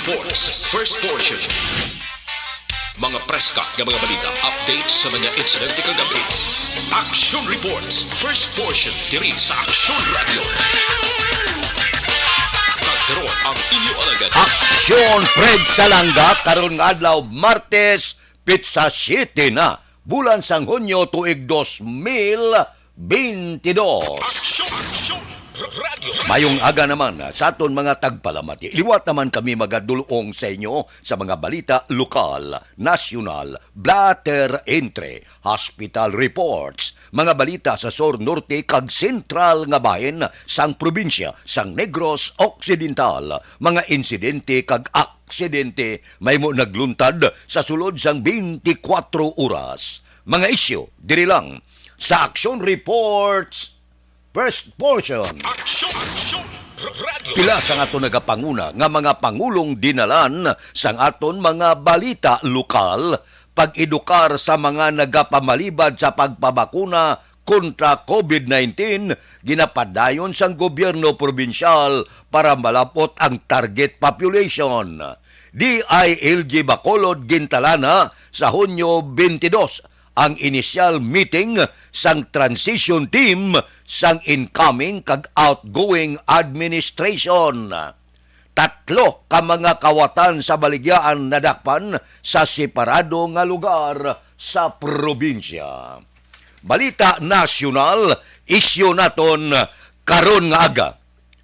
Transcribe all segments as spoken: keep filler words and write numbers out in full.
Sports, first portion. Mga preska nga mga balita, updates sa mga insidente kagabi. Action Reports, first portion, diri sa Action Radio. Kag karon ang inyo alagad. Action Fred Salanga, karon nga adlaw, Martes, pitsa siete na, bulan sang Hunyo, tuig dos mil bentidós. Action, Action Radio. Mayong aga naman sa aton mga tagpalamati. Liwat naman kami magadulong sa inyo sa mga balita lokal, nasyonal, blotter entry, hospital reports, mga balita sa sur, norte, kag sentral nga bahin sang probinsya sang Negros Occidental, mga insidente kag aksidente mahimo nagluntad sa sulod sang twenty-four oras. Mga isyu diri lang sa Action Reports, first portion. Action, Action Radio. Pila sa ato nagapanguna nga mga pangulong dinalan sang aton mga balita lokal, pag-edukar sa mga nagapamalibad sa pagpabakuna kontra covid nineteen, ginapadayon sang gobyerno probinsyal para malab-ot ang target population. D I L G Bacolod gintalana sa Hunyo twenty-two ang inisyal meeting sang transition team sang incoming kag outgoing administration. Tatlo ka mga kawatan sa baligyaan nadakpan sa separado nga lugar sa probinsya. Balita nasyonal, isyu naton karon nga aga.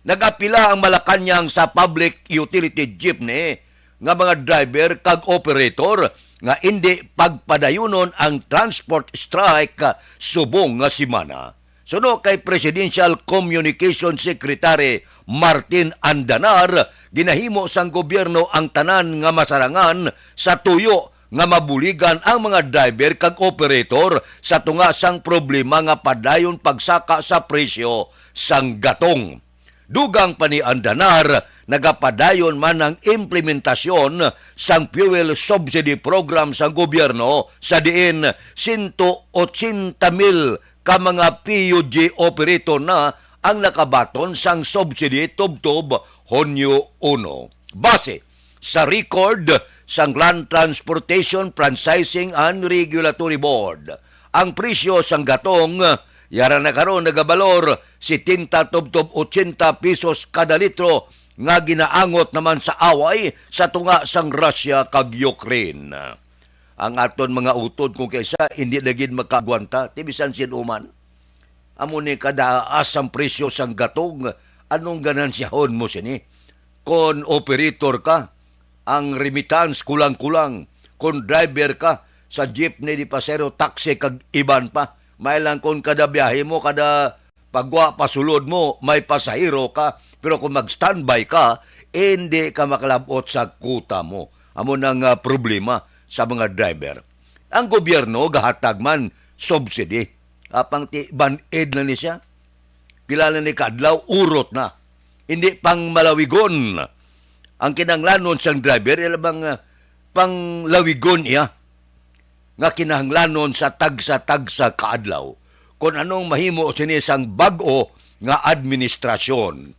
Nag-apila ang Malacañang sa public utility jeepney nga mga driver kag operator nga indi pagpadayunon ang transport strike subong nga semana. Suno kay Presidential Communication Secretary Martin Andanar, ginahimo sang gobyerno ang tanan nga masarangan sa tuyo nga mabuligan ang mga driver kag operator sa tunga sang problema nga padayon pagsaka sa presyo sang gatong. Dugang pa ni Andanar, nagapadayon man ang implementasyon sang fuel subsidy program sang gobyerno, sa diin sento ochenta mil ka mga P U G operator na ang nakabaton sang subsidy tubtob Hunyo uno. Base sa record sang Land Transportation Franchising and Regulatory Board, ang presyo sang gatong yara na karon nagabalor setenta tubtob ochenta pesos kada litro, nga ginaangot naman sa away sa tunga sang Russia kag Ukraine. Ang aton mga utod kung kaisa hindi na gid makaagwanta, ti bisan sin-o man. Amo ni kadaas ang presyo sang gatong, anong ganansyahon mo sini? Kon operator ka, ang remittance kulang-kulang. Kon driver ka sa jeepney, di pasero, taxi, kag iban pa, may lang kon kada biyahe mo, kada pagwa pasulod mo, may pasahero ka, pero kung mag-standby ka, hindi ka makalabot sa kuta mo. Amo nang, ah, problema sa mga driver. Ang gobyerno gahatag man subsidy. Apang ti band-aid na ni siya. Pila na ni kadlaw, urot na. Hindi pang malawigon. Ang kinahanglanon sang driver, ila bang, ah, panglawigon iya nga kinahanglanon sa tagsa-tagsa ka adlaw, kon anong mahimo sini sang bag-o nga administrasyon.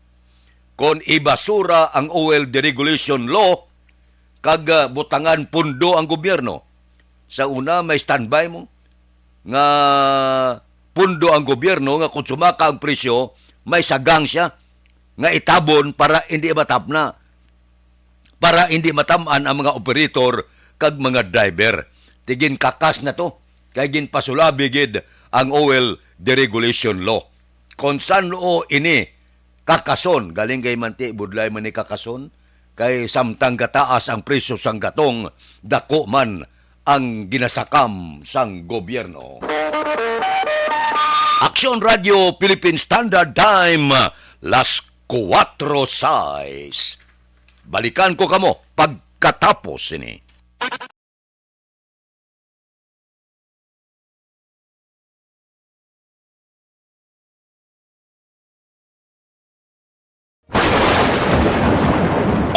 Kon ibasura ang oil deregulation law, kag, ah, butangan pundo ang gobyerno. Sa una, may standby mo nga pundo ang gobyerno nga kung sumaka ang presyo, may sagang siya nga itabon para hindi matapna, para hindi matam-an ang mga operator kag mga driver. Ti ginkakas na to, kay ginpasulabi gid ang oil deregulation law. Kon san-o ini kakason, galing kay manti, budlay man ni kakason, kay samtang gataas ang presyo sang gatong, dako man ang ginasakam sang gobyerno. Aksyon Radio Philippine Standard Time, las kuwatro sais. Balikan ko kamo pagkatapos sini.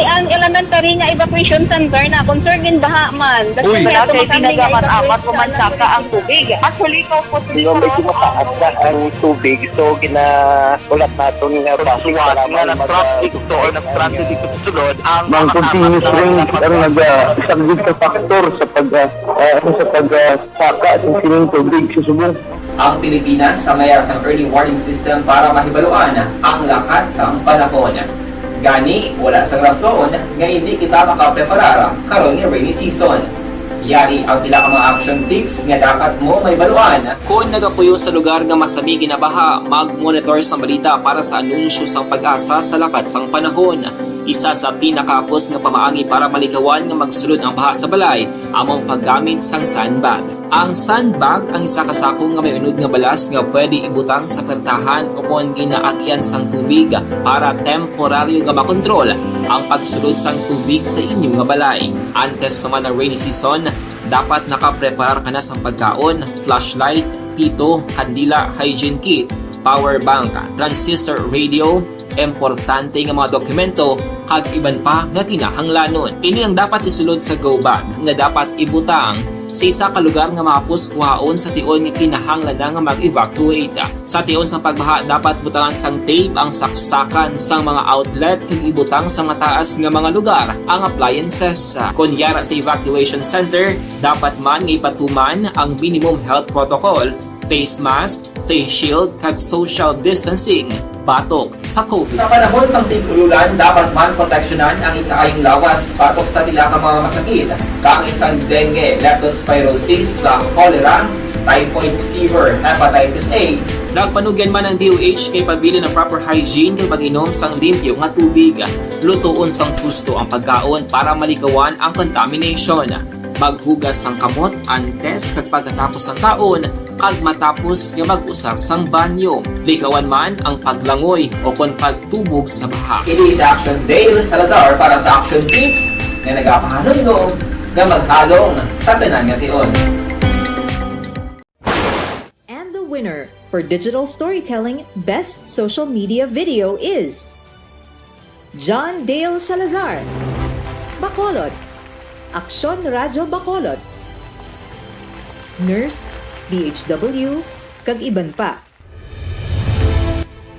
Ang elementary nga evacuation center na concern in baha man. That's Uy. Why Wala ato kay makami nga pinagaman-amat evacuation mo man center. Saka ang tubig. Actually, ikaw po Di ba, medyo mataas na ang tubig, so ginahulat naton nga Pagsuwat nga nag-traffic to or nag-traffic dito sa sulod, ang Ang mga continuous kasama rain na ang naga-, isa gid sa factor sa pag, ah, ah, ano, sa pag, ah, saka sa sining tubig sa subong. Ang Pilipinas sa mayara sang early warning system para mahibaluan ang lakat sang panahon. Gani, wala sang rason nga hindi kita makapreparar karon nga rainy season. Yari ang pila ka mga action tips nga dapat mo mahibaluan. Kon nagapuyo sa lugar nga masami ginabaha, mag-monitor sang balita para sa anunsyo sang PAGASA sa lakat sang panahon. Isa sa pinakahapos nga pamaagi para malikawan nga magsulod ang baha sa balay amo ang paggamit sang sandbag. Ang sandbag ang isa ka sako nga may unod nga balas nga pwede ibutang sa pertahan o kon ginaagian sang tubig para temporaryo nga makontrol ang pagsulod sang tubig sa inyo nga balay. Antes pa man ang rainy season, dapat nakapreparar ka na sang pagkaon, flashlight, pito, kandila, hygiene kit, power bank, transistor radio, importante nga mga dokumento, kag iban pa nga kinahanglanon. Ini ang dapat isulod sa go bag nga dapat ibutang sa isa ka lugar nga mahapos kuhaon sa tion nga kinahanglan na nga mag-evacuate. Sa tion sang pagbaha, dapat butangan sang tape ang saksakan sang mga outlet kag ibutang sa mataas nga mga lugar ang appliances. Kon yara sa evacuation center, dapat man nga ipatuman ang minimum health protocol, face mask, face shield, kag social distancing batok sa COVID. Sa panahon sang tig-ululan, dapat man proteksyonan ang ikaayong lawas batok sa pila ka mga masakit, kaangay sang dengue, leptospirosis, sa cholera, typhoid fever, hepatitis A. Nagpanugyan man ang D O H nga ipabilin ang proper hygiene kag pag-inom sang limpyo nga tubig, lutoon sang husto ang pagkaon para malikawan ang contamination. Maghugas sang kamot antes kag pagkatapos sang kaon, kag matapos nga mag-usar sang banyo. Likawan man ang paglangoy o kon pagtubog sa baha. Kini si Action Dale Salazar para sa Action Tips nga nagapahanumdom nga maghalong sa tanan nga tion. And the winner for digital storytelling best social media video is John Dale Salazar, Bacolod, Aksyon Radyo Bacolod, Nurse, D H W, kag iban pa.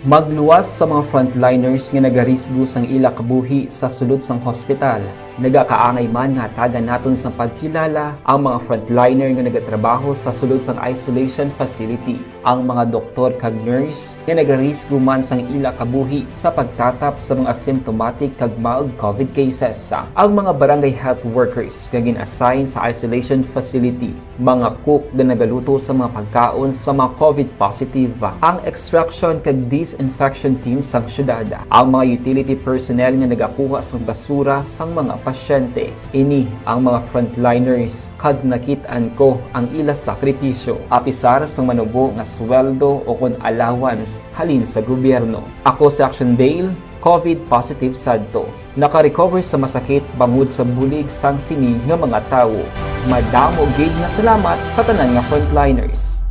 Magluwas sa mga frontliners nga nagarisgo sang ila kabuhi sa sulod sang hospital. Nagakaangay man nga hatagan naton sang pagkilala ang mga frontliner nga nagatrabaho sa sulod sang isolation facility, ang mga doktor kag nurse nga nagarisgo man sang ila kabuhi sa pagtatap sa mga symptomatic kag mild COVID cases, ang mga barangay health workers nga gin-assign sa isolation facility, mga cook nga nagaluto sa mga pagkaon sa mga COVID positive, ang extraction kag disinfection team sang syudad, ang mga utility personnel nga nagakuha sang basura sang mga pasyente. Ini ang mga frontliners, kag nakit-an ko ang ila sakripisyo, apisar sang manubo nga sweldo o kon allowance halin sa gobyerno. Ako si Action Dale, COVID positive sadto. Nakarecover sa masakit bangod sa bulig sang sini nga mga tawo. Madamo gid nga salamat sa tanan nga frontliners.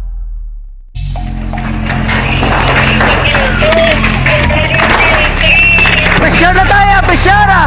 Pressure na tayo! Pressure na!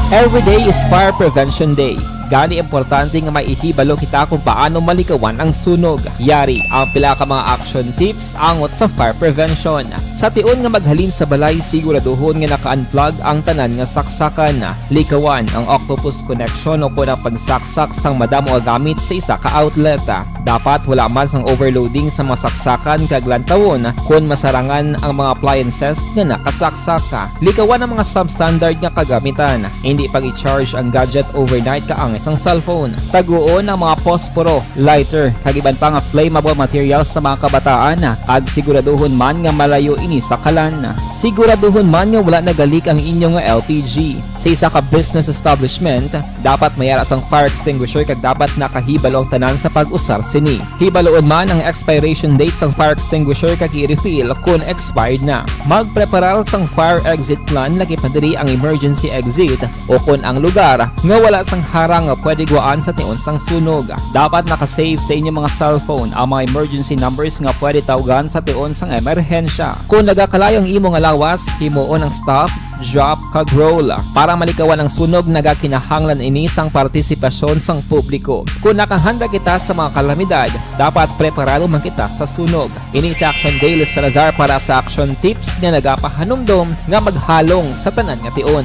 Every day is Fire Prevention Day. Gani, importante nga may ihibalo kita kung paano malikawan ang sunog. Yari ang pila ka mga action tips angot sa fire prevention. Sa tion nga maghalin sa balay, siguraduhon nga naka-unplug ang tanan nga saksakan. Likawan ang octopus connection o kon ang pagsaksak sang madamo nga gamit sa isa ka outlet. Dapat wala man sang overloading sa mga saksakan kag lantawon kon masarangan ang mga appliances nga nakasaksak. Likawan ang mga substandard nga kagamitan. Indi pag-i-charge ang gadget overnight kaangay sang cellphone. Taguon ang mga posporo, lighter, kag iban pa nga flammable materials sa mga kabataan, kag siguraduhon man nga malayo ini sa kalan. Siguraduhon man nga wala nagalik ang inyo nga L P G. Sa isa ka business establishment, dapat may ara sang fire extinguisher kag dapat nakahibalo ang tanan sa pag-usar sini. Hibaluon man ang expiration date sang fire extinguisher kag i-refill kon expired na. Magpreparar sang fire exit plan, lakip na diri ang emergency exit o kon ang lugar nga wala sang harang nga pwede gwaan sa tion sang sunog. Dapat naka-save sa inyo mga cellphone ang mga emergency numbers nga pwede tawgan sa tion sang emerhensya. Kung nagakalayo ang imo nga lawas, himuon ang stop, drop, kag roll. Para malikawan ang sunog, nagakinahanglan ini sang partisipasyon sang publiko. Kung nakahanda kita sa mga kalamidad, dapat preparado man kita sa sunog. Ini si Action Dale Salazar para sa Action Tips nga nagapahanumdom nga maghalong sa tanan nga tion.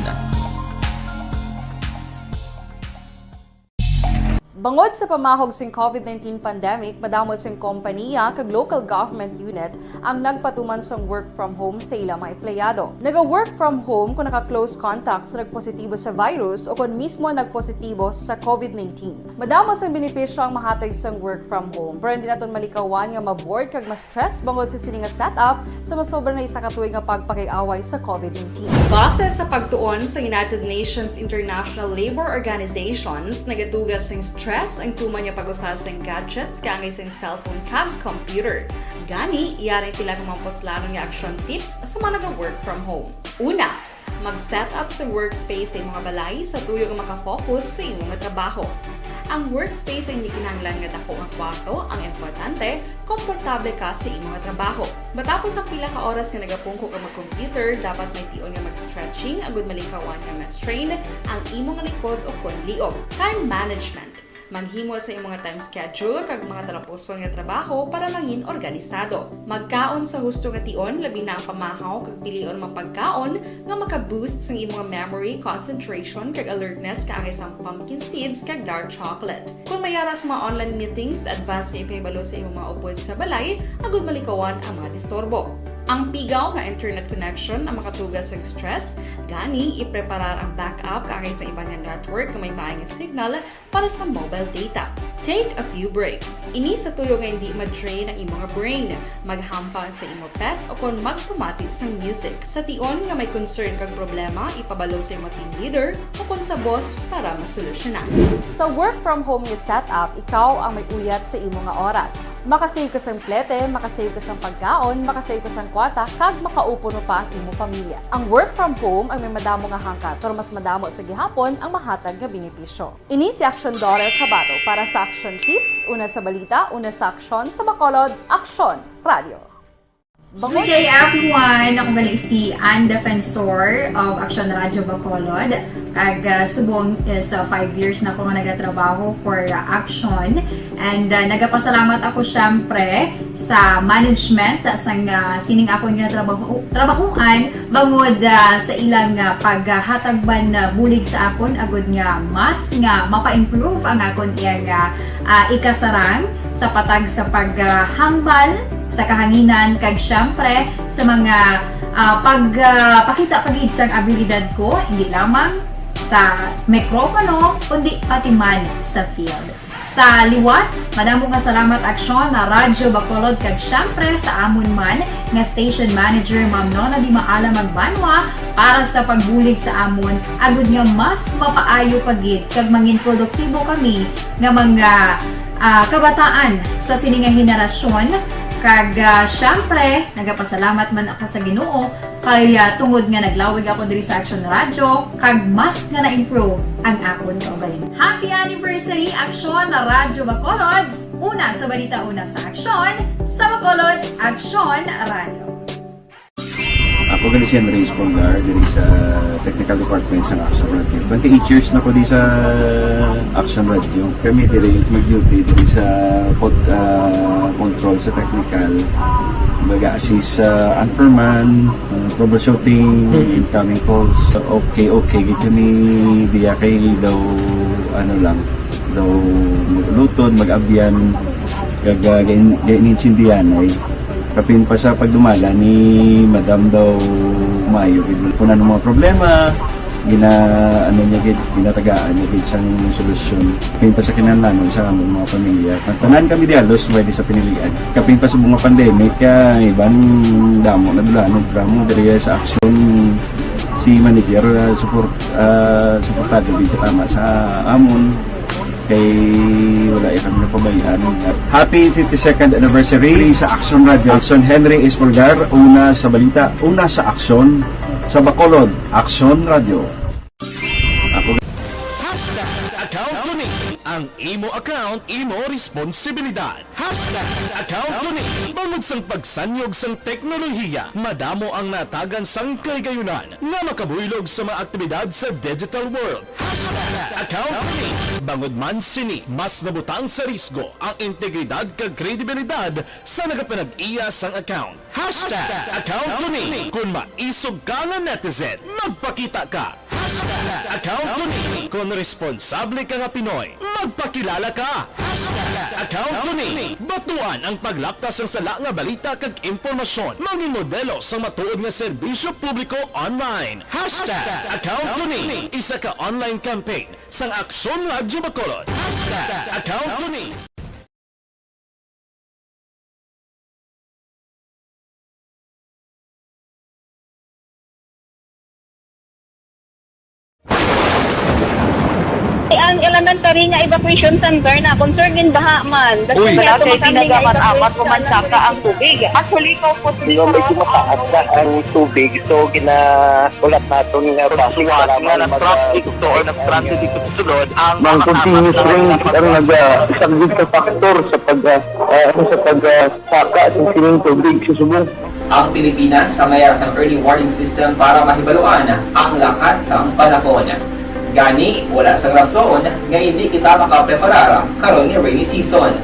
Bangod sa pamahog sing COVID nineteen pandemic, madamo sing kompaniya kag local government unit ang nagpatuman sang work from home sa ila mga empleyado. Naga-work from home kung naka-close contact sa nagpositibo sa virus o kon mismo nagpositibo sa COVID nineteen. Madamo sang benepisyo ang mahatag sang work from home, pero hindi naton malikawan nga ma-bored kag ma-stress bangod sa sini nga setup sa masobra na isa ka tuig nga pagpakig-away sa COVID nineteen. Base sa pagtuon sa United Nations International Labour Organizations, nagatuga sing stress ang tuman nga pag-usa sing gadgets kaangay sing cellphone kag computer. Gani, yari sila nga mga puslanon nga action tips sa mga naga-work from home. Una, mag-set up sa workspace sa imong balay sa tuyo nga makafocus sa imo nga trabaho. Ang workspace ay hindi kinahanglan nga dako nga kwarto, ang importante, komportable ka sa imo nga trabaho. Matapos ang pila ka oras nga nagapungko ka mag-computer, dapat may tion nga mag-stretching agud malikawan nga ma-strain ang imo nga likod o kon liog. Time management. Maghimo sa imo nga time schedule kag mga talapuson nga trabaho para mangin organisado. Magkaon sa husto nga tion, labi na ang pamahaw kag pilion mga pagkaon nga maka-boost sang imo nga memory, concentration, kag alertness kaangay sang pumpkin seeds kag dark chocolate. Kung may ara sa mga online meetings, advance nga ipahibalo sa imo mga upod sa balay agud malikawan ang mga disturbo. Ang pigaw nga internet connection ang makatuga sa stress, gani ipreparar ang backup kaangay sa iban nga network nga may maay nga signal para sa mobile data. Take a few breaks. Ini sa tuyo nga hindi ma-drain ang imo nga brain. Maghampang sa imo pet o kon magpamati sang music. Sa tion nga may concern kag problema, ipabalo sa imo team leader o kon sa boss para masolusyonan. Sa work from home nga setup, ikaw ang may uyat sa imo nga oras. Makasave ka sang plete, makasave ka sang pagkaon, makasave ka sang kwarta, kag makaupo pa ang imo pamilya. Ang work from home ay may madamo nga hangkat, pero mas madamo sa gihapon ang mahatag nga benepisyo. Ini si Action Daughter Kabato para sa Action Tips, una sa balita, una sa aksyon, sa Bacolod, Aksyon Radio. Good day, everyone. Ako gali si Ann Defensor of Action Radio Bacolod. Kag, ah, subong is, ah, five years na ako nga nagatrabaho for, ah, Action. And, ah, nagapasalamat ako, syempre, sa management sang, ah, sining akon nga trabaho, trabahuan bangod, ah, sa ilang, ah, paghatag man, ah, bulig sa akon agud nga mas nga mapa-improve ang akon iyang, ah, ah, ikasarang sa patag sa paghambal sa kahanginan kag syempre sa mga, ah, pag, ah, pakita pa gid sang abilidad ko, hindi lamang sa mikropono, kundi pati man sa field. Sa liwat, madamo nga salamat Aksyon na Radyo Bacolod kag syempre sa amon man nga station manager, Ma'am Nona Di Maala Magbanwa, para sa pagbulig sa amon, agud nga mas mapaayo pa gid kag mangin produktibo kami nga mga, ah, kabataan sa sini nga henerasyon. Kag, ah, syempre, nagapasalamat man ako sa Ginoo kay, ah, tungod nga naglawig ako diri sa Action Radio, kag mas nga na-improve ang akon kaugalingon. Happy anniversary, Action Radyo Bacolod! Una sa balita, una sa aksyon, sa Bacolod, Action Radio. Ako gali si Andres Polgar, diri sa Technical Department sa Action Radio. Twenty-eight years na ko di sa Action Radio. Kami diri mag-duty diri sa pod-, ah, control sa technical. Mag-assist sa anchorman, ah, troubleshooting, incoming calls. Okay, okay, gid kami diya kay daw, ano lang, daw maglutod, mag-abyan, kag, ah, gain-, gainintindihan ay kapin pa sa pagdumala ni Madam daw maayo gid. Kung ano mga problema, gina-, ano niya gid, ginatagaan niya gid sang solusyon. Kapin pa sa kinahanglanon sa among mga pamilya. Tanan kami di halos pwede sa pinilian. Kapin pa sa mga pandemic, ah, iban damo na dulanon, damo diri sa aksyon si manager, ah, support, ah, suportado gid tama sa amon. Kay wala ya kami napabayaan. Happy fifty-second anniversary sa Action Radio. Action Henry Espolgar, una sa balita, una sa aksyon, sa Bacolod, Action Radio. Ako Hashtag account Imo account, imo responsibilidad. Hashtag account ko ni. Bangod sang pagsanyog sang teknolohiya, madamo ang natagan sang kahigayunan nga makabuylog sa mga aktibidad sa digital world. Hashtag account ko ni. Bangod man sini, mas nabutang sa risgo ang integridad kag kredibilidad sa nagapanag-iya sang account. Hashtag account ko ni. Kung maisog ka nga netizen, magpakita ka. Hashtag account ko ni. Kung responsable ka nga Pinoy, magpakilala ka. Hashtag account ko ni. Batuan ang paglaptas sang sala nga balita kag impormasyon. Mangin modelo sa matuod nga serbisyo publiko online. Hashtag account ko ni. Isa ka online campaign sang Aksyon Radyo Bacolod. Hashtag account ko ni. Ang elementary nga evacuation center na concerned in baha man. Uy. Wala kay ginagaman-amat, pumansaka ang tubig. Actually, ikaw po, medyo mataas na ang tubig, so gina-, ulat naton nga base nga lamang nag-traffic to or nag-transit dito sa sulod, ang mga continuous rain ang nag-, ah, isa gid sa factor sa pag, ah, ah, sa pag, ah, saka sa sining tubig sa subong. Ang Pilipinas sa mayara sang early warning system para mahibaluan ang lakat sang panahon. Gani, wala sang rason nga hindi kita makapreparar karon nga rainy season.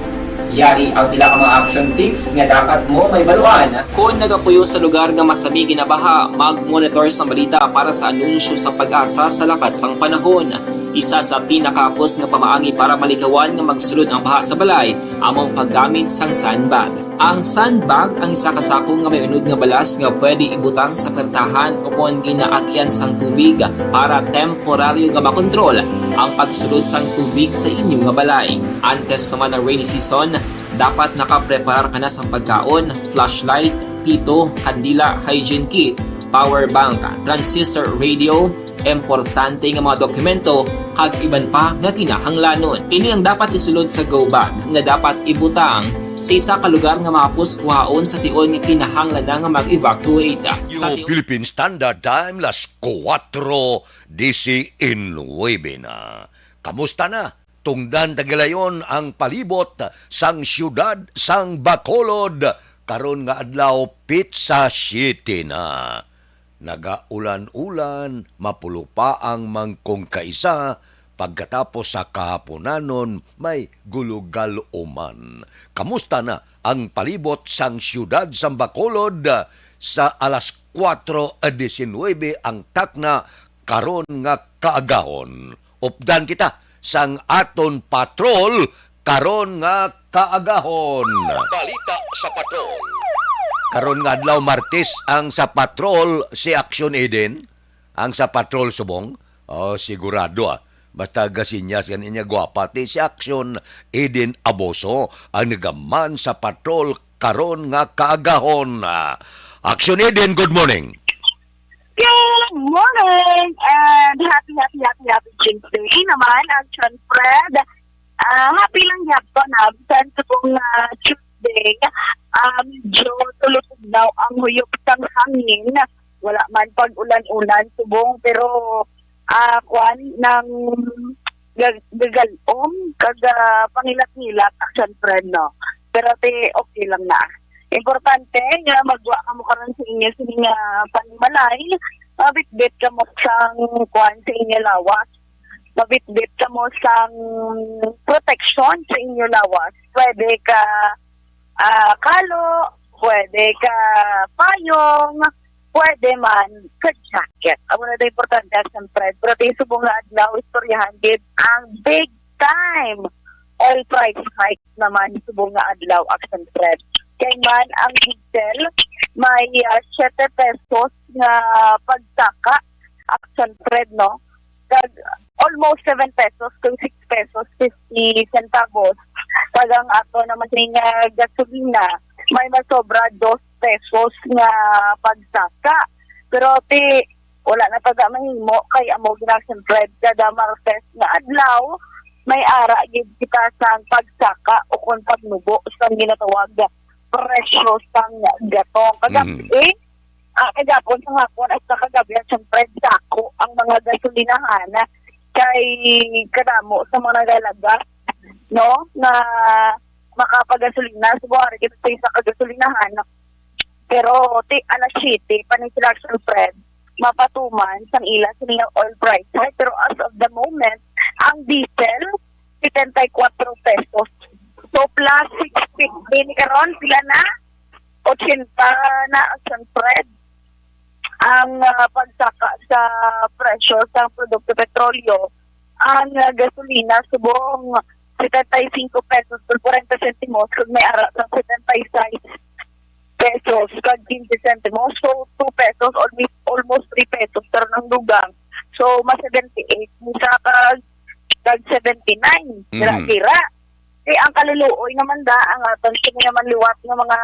Yari ang pila ka mga action tips nga dapat mo mahibaluan. Kon nagapuyo sa lugar nga masami ginabaha, mag-monitor sang balita para sa anunsyo sa PAGASA sa lakat sang panahon. Isa sa pinakahapos nga pamaagi para malikawan nga magsulod ang baha sa balay amo ang paggamit sang sandbag. Ang sandbag ang isa ka sako nga may unod nga balas nga pwede ibutang sa pertahan o kon ginaagyan sang tubig para temporaryo nga makontrol ang pagsulod sang tubig sa inyo nga balay. Antes pa man ang rainy season, dapat nakapreparar ka na sang pagkaon, flashlight, pito, kandila, hygiene kit, power bank, transistor radio, importante nga mga dokumento, kag iban pa nga kinahanglanon. Ini ang dapat isulod sa go bag nga dapat ibutang sa isa ka lugar nga mahapos kuhaon sa tion nga kinahanglan na nga mag-evacuate. Sa Yo, tion Philippine Standard Time, las kuwatro disinuebe na. Kamusta na? Tungdan tagilayon ang palibot sang siyudad sang Bacolod karon nga adlaw, pitsa siyete na. Nagaulan-ulan, mapulupaang mangkong kaisa, pagkatapos sa kahaponanon may gulugal-uman. Kamusta na ang palibot sang siyudad sang Bacolod sa alas kuwatro disinuebe ang takna karon nga kaagahon? Updan kita sang aton patrol karon nga kaagahon. Balita sa patrol. Karon nga adlaw, Martes, ang sa patrol si Action Eden, ang sa patrol subong. Oh, sigurado, ah. Basta gasinyas gani niya gwapa ti si Action Eden Aboso ang nagaman sa patrol karon nga kaagahon. Ah, Action Eden, good morning. Good morning and happy, happy, happy, happy Tuesday naman, Action Fred. Ah, happy lang gyapon na bisan subong nga Tuesday, ah, medyo tulutugnaw ang huyop sang hangin. Wala man pag-ulan-ulan subong, pero, ah, kwan, nang gag-, gagalom kag, ah, pangilat-ngilat, Action Fred, no? Pero ti, okay lang na. Importante nga magwa kamo karon sa inyo sini nga panimalay, mabitbit kamo sang kwan sa inyo lawas, mabitbit kamo sang proteksyon sa inyo lawas. Pwede ka, ah, kalo, pwede ka payong, pwede man ka jacket. Amo na daw importante, Action Fred. Pero ti subong nga adlaw, istoryahan gid ang big time oil price hike naman subong nga adlaw, Action Fred. Kay man ang diesel may, ah, siyete pesos nga pagsaka, Action Fred, no? Kag almost seven pesos to six pesos fifty centavos. Kag ang ato naman nga gasolina may masobra dos pesos nga pagsaka. Pero ti wala na taga mahimo kay amo gid na, Action Fred, kada Martes nga adlaw may ara gid kita sang pagsaka o kon pagnubo sang ginatawag nga presyo sang gatong. Kagab-i, ah, kagapon sa hapon at sa kagabi, Action Fred, dako ang mga gasolinahan kay kadamo sa mga nagalaga no, nga makapagasolina. So, buhari kita sa isa ka gasolinahan. Pero ti alas siyete pa ni sila, Action Fred, mapatuman sang ila sini nga oil price hike. Pero as of the moment, ang diesel, setenta y cuatro pesos. So, plus six fifty ni karon, pila na? Ochenta na, Action Fred, ang, ah, pagsaka sa presyo sa produkto petrolyo. Ang, ah, gasolina subong setenta y cinco pesos con cuarenta centimos, kag may ara sang setenta y seis pesos kag quince centimos. So, two pesos, almost, almost three pesos, pero nang dugang. So, mas seventy-eight, isa kag, kag seventy-nine. Mhm. Dira-dira. Eh, ang kaluluoy naman da, ang aton sini naman liwat nga mga,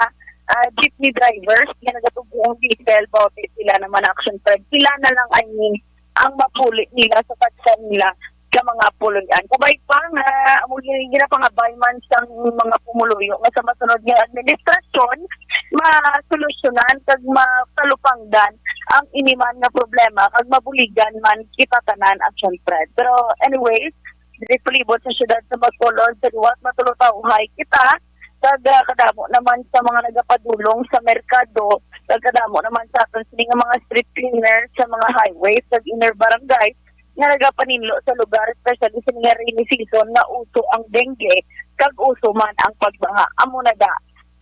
ah, jeepney drivers nga nagatubo ang diesel, bawo ti sila naman, Action Fred. Sila na lang, I mean, ang mapuli nila sa pagsa nila sa mga puloy-an. Kabay pa nga, amo gini ginapangabay man sang mga pumuluyo nga sa masunod nga administrasyon, masolusyonan kag matalupangdan ang ini man nga problema kag mabuligan man kita tanan, Action Fred. Pero anyways, diri palibot sa siyudad sa Bacolod, sa liwat matulutawhay kita, kag, ah, kadamo naman sa mga nagapadulong sa merkado, kag kadamo naman sa aton sini nga mga street cleaner sa mga highways kag inner barangay nga nagapaninlo sa lugar, especially sa mga rainy season nga uso ang dengue kag uso man ang pagbaha. Amo na da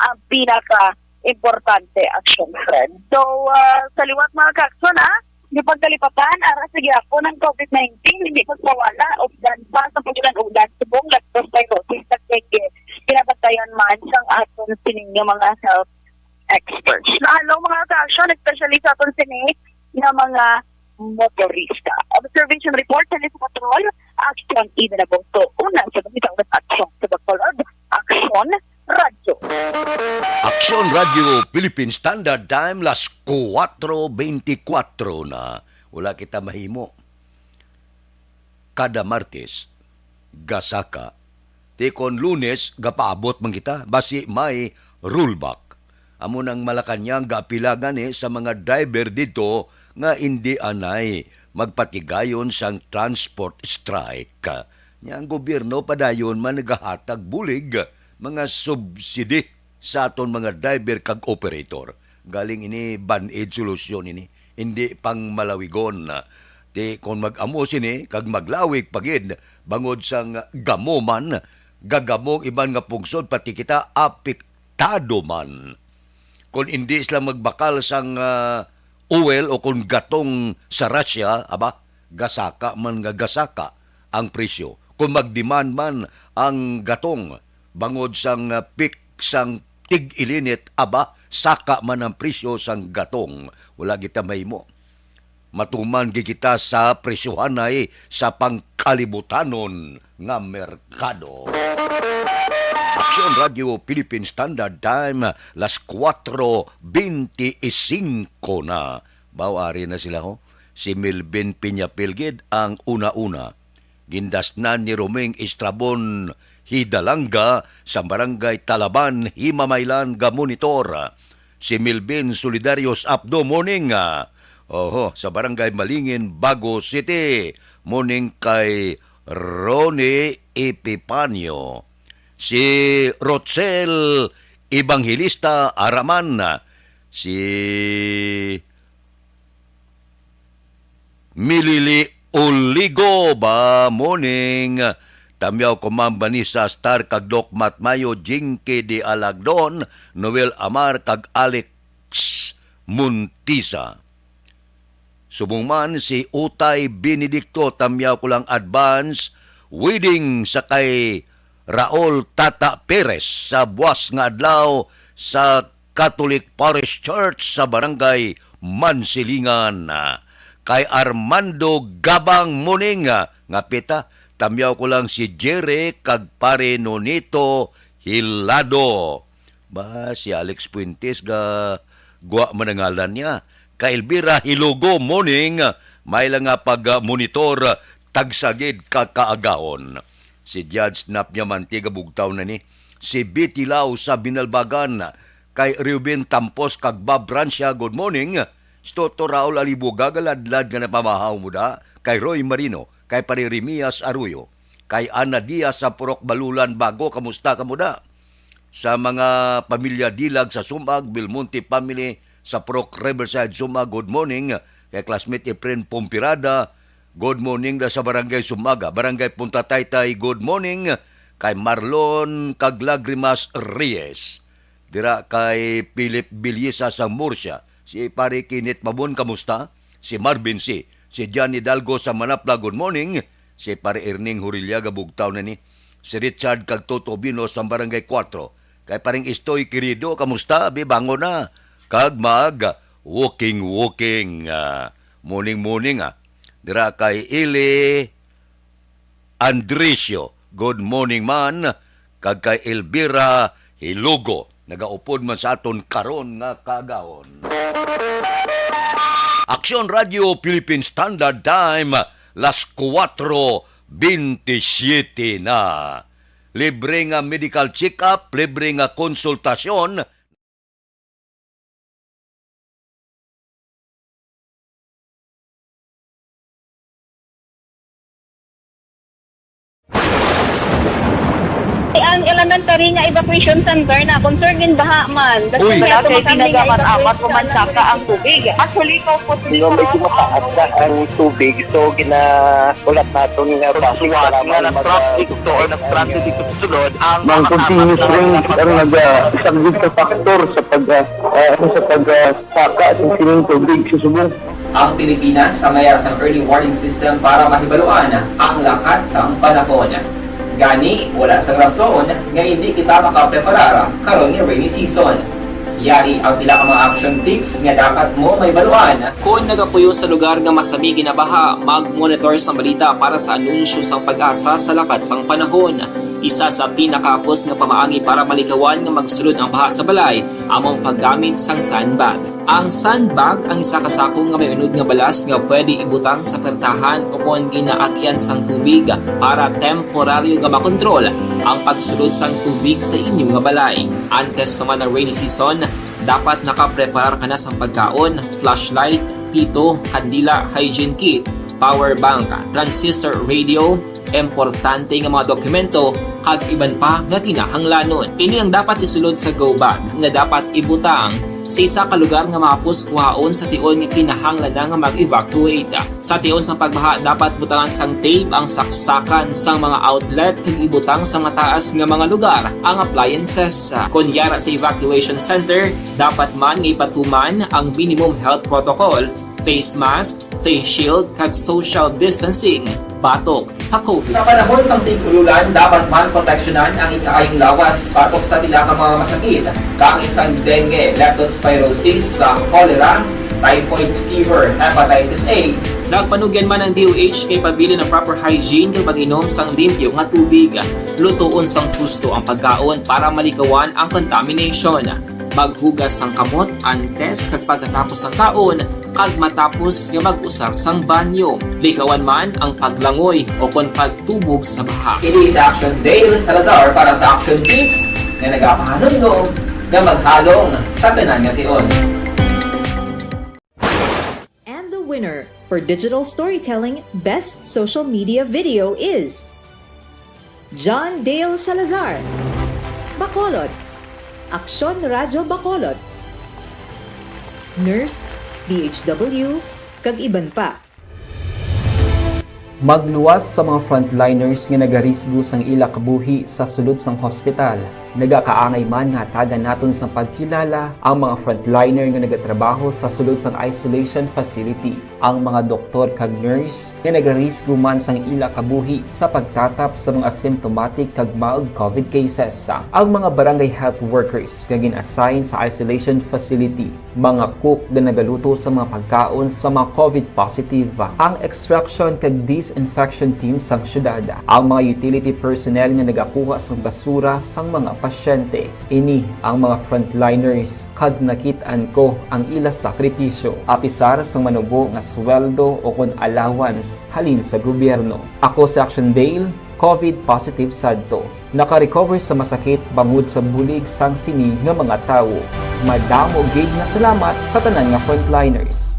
ang pinaka importante, Action Fred. So, ah, sa liwat, mga ka-aksyon, ah, di pagkalipatan, ara sa gihapon ang COVID nineteen, hindi magpawala, updan pa sa pag-ulan-ulan, subong leptospirosis sa dengue. Pinabantayan man sang aton sining nga mga health experts. Na, hello, mga ka-aksyon, especially sa aton sini nga mga motorista. Observation report sa News Patrol, Action Eden Agosto. Una sa balita, Action sa Bacolod, Action Radyo. Aksyon Radyo Philippine Standard Time, las kuwatro beintikwatro na. Wala kita mahimo. Kada Martes, gasaka. Ti kon Lunes, gapaabot man kita, basi may rollback. Amo nang Malacañang gaapila gani sa mga driver didto nga indi anay magpatigayon sang transport strike. Nya ang gobyerno padayon man nagahatag bulig, mga subsidy sa aton mga driver kag operator. Galing ini band-aid solusyon ini, indi pang malawigon. Ti kon mag-amo sini kag maglawig pa gid bangod sang gamo man, gagamo ang iban nga pungsod, pati kita apektado man. Kon indi sila magbakal sang, ah, oil o kon gatong sa Russia, aba, gasaka man nga gasaka ang presyo. Kon mag-demand man ang gatong bangod sang, ah, peak sang tig-ilinit, aba, saka man ang presyo sang gatong. Wala kita mahimo. Matuman gid kita sa presyohanay sa pangkalibutanon nga merkado. Aksyon Radyo Philippine Standard Time, las kuwatro beintisinko na. Baw, ari na sila, ho. Si Melvin Peñapil gid ang una-una. Gindasnan ni Roming Estrabon Hidalanga sa Barangay Talaban, Himamaylan, gamonitor. Si Melvin Solidarios Apdo, morning, ah, oho, sa Barangay Malingin, Bago City, morning kay Ronnie Epifanio. Si Rochelle Evangelista Araman, si Milili Oligo, ba, morning. Tamyaw ko, Ma'am Vanessa Star kag Doc Matt Mayo, Jinky de Alagdon, Noel Amar kag Alex Montisa. Subong man si Utay Benedicto, tamyaw ko lang advance wedding sa kay Raul Tata Perez sa buwas nga adlaw sa Catholic Parish Church sa Barangay Mansilingan. Kay Armando Gabang, morning, ah, nga pita, tamyaw ko lang si Jerry kag Pare Nonito Hilado. Ba, si Alex Fuentes, ga, gwa man ang ngalan niya. Kay Elvira Hilugo, morning, may lang nga pag-monitor, tagsagid ka kaagahon. Si Judge Nap niya man, tiga Bugtaw na ni. Si Betty Lau sa Binalbagan, kay Reuben Tampos kag Bob Rancia, good morning. Si Toto Raul Alibuga, galadlad nga napamahaw mo da, kay Roy Marino, kay Pare Remias Arroyo, Kay Ana Diaz sa Purok Balulan Bago, kamusta kamo da? Sa mga pamilya Dilag sa Sumag, Belmonte family sa Purok Riverside, Sumag, good morning. Kay classmate Efren Pompirada, good morning da sa Barangay Sumaga, Barangay Punta Taytay, good morning. Kay Marlon kag Lagrimas Reyes, dira kay Philip Bilyesa sa Murcia. Si Pare Kenneth Pabon, kamusta? Si Marvin C. Si Johnny Dalgo sa Manapla, good morning. Si Pare Erning Hurilia, gabugtaw na ni. Si Richard kag Toto Bino sa Barangay Cuatro. Kay Pareng Istoy Querido, kamusta? Abi, bangon na. Kag mag walking-walking, ah, morning-morning, ah. Dira kay Ili Andricio, good morning man. Kag kay Elvira Hilugo, nagaupod man sa aton karon nga kaagahon. Aksyon Radio Philippine Standard Time, las kuwatro bentisiete na. Libre nga medical check-up, libre nga konsultasyon. Ang elementary nga evacuation center na concern gin baha man. Uy. Wala kay tinaga man amat o mansaka ang tubig. Actually, ko po Medyo mataas na ang tubig, so gina-, ulat naton nga base lamang nag-, nag-traffic to or nag-transit dito sa sulod ang mga continuous rain ang nag-, ah, isang big factor sa pag, ah, ah, sa pag, ah, saka sa sining tubig sa subong. Ang Pilipinas ang may sang early warning system para mahibaluan ang lakat sang panahon. Gani, wala sang rason nga hindi kita makapreparar karon nga rainy season. Yari ang pila ka mga action tips nga dapat mo mahibaluan. Kon nagapuyo sa lugar nga masami ginabaha, mag-monitor sang balita para sa anunsyo sang PAGASA sa lakat sang panahon. Isa sa pinakahapos nga pamaagi para malikawan nga magsulod ang baha sa balay amo ang paggamit sang sandbag. Ang sandbag ang isa ka sako nga may unod nga balas nga pwede ibutang sa pertahan o kon ginaagian sang tubig para temporaryo nga makontrol ang pagsulod sang tubig sa inyo nga balay. Antes pa man ang rainy season, dapat nakapreparar ka na sang pagkaon, flashlight, pito, kandila, hygiene kit, power bank, transistor radio, importante nga mga dokumento, kag iban pa nga kinahanglanon. Ini ang dapat isulod sa go bag nga dapat ibutang sa isa ka lugar nga mahapos kuhaon sa tion nga kinahanglan na nga mag-evacuate. Sa tion sang pagbaha, dapat butangan sang tape ang saksakan sang mga outlet kag ibutang sa mataas nga mga lugar ang appliances. Kon yara sa evacuation center, dapat man nga ipatuman ang minimum health protocol, face mask, face shield, kag social distancing batok sa COVID. Sa panahon sang tig-ululan, dapat man proteksyonan ang ikaayong lawas batok sa pila ka mga masakit, kaangay sang dengue, leptospirosis, sa cholera, typhoid fever, hepatitis A. Nagpanugyan man ang D O H kay pabilin ang proper hygiene kag pag-inom sang limpyo nga tubig. Lutoon sang husto ang pagkaon para malikawan ang contamination. Maghugas sang kamot antes kag pagkatapos sang kaon, kag matapos nga mag-usar sang banyo. Likawan man ang paglangoy o kon pagtubog sa baha. Ini si Action Dale Salazar para sa Action Tips nga nagapahanumdom nga maghalong sa tanan nga tion. And the winner for digital storytelling best social media video is John Dale Salazar, Bacolod, Aksyon Radyo Bacolod, nurse, D H W, kag iban pa. Magluwas sa mga frontliners nga nagarisgo sang ila kabuhi sa sulod sang hospital. Nagakaangay man nga hatagan naton sang pagkilala ang mga frontliner nga nagatrabaho sa sulod sang isolation facility, ang mga doktor kag nurse nga nagarisgo man sang ila kabuhi sa pagtatap sa mga asymptomatic kag mild COVID cases, ang mga barangay health workers nga gin-assign sa isolation facility, mga cook nga nagaluto sa mga pagkaon sa mga COVID positive, ang extraction kag disinfection team sang syudad, ang mga utility personnel nga nagakuha sang basura sang mga pasyente. Ini ang mga frontliners, kag nakit-an ko ang ila sakripisyo, apisar sang manubo nga sweldo o kon allowance halin sa gobyerno. Ako si Action Dale, COVID positive sadto. Naka-recover sa masakit bangod sa bulig sang sini nga mga tawo. Madamo gid nga salamat sa tanan nga frontliners.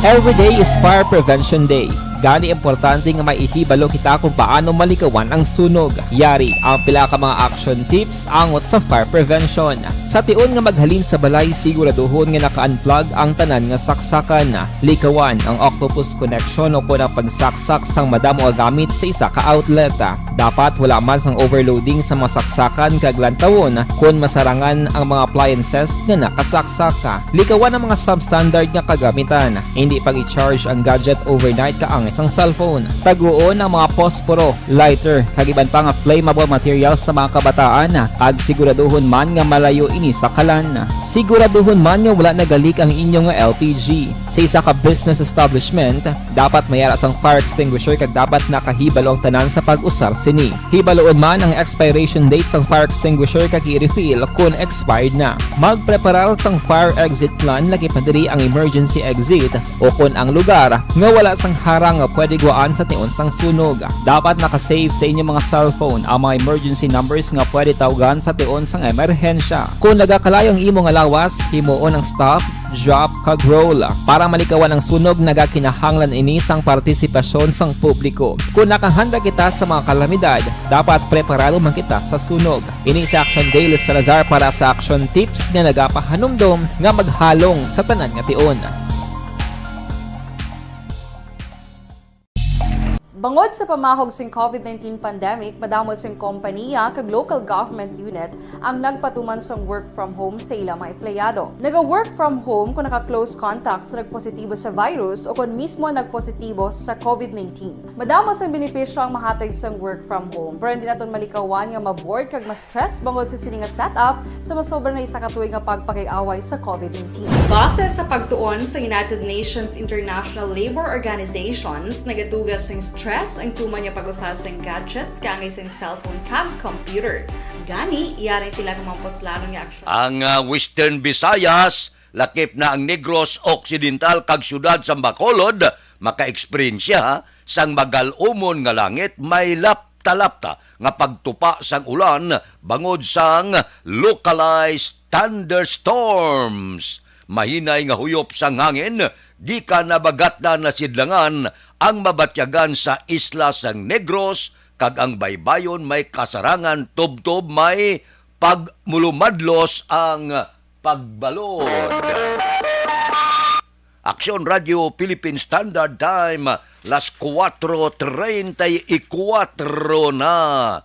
Every day is Fire Prevention Day. Gani, importante nga may ihibalo kita kung paano malikawan ang sunog. Yari ang pila ka mga action tips angot sa fire prevention. Sa tion nga maghalin sa balay, siguraduhon nga naka-unplug ang tanan nga saksakan. Likawan ang octopus connection o kon ang pagsaksak sang madamo nga gamit sa isa ka outlet. Dapat wala man sang overloading sa mga saksakan kag lantawon kon masarangan ang mga appliances nga nakasaksak. Likawan ang mga substandard nga kagamitan. Hindi pag-i-charge ang gadget overnight kaangay sang cellphone. Taguon ang mga posporo, lighter, kag iban pa nga flammable materials sa mga kabataan, kag siguraduhon man nga malayo ini sa kalan. Siguraduhon man nga wala nagalik ang inyo nga L P G. Sa isa ka business establishment, dapat may ara sang fire extinguisher kag dapat nakahibalo ang tanan sa pag-usar sini. Hibaloon man ang expiration date sang fire extinguisher kag i-refill kon expired na. Magpreparar sang fire exit plan, lakip na diri ang emergency exit, o kon ang lugar nga wala sang harang nga pwede guwaan sa tion sang sunog. Dapat naka-save sa inyong mga cellphone ang mga emergency numbers nga pwede tawgan sa tion sang emerhensya. Kung nagakalayo ang imo nga lawas, himuon ang stop, drop, kag roll. Para malikawan ang sunog, nagakinahanglan ini sang partisipasyon sang publiko. Kung nakahanda kita sa mga kalamidad, dapat preparado man kita sa sunog. Ini si Action Dale Salazar para sa Action Tips nga nagapahanumdom nga maghalong sa tanan nga tion. Bangod sa pamahog sing covid nineteen pandemic, madamo sing kompaniya kag local government unit ang nagpatuman sang work from home sa ila mga empleyado. Naga-work from home kung naka-close contact sa nagpositibo sa virus o kon mismo nagpositibo sa covid nineteen. Madamo sang benepisyo ang mahatag sang work from home, pero hindi naton malikawan nga ma-bored kag ma-stress bangod sa sini nga setup sa masobra na isa ka tuig nga pagpakig-away sa covid nineteen. Base sa pagtuon sa United Nations International Labor Organizations, nagaduga sing stress ang tuman nga pag-usa sing gadgets kaangay sing cellphone kag computer. Gani, yari ang pila ka mga puslanon nga aksyon. Ang, ah, Western Visayas, lakip na ang Negros Occidental kag siyudad sang Bacolod, maka-eksperyensya sang magal-umon nga langit, may lapta-lapta nga pagtupa sang ulan bangod sang localized thunderstorms. Mahinay nga huyop sang hangin gikan nabagatnan na sidlangan ang mabatyagan sa isla sang Negros, kag ang baybayon may kasarangan tubtob may pagmulumadlos ang pagbalod. Aksyon Radio Philippine Standard Time, las kuwatro treinta y cuatro na.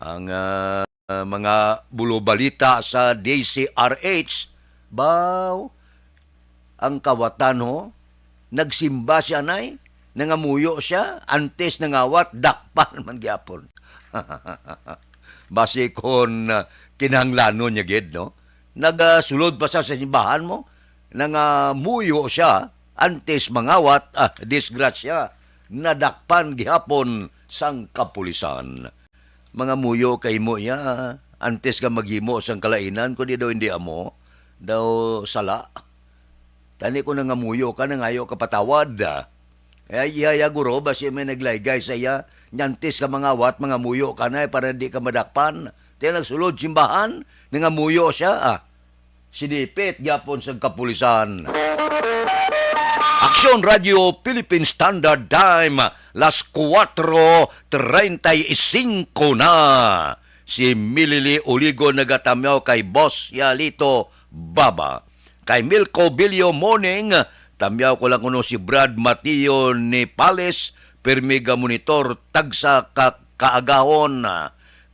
Ang, ah, mga bulobalita sa D Z R H, baw, ang kawatan, ho, nagsimba siya, nay, nangamuyo siya, antes nangawat, dakpan man gyapon. Basi kon, ah, kinahanglanon niya gid, no? Nagasulod pa sa simbahan mo, nangamuyo siya, antes mangawat, ah, disgrasya, nadakpan gihapon sang kapulisan. Mangamuyo kay mo iya, antes ka maghimo sang kalainan, kundi daw hindi amo, daw sala. Tani ko nangamuyo ka, nangayo ka patawad. Ay, iya, iya, guro, basi may naglaygay sa iya. Nyantis ka mangawat, mangamuyo ka na, eh, para di ka madakpan. Tiyan nagsulod simbahan, nangamuyo siya, ah. Sinipit gyapon sa kapulisan. Aksyon Radio Philippine Standard Time, las kuwatro treinta y cinco na. Si Milili Uligo nagatamyaw kay Boss Yalito Baba. Kay Milko Bilyo, morning. Tamyaw ko lang kuno si Brad Mateo ni Pales, pirmi ga monitor, tagsa ka kaagahon.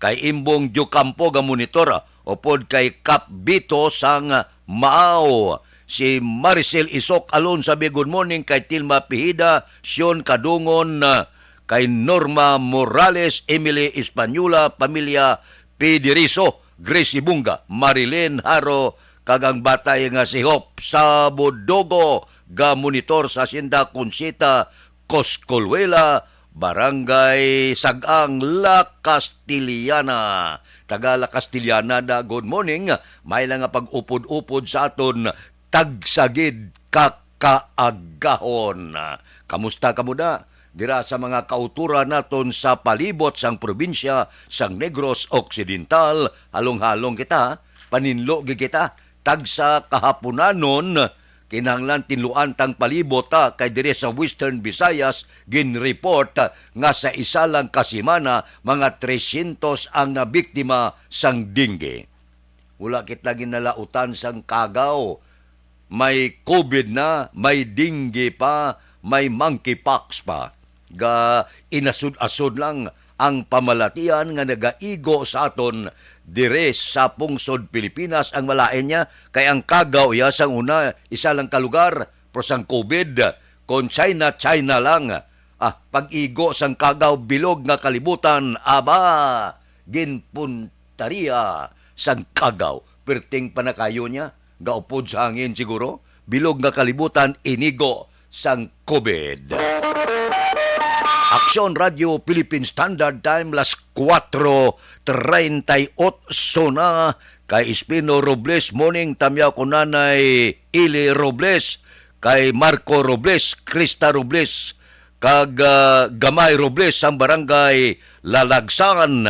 Kay Imbong Diocampo ga monitor, upod kay Kap Bito sang Maaw. Si Maricel Isok Alon sabi, good morning kay Tilma Pihida, Sion Kadungon, kay Norma Morales, Emily Española, pamilya Pidiriso, Gracie Bunga, Marilyn Haro, kag ang batay nga si Hope sa Bodogo, ga monitor sa Hacienda Conchita, Coscoluela, Barangay Sag-ang, La Castellana. Taga La Castellana da, good morning. May lang nga pag-upod-upod sa aton tagsagid ka kaagahon. Kamusta kamo da? Dira sa mga kauturan naton sa palibot sang probinsya sang Negros Occidental, halong-halong kita, paninlo gid kita, tagsa kahapunanon, Kinahanglan tinluan tang palibot, ha, kay diri sa Western Visayas, ginreport, ha, nga sa isa lang ka semana, mga trescientos ang nabiktima sang dengue. Wala kita ginalautan sang Cagao. May covid na, may dengue pa, may monkeypox pa. Ga inasod-asod lang ang pamalatian nga nagaigo sa aton dire sa pungsod Pilipinas ang malain niya, kay ang Cagao iya sang una, isa lang ka lugar, pero sang covid, kon China, China lang. Ah, pag-igo sang Cagao, bilog nga kalibutan, aba, ginpuntaria sang Cagao. Perting panakayo niya, gaupod sa hangin siguro, bilog nga kalibutan, inigo sang covid. Aksyon Radio Philippine Standard Time, las kuwatro treinta y ocho na. Kay Espino Robles, morning, tamyaw ko Nanay Ili Robles, kay Marco Robles, Krista Robles, kag, ah, Gamay Robles sang Barangay Lalagsan,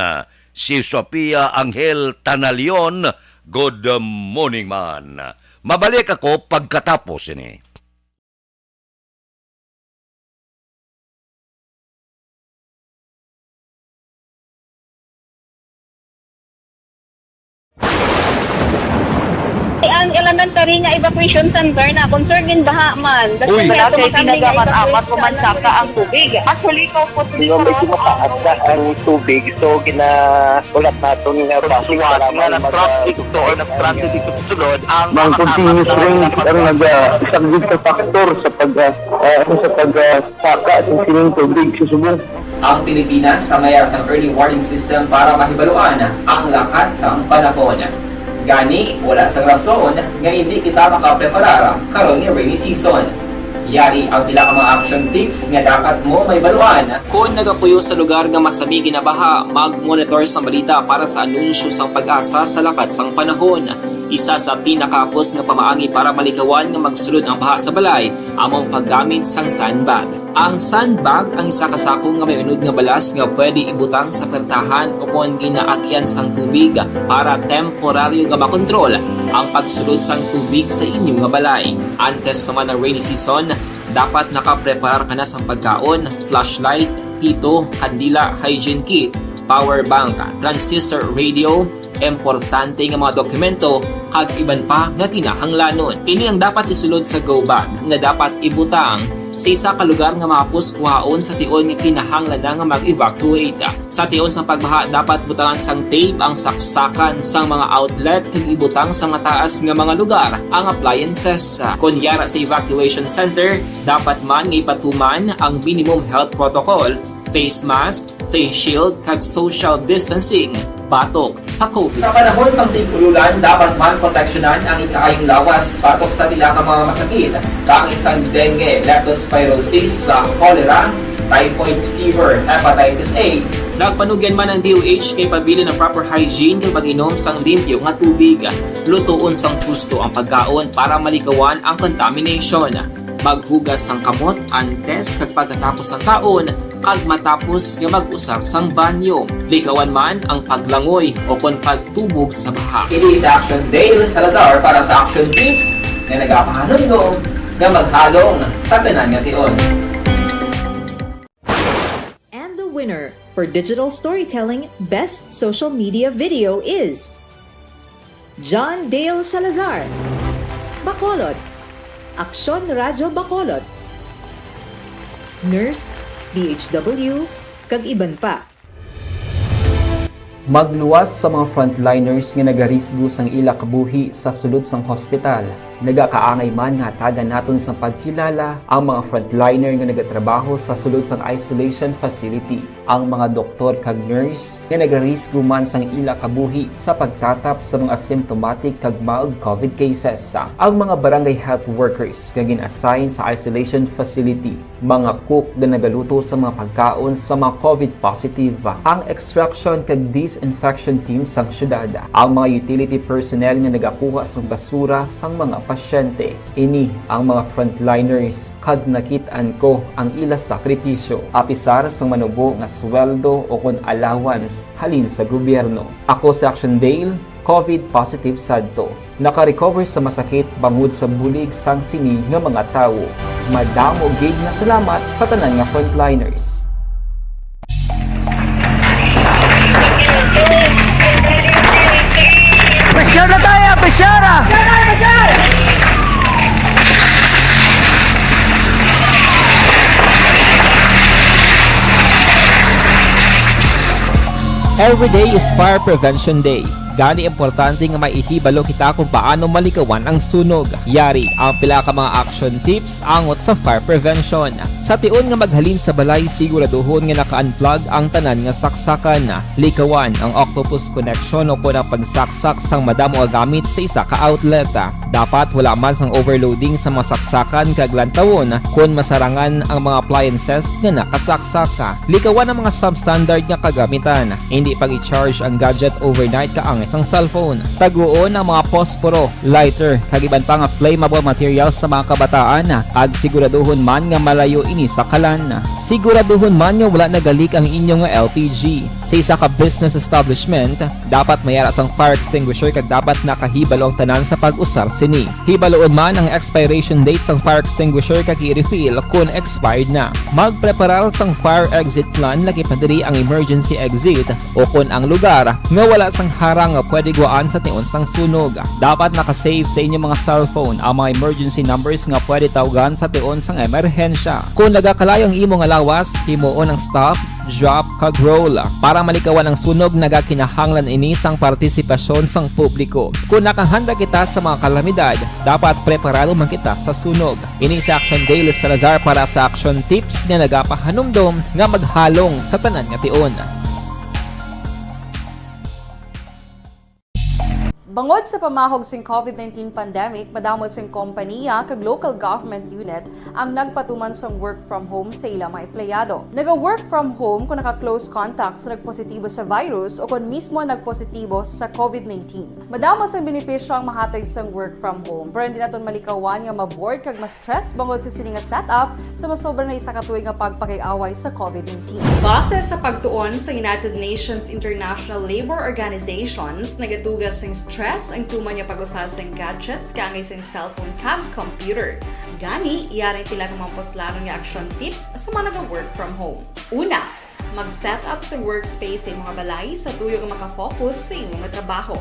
si Sofia Angel Tanalion. Good morning man. Mabalik ako pagkatapos ini. Ang elementary nga evacuation center na concern gin baha man. Uy. Wala kay tinaga man amat ko man saka ang tubig. Actually, ko po. Di ba, medyo mataas na ang tubig, so gina-, ulat naton nga basi wala nga man nag-transit to or nag-transit ito sulod ang mga continuous rain ang nag-, ah, isa gid ka factor sa pag, ah, ah, ano, sa pag, ah, saka sa sining tubig sa subong. Ang Pilipinas sa mayar sang early warning system para mahibaluan ang lakat sang panahon. Gani, wala sang rason nga hindi kita makapreparar karon nga rainy season. Yari ang pila ka mga action tips nga dapat mo mahibaluan. Kon nagapuyo sa lugar nga masami ginabaha, mag-monitor sang balita para sa anunsyo sang PAGASA sa lakat sang panahon. Isa sa pinakahapos nga pamaagi para malikawan nga magsulod ang baha sa balay amo ang paggamit sang sandbag. Ang sandbag ang isa ka sako nga may unod nga balas nga pwede ibutang sa pertahan o kon ginaagyan sang tubig para temporaryo nga makontrol ang pagsulod sang tubig sa inyo nga balay. Antes pa man ang rainy season, dapat nakapreparar ka na sang pagkaon, flashlight, pito, kandila, hygiene kit, power bank, transistor radio, importante nga mga dokumento, kag iban pa nga kinahanglanon. Ini ang dapat isulod sa go bag nga dapat ibutang sa isa ka lugar nga mahapos kuhaon sa tion nga kinahanglan na nga mag-evacuate. Sa tion sang pagbaha, dapat butangan sang tape ang saksakan sang mga outlet kag ibutang sa mataas nga mga lugar ang appliances. Kon yara sa evacuation center, dapat man nga ipatuman ang minimum health protocol, face mask, face shield, kag social distancing batok sa covid. Sa panahon sang tig-ululan, dapat man proteksyonan ang ikaayong lawas batok sa pila ka mga masakit, kaangay sang dengue, leptospirosis, sa cholera, typhoid fever, hepatitis A. Nagpanugyan man ang D O H nga ipabilin ang proper hygiene kag pag-inom sang limpyo nga tubig. Lutoon sang husto ang pagkaon para malikawan ang contamination. Maghugas sang kamot antes kag pagkatapos sang kaon, kag matapos nga mag-usar sang banyo. Likawan man ang paglangoy o kon pagtubog sa baha. Ini si Action Dale Salazar para sa Action Tips nga nagapahanumdom nga maghalong sa tanan nga tion. And the winner for digital storytelling best social media video is John Dale Salazar, Bacolod, Aksyon Radyo Bacolod, nurse, D H W, kag iban pa. Magluwas sa mga frontliners nga nagarisgo sang ila kabuhi sa sulod sang hospital. Nagakaangay man nga hatagan naton sang pagkilala ang mga frontliner nga nagatrabaho sa sulod sang isolation facility, ang mga doktor kag nurse nga nagarisgo man sang ila kabuhi sa pagtatap sa mga asymptomatic kag mild covid cases, ang mga barangay health workers nga gin-assign sa isolation facility, mga cook nga nagaluto sa mga pagkaon sa mga covid positive, ang extraction kag disinfection team sang syudad, ang mga utility personnel nga nagakuha sang basura sang mga pasyente. Ini ang mga frontliners, kag nakit-an ko ang ila sakripisyo. Apisar sang manubo nga sweldo o kon allowance halin sa gobyerno. Ako si Action Dale, COVID positive sadto. Naka-recover sa masakit bangod sa bulig sang sini nga mga tawo. Madamo gid nga salamat sa tanan nga frontliners. Pressure na tayo! Pressure na! Every day is Fire Prevention Day. Gani, importante nga may ihibalo kita kung paano malikawan ang sunog. Yari ang pila ka mga action tips angot sa fire prevention. Sa tion nga maghalin sa balay, siguraduhon nga naka-unplug ang tanan nga saksakan. Likawan ang octopus connection o kon ang pagsaksak sang madamo nga gamit sa isa ka outlet. Dapat wala man sang overloading sa mga saksakan kag lantawon kon masarangan ang mga appliances nga nakasaksak. Likawan ang mga substandard nga kagamitan. Hindi pag-i-charge ang gadget overnight kaangay sang cellphone. Taguon ang mga posporo, lighter, kag iban pa nga flammable materials sa mga kabataan, kag siguraduhon man nga malayo ini sa kalan. Siguraduhon man nga wala nagalik ang inyo nga L P G. Sa isa ka business establishment, dapat may ara sang fire extinguisher kag dapat nakahibalo ang tanan sa pag-usar sini. Hibaloon man ang expiration date sang fire extinguisher kag i-refill kon expired na. Magpreparar sang fire exit plan, lakip na diri ang emergency exit o kon ang lugar nga wala sang harang nga pwede guwaan sa tion sang sunog. Dapat naka-save sa inyo mga cellphone ang mga emergency numbers nga pwede tawgan sa tion sang emerhensya. Kon nagakalayo ang imo nga lawas, himuon ang stop, drop, kag roll. Para malikawan ang sunog, nagakinahanglan ini sang partisipasyon sang publiko. Kon nakahanda kita sa mga kalamidad, dapat preparado man kita sa sunog. Ini si Action Daily Salazar para sa Action Tips nga nagapahanumdom nga maghalong sa tanan nga tion. Bangod sa pamahog sing COVID nineteen pandemic, madamo sing kompaniya kag local government unit ang nagpatuman sang work from home sa ila mga empleyado. Naga-work from home kon naka-close contact sa nagpositibo sa virus o kon mismo nagpositibo sa COVID nineteen. Madamo sang benepisyo ang mahatag sang work from home, pero hindi naton malikawan nga ma-bored kag ma-stress bangod sa sini nga setup sa masobra na isa ka tuig nga pagpakig-away sa COVID nineteen. Base sa pagtuon sa United Nations International Labour Organizations, nagatuga sing stress ang tuman nga pag-usar sing gadgets kaangay sing cellphone kag computer. Gani, yari ang pila ka mga puslanon nga action tips sa mga naga-work from home. Una, mag-set up sa workspace sa imong balay sa tuyo nga maka-focus sa imong trabaho.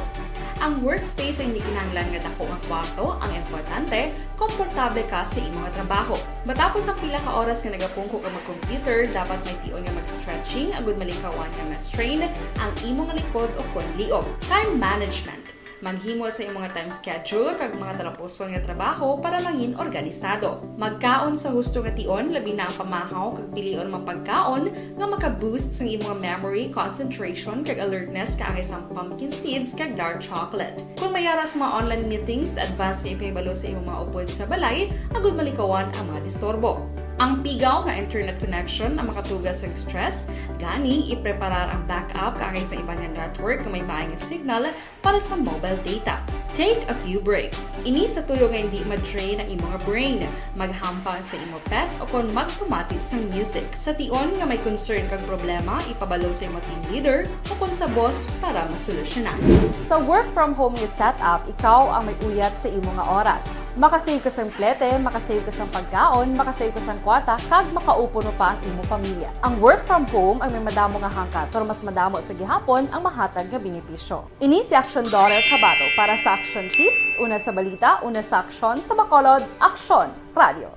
Ang workspace ay hindi kinahanglan nga dako nga kwarto, ang importante, komportable ka sa imong trabaho. Matapos ang pila ka oras nga nagapungko ka mag-computer, dapat may tion nga mag-stretching agud malikawan nga ma-strain ang imong likod o kon liog. Time management. Maghimo sa imong time schedule kag mga talapuson nga trabaho para mangin organisado. Magkaon sa husto nga tion, labi na ang pamahaw kag pilion mga pagkaon nga maka-boost sang imong memory, concentration, kag alertness kaangay sang pumpkin seeds kag dark chocolate. Kon may ara sa mga online meetings, advance nga ipahibalo sa imong mga upod sa balay agud malikawan ang mga disturbo. Ang pigaw nga internet connection ang makatuga sang stress, gani ipreparar ang backup kaangay sa iban nga network nga may maay nga signal para sa mobile data. Take a few breaks. Ini sa tuyo nga hindi ma-drain ang imo nga brain. Maghampang sa imo pet o kon magpamati sang music. Sa tion nga may concern kag problema, ipabalo sa imo team leader o kon sa boss para masolusyonan. Sa work from home nga setup, ikaw ang may uyat sa imo nga oras. Makasave ka sang plete, makasave ka sang pagkaon, makasave ka sang kwarta, kag makaupuno pa ang imo pamilya. Ang work from home ang may madamo nga hangkat, pero mas madamo sa gihapon ang mahatag nga benepisyo. Ini si Action Daughter Kabato para sa Action Tips, una sa balita, una sa aksyon, sa Bacolod, Aksyon Radio.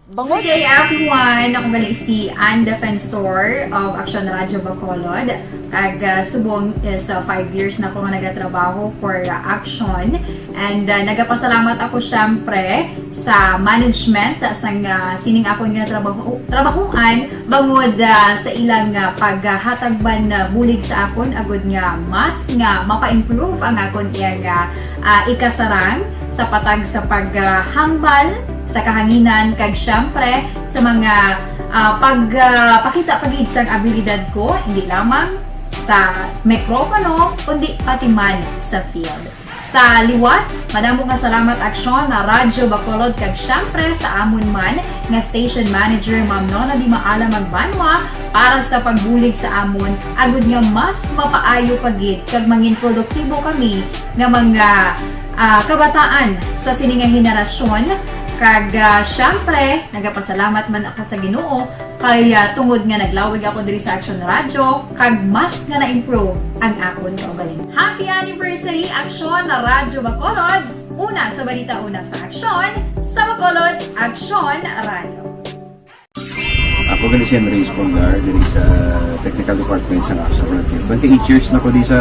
Bangod Good day, everyone! Ako gali si Ann Defensor of Action Radio Bacolod. Kag, ah, subong is, ah, five years na ako nga nagatrabaho for, ah, Action. And, ah, nagapasalamat ako, syempre, sa management, ah, sang, ah, sining akon nga trabaho, trabahuan, bangod, ah, sa ilang, ah, paghatag man, ah, bulig sa akon, agud nga mas nga mapa-improve ang akon iyang, ah, ah, ikasarang sa patag sa paghambal sa kahanginan, kag syempre sa mga, ah, pag, ah, pakita pa gid sang abilidad ko, hindi lamang sa mikropono, kundi pati man sa field. Sa liwat, madamo nga salamat, Aksyon, na Radyo Bacolod, kag siyempre sa amon man nga station manager, Ma'am Nona Di Maala Magbanwa, para sa pagbulig sa amon, agud nga mas mapaayo pa gid kag mangin produktibo kami nga mga, ah, kabataan sa sini nga henerasyon. Kag, ah, siyempre, nagapasalamat man ako sa Ginoo kay, ah, tungod nga naglawig ako diri sa Aksyon Radyo, kag mas nga na-improve ang akon kaugalingon. Happy anniversary, Aksyon na Radyo Bacolod! Una sa balita, una sa aksyon, sa Bacolod, Aksyon Radyo. Ako gali si Henry Espolgar diri sa Technical Department sa Aksyon Radyo. Twenty-eight years na ko di sa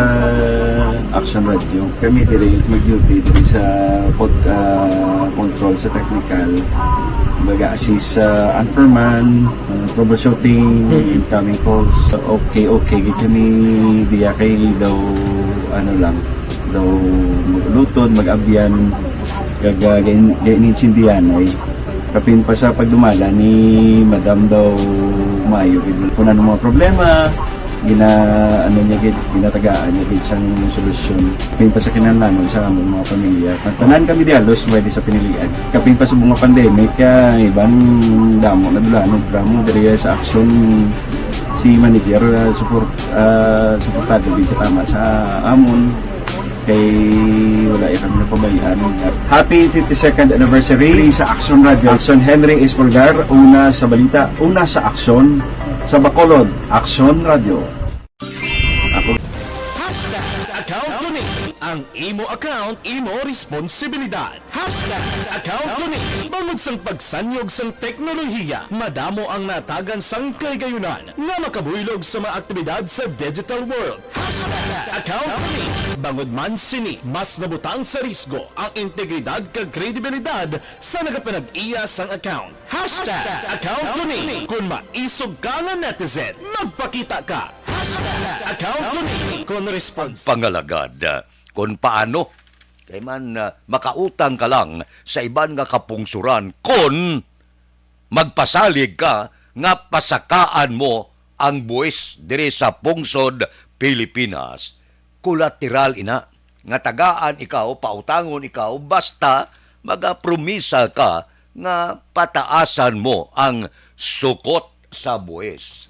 Aksyon Radyo. Kami diri mag-duty diri sa pod-, ah, control sa technical. Mag-assist sa anchorman, ah, troubleshooting, incoming calls. Okay, okay. Gid kami diya kay daw, ano lang, daw mag-ulutod, mag-abyan, kag, ah, gain-, gainintindihan ay. Kapin pa sa pagdumala ni Madam daw maayo gid. Kung ano mga problema, gina-, ano niya gid, ginatagaan niya gid sang solusyon. Kapin pa sa kinahanglanon sa among mga pamilya. Tanan kami di halos pwede sa pinilian. Kapin pa sa mga pandemic, ah, iban damo na dulanon, damo diri sa aksyon si manager, ah, support, ah, suportado gid tama sa amon. Kay wala ya kami napabayaan. Happy fifty-second anniversary sa Aksyon Radyo. Aksyon Henry Espolgar, una sa balita, una sa aksyon, sa Bacolod, Aksyon Radyo. Ako. Hashtag account ko ni. Ang imo account, imo responsibilidad. Hashtag account ko ni. Bangod sang pagsanyog sang teknolohiya, madamo ang natagan sang kaligayunan nga makabuylog sa mga aktibidad sa digital world. Hashtag account ko ni. Bangod man sini, mas nabutang sa risgo ang integridad kag kredibilidad sa nagapanag-iya sang account. Hashtag account ko ni. Kon maisog ka nga netizen, magpakita ka. Hashtag account ko ni. Kon respons- Pangalagad, kon paano? Kay man, ah, makautang ka lang sa iban nga kapungsuran kon magpasalig ka nga pasakaan mo ang buwis diri sa pungsod Pilipinas. Kolateral ina nga tagaan ikaw, pautangon ikaw, basta magapromisa ka nga pataasan mo ang sukot sa buwis.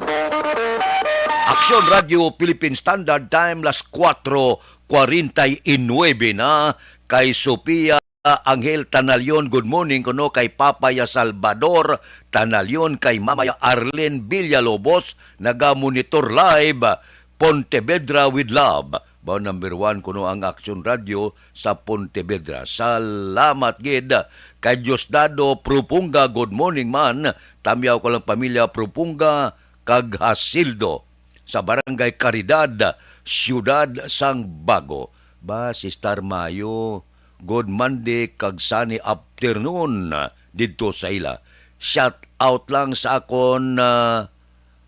Aksyon Radyo Philippine Standard Time, las kuwatro kwarenta y nuebe na. Kay Sophia Angel Tanalion, good morning kuno kay Papaya Salvador Tanalion, kay Mamaya Arlene Villalobos, naga-monitor live, Pontevedra with love. Ba, number one kuno ang Aksyon Radyo sa Pontevedra. Salamat gid kay Diosdado Propunga. Good morning man. Tamyaw ko lang pamilya Propunga kag Hasildo sa Barangay Caridad, Siyudad sang Bago. Ba, Sister Mayo, good Monday kag sunny afternoon didto sa ila. Shout out lang sa akon, ah,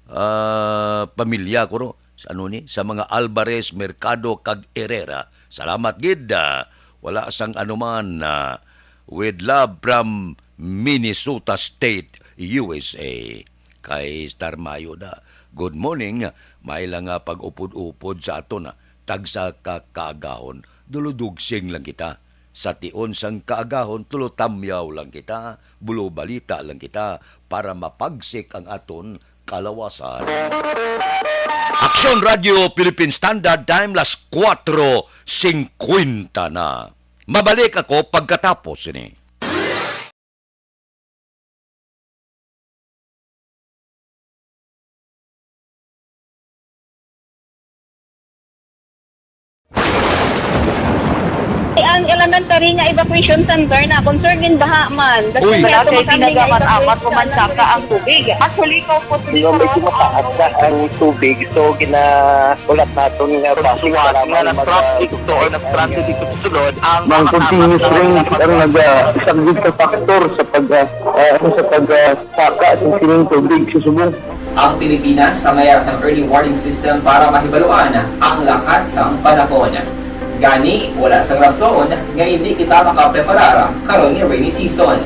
ah, pamilya ko, no? Sa ano ni? Sa mga Alvarez, Mercado, kag Herrera. Salamat gid, ah, wala sang anuman, ah, with love from Minnesota State, U S A. Kay Star Mayo na. Good morning. May lang nga pag-upod-upod sa aton, ah. Tagsa ka kaagahon, duludugsing lang kita. Sa tion sang kaagahon, tulotamyaw lang kita, bulobalita lang kita, para mapagsik ang aton kalawasan. Aksyon Radyo Philippine Standard Time, las kuwatro singkwenta na. Mabalik ako pagkatapos ini. Ang elementary nga evacuation center na concern gid baha man. Uy. Wala kay pinagamat-amat ko man saka ang tubig. Actually, ko po. Medyo mataas na ang tubig, so gina-, ulat naton nga bus nga nag-traffic to or nag-transit dito sa sulod ang mga continuous rain ang nag-, ah, isang big factor sa pag, ah, ah, sa pag, ah, saka sa sining tubig sa subong. Ang Pilipinas, sa mayas ang early warning system para mahibaluan ang lakat sang panahon. Gani, wala sang rason nga hindi kita makapreparar karon nga rainy season.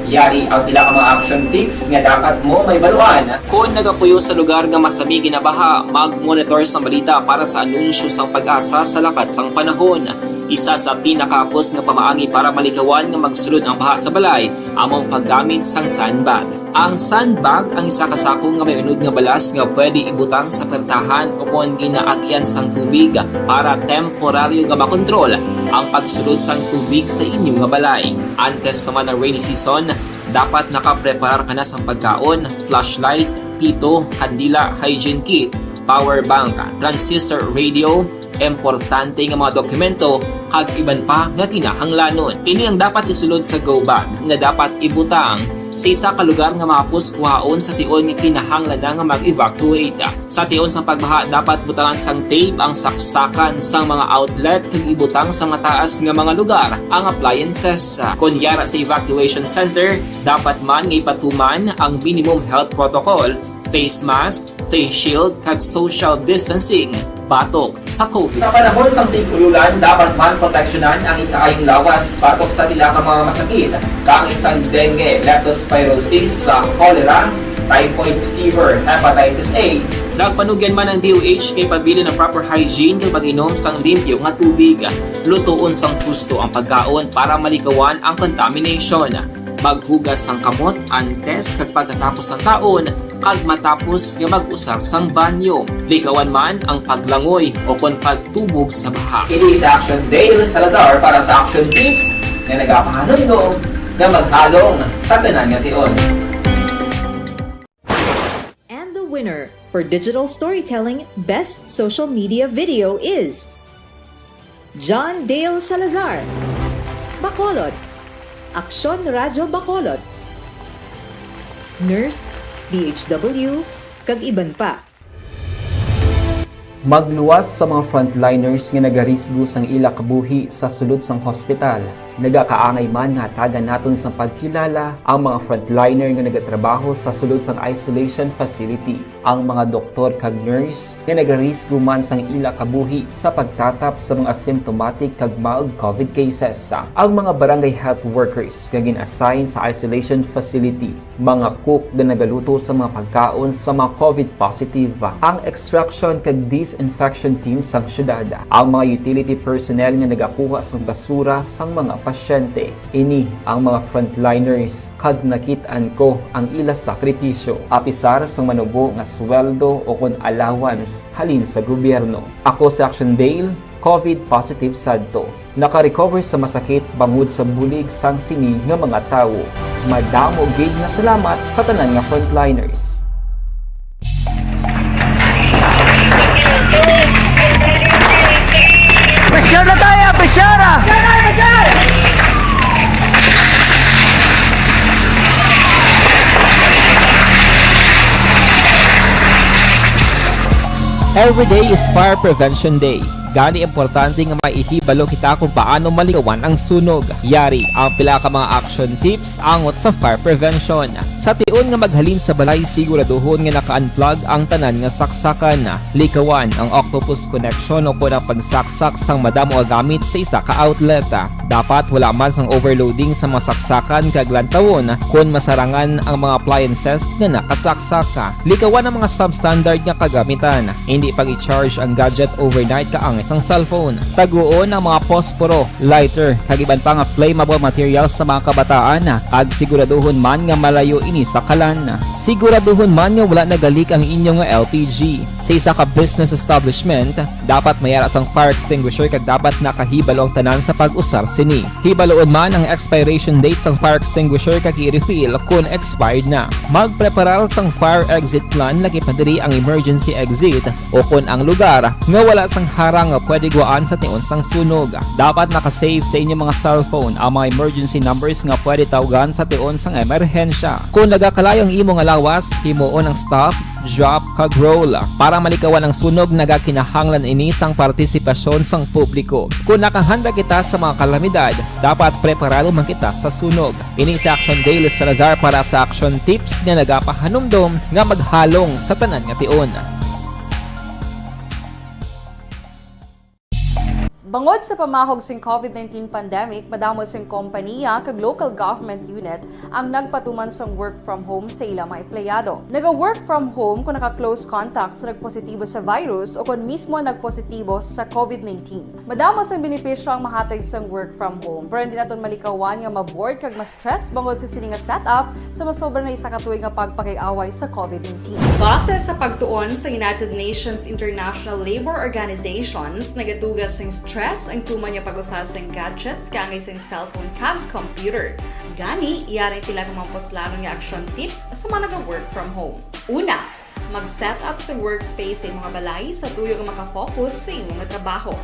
Yari ang pila ka mga action tips nga dapat mo mahibaluan. Kon nagapuyo sa lugar nga masami ginabaha, mag-monitor sang balita para sa anunsyo sang PAGASA sa lakat sang panahon. Isa sa pinakahapos nga pamaagi para malikawan nga magsulod ang baha sa balay amo ang paggamit sang sandbag. Ang sandbag ang isa ka sako nga may unod nga balas nga pwede ibutang sa pertahan o kon ginaagian sang tubig para temporaryo nga makontrol ang pagsulod sang tubig sa inyo nga balay. Antes pa man ang rainy season, dapat nakapreparar ka na sang pagkaon, flashlight, pito, kandila, hygiene kit, power bank, transistor radio, importante nga mga dokumento, kag iban pa nga kinahanglanon. Ini ang dapat isulod sa go bag nga dapat ibutang sa isa ka lugar nga mahapos kuhaon sa tion nga kinahanglan na nga mag-evacuate. Sa tion sang pagbaha, dapat butangan sang tape ang saksakan sang mga outlet kag ibutang sa mataas nga mga lugar ang appliances. Kon yara sa evacuation center, dapat man nga ipatuman ang minimum health protocol, face mask, face shield, kag social distancing batok sa COVID. Sa panahon sang tig-ululan, dapat man proteksyonan ang ikaayong lawas batok sa pila ka mga masakit, kaangay sang dengue, leptospirosis, sa cholera, typhoid fever, hepatitis A. Nagpanugyan man ang D O H kay pabilin ang proper hygiene kag pag-inom sang limpyo nga tubig. Lutoon sang husto ang pagkaon para malikawan ang contamination. Maghugas sang kamot antes kag pagkatapos sang kaon kag matapos nga mag-usar sang banyo. Likawan man ang paglangoy o kon pagtubog sa baha. Ini si Action Dale Salazar para sa Action Tips nga nagapahanumdom nga maghalong sa tanan nga tion. And the winner for Digital Storytelling Best Social Media Video is John Dale Salazar, Bacolod, Aksyon Radyo Bacolod, Nurse, D H W, kag iban pa. Magluwas sa mga frontliners nga nagarisgo sang ila kabuhi sa sulod sang hospital. Nagakaangay man nga hatagan naton sang pagkilala ang mga frontliner nga nagatrabaho sa sulod sang isolation facility. Ang mga doktor kag nurse nga nagarisgo man sang ila kabuhi sa pagtatap sa mga symptomatic kag mild COVID cases. Ang mga barangay health workers nga gin-assign sa isolation facility, mga cook nga nagaluto sa mga pagkaon sa mga COVID positive, ang extraction kag disinfection team sang syudad, ang mga utility personnel nga nagakuha sang basura sang mga pasyente. Ini ang mga frontliners kag nakit-an ko ang ila sakripisyo, apisar sang manubo nga sweldo o kon allowance halin sa gobyerno. Ako si Action Dale, COVID positive sadto. Naka-recover sa masakit bangod sa bulig sang sini nga mga tawo. Madamo gid nga salamat sa tanan nga frontliners. Pressure na tayo! Pressure! Every day is Fire Prevention Day. Gani importante nga maihibalo kita kung paano malikawan ang sunog. Yari ang pila ka mga action tips angot sa fire prevention. Sa tion nga maghalin sa balay, siguraduhon nga naka-unplug ang tanan nga saksakan. Likawan ang octopus connection o kon ang pagsaksak sang madamo nga gamit sa isa ka outlet. Dapat wala man sang overloading sa mga saksakan kag lantawon kon masarangan ang mga appliances nga nakasaksak. Likawan ang mga substandard nga kagamitan. Indi pag-i-charge ang gadget overnight kaangay sang cellphone. Taguon ang mga posporo, lighter, kag iban pa nga flammable materials sa mga kabataan, kag siguraduhon man nga malayo ini sa kalan. Siguraduhon man nga wala nagalik ang inyo nga L P G. Sa isa ka business establishment, dapat may ara sang fire extinguisher kag dapat nakahibalo ang tanan sa pag-usar sini. Hibaluon man ang expiration date sang fire extinguisher kag i-refill kon expired na. Magpreparar sang fire exit plan, lakip na diri ang emergency exit o kon ang lugar nga wala sang harang nga pwede guwaan sa tion sang sunog. Dapat naka-save sa inyo mga cellphone ang mga emergency numbers nga pwede tawgan sa tion sang emerhensya. Kon nagakalayo ang imo nga lawas, himuon ang stop, drop, kag roll. Para malikawan ang sunog, nagakinahanglan ini sang partisipasyon sang publiko. Kon nakahanda kita sa mga kalamidad, dapat preparado man kita sa sunog. Ini si Action Dale Salazar para sa Action Tips nga nagapahanumdom nga maghalong sa tanan nga tion. Bangod sa pamahog sing COVID nineteen pandemic, madamo sing kompaniya kag local government unit ang nagpatuman sang work from home sa ila mga empleyado. Naga-work from home kung naka-close contact sa nagpositibo sa virus o kon mismo nagpositibo sa COVID nineteen. Madamo sang benepisyo ang mahatag sang work from home, pero hindi naton malikawan nga ma-bored kag ma-stress bangod sa sini nga setup sa masobra na isa ka tuig nga pagpakig-away sa COVID nineteen. Base sa pagtuon sa United Nations International Labour Organizations, nagatuga sing stress ang tuman nga pag-usa sing gadgets kaangay sing cellphone kag computer. Gani, yari ang pila ka mga puslanon nga action tips sa mga naga-work from home. Una, mag-set up sa workspace sa imong balay sa tuyo nga makafocus sa imong trabaho.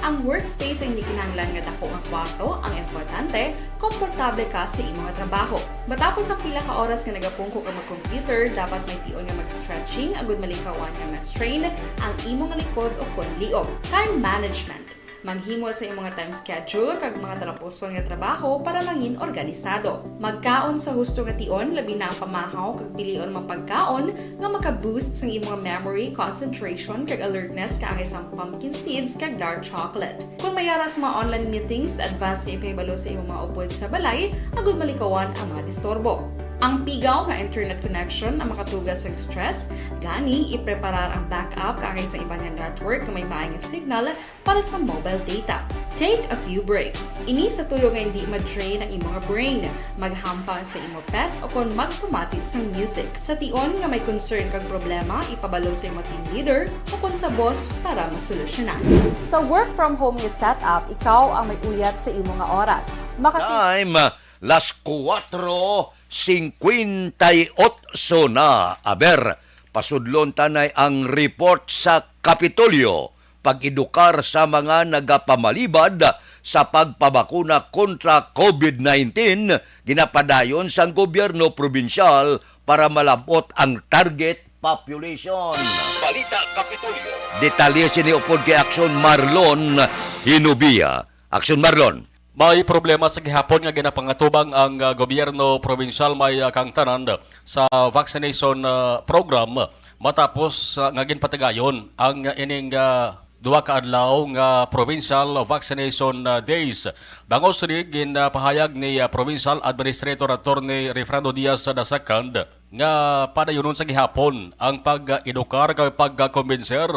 Ang workspace ay hindi kinahanglan nga dako nga kwarto, ang importante, komportable ka sa imong trabaho. Matapos ang pila ka oras nga nagapungko ka mag-computer, dapat may tion nga mag-stretching agud malikawan nga ma-strain ang imong likod o kon liog. Time management. Maghimo sa imong time schedule kag mga talapuson nga trabaho para mangin organisado. Magkaon sa husto nga tion, labi na ang pamahaw kag pilion mga pagkaon nga maka-boost sang imong memory, concentration, kag alertness kaangay sang pumpkin seeds kag dark chocolate. Kung may ara sa mga online meetings, advance nga ipahibalo sa imong mga upod sa balay agud malikawan ang mga disturbo. Ang pigaw nga internet connection ang makatuga sa stress, gani ipreparar ang backup kaangay sa iban nga network nga may maay nga signal para sa mobile data. Take a few breaks. Ini sa tuyo nga hindi ma-drain ang imong brain. Maghampang sa imo pet o kon magpamati sang music. Sa tion nga may concern kag problema, ipabalo sa imo team leader o kon sa boss para masolusyonan. Sa work from home nga setup, ikaw ang may uyat sa imo nga oras. Makasi- Time, las kuwatro singkwenta y otso na. Aber, pasudlon tanay ang report sa Kapitolyo, pag-edukar sa mga nagapamalibad sa pagpabakuna kontra COVID nineteen, ginapadayon sang gobyerno probinsyal para malab-ot ang target population. Balita Kapitolyo. Detalye sini upod kay Aksyon Marlon Hinubia. Aksyon Marlon. May problema sa gihapon nga ginapangatubang ang, ah, gobyerno probinsyal may, ah, kangtanan sa vaccination, ah, program matapos, ah, nga ginpatigayon ang, ah, ining, ah, duha ka adlaw nga provincial vaccination, ah, days. Bangos sini ginpahayag ni, ah, Provincial Administrator Attorney Refrando Diaz the second nga padayunon sa gihapon ang pag-edukar kag pagkakumbinser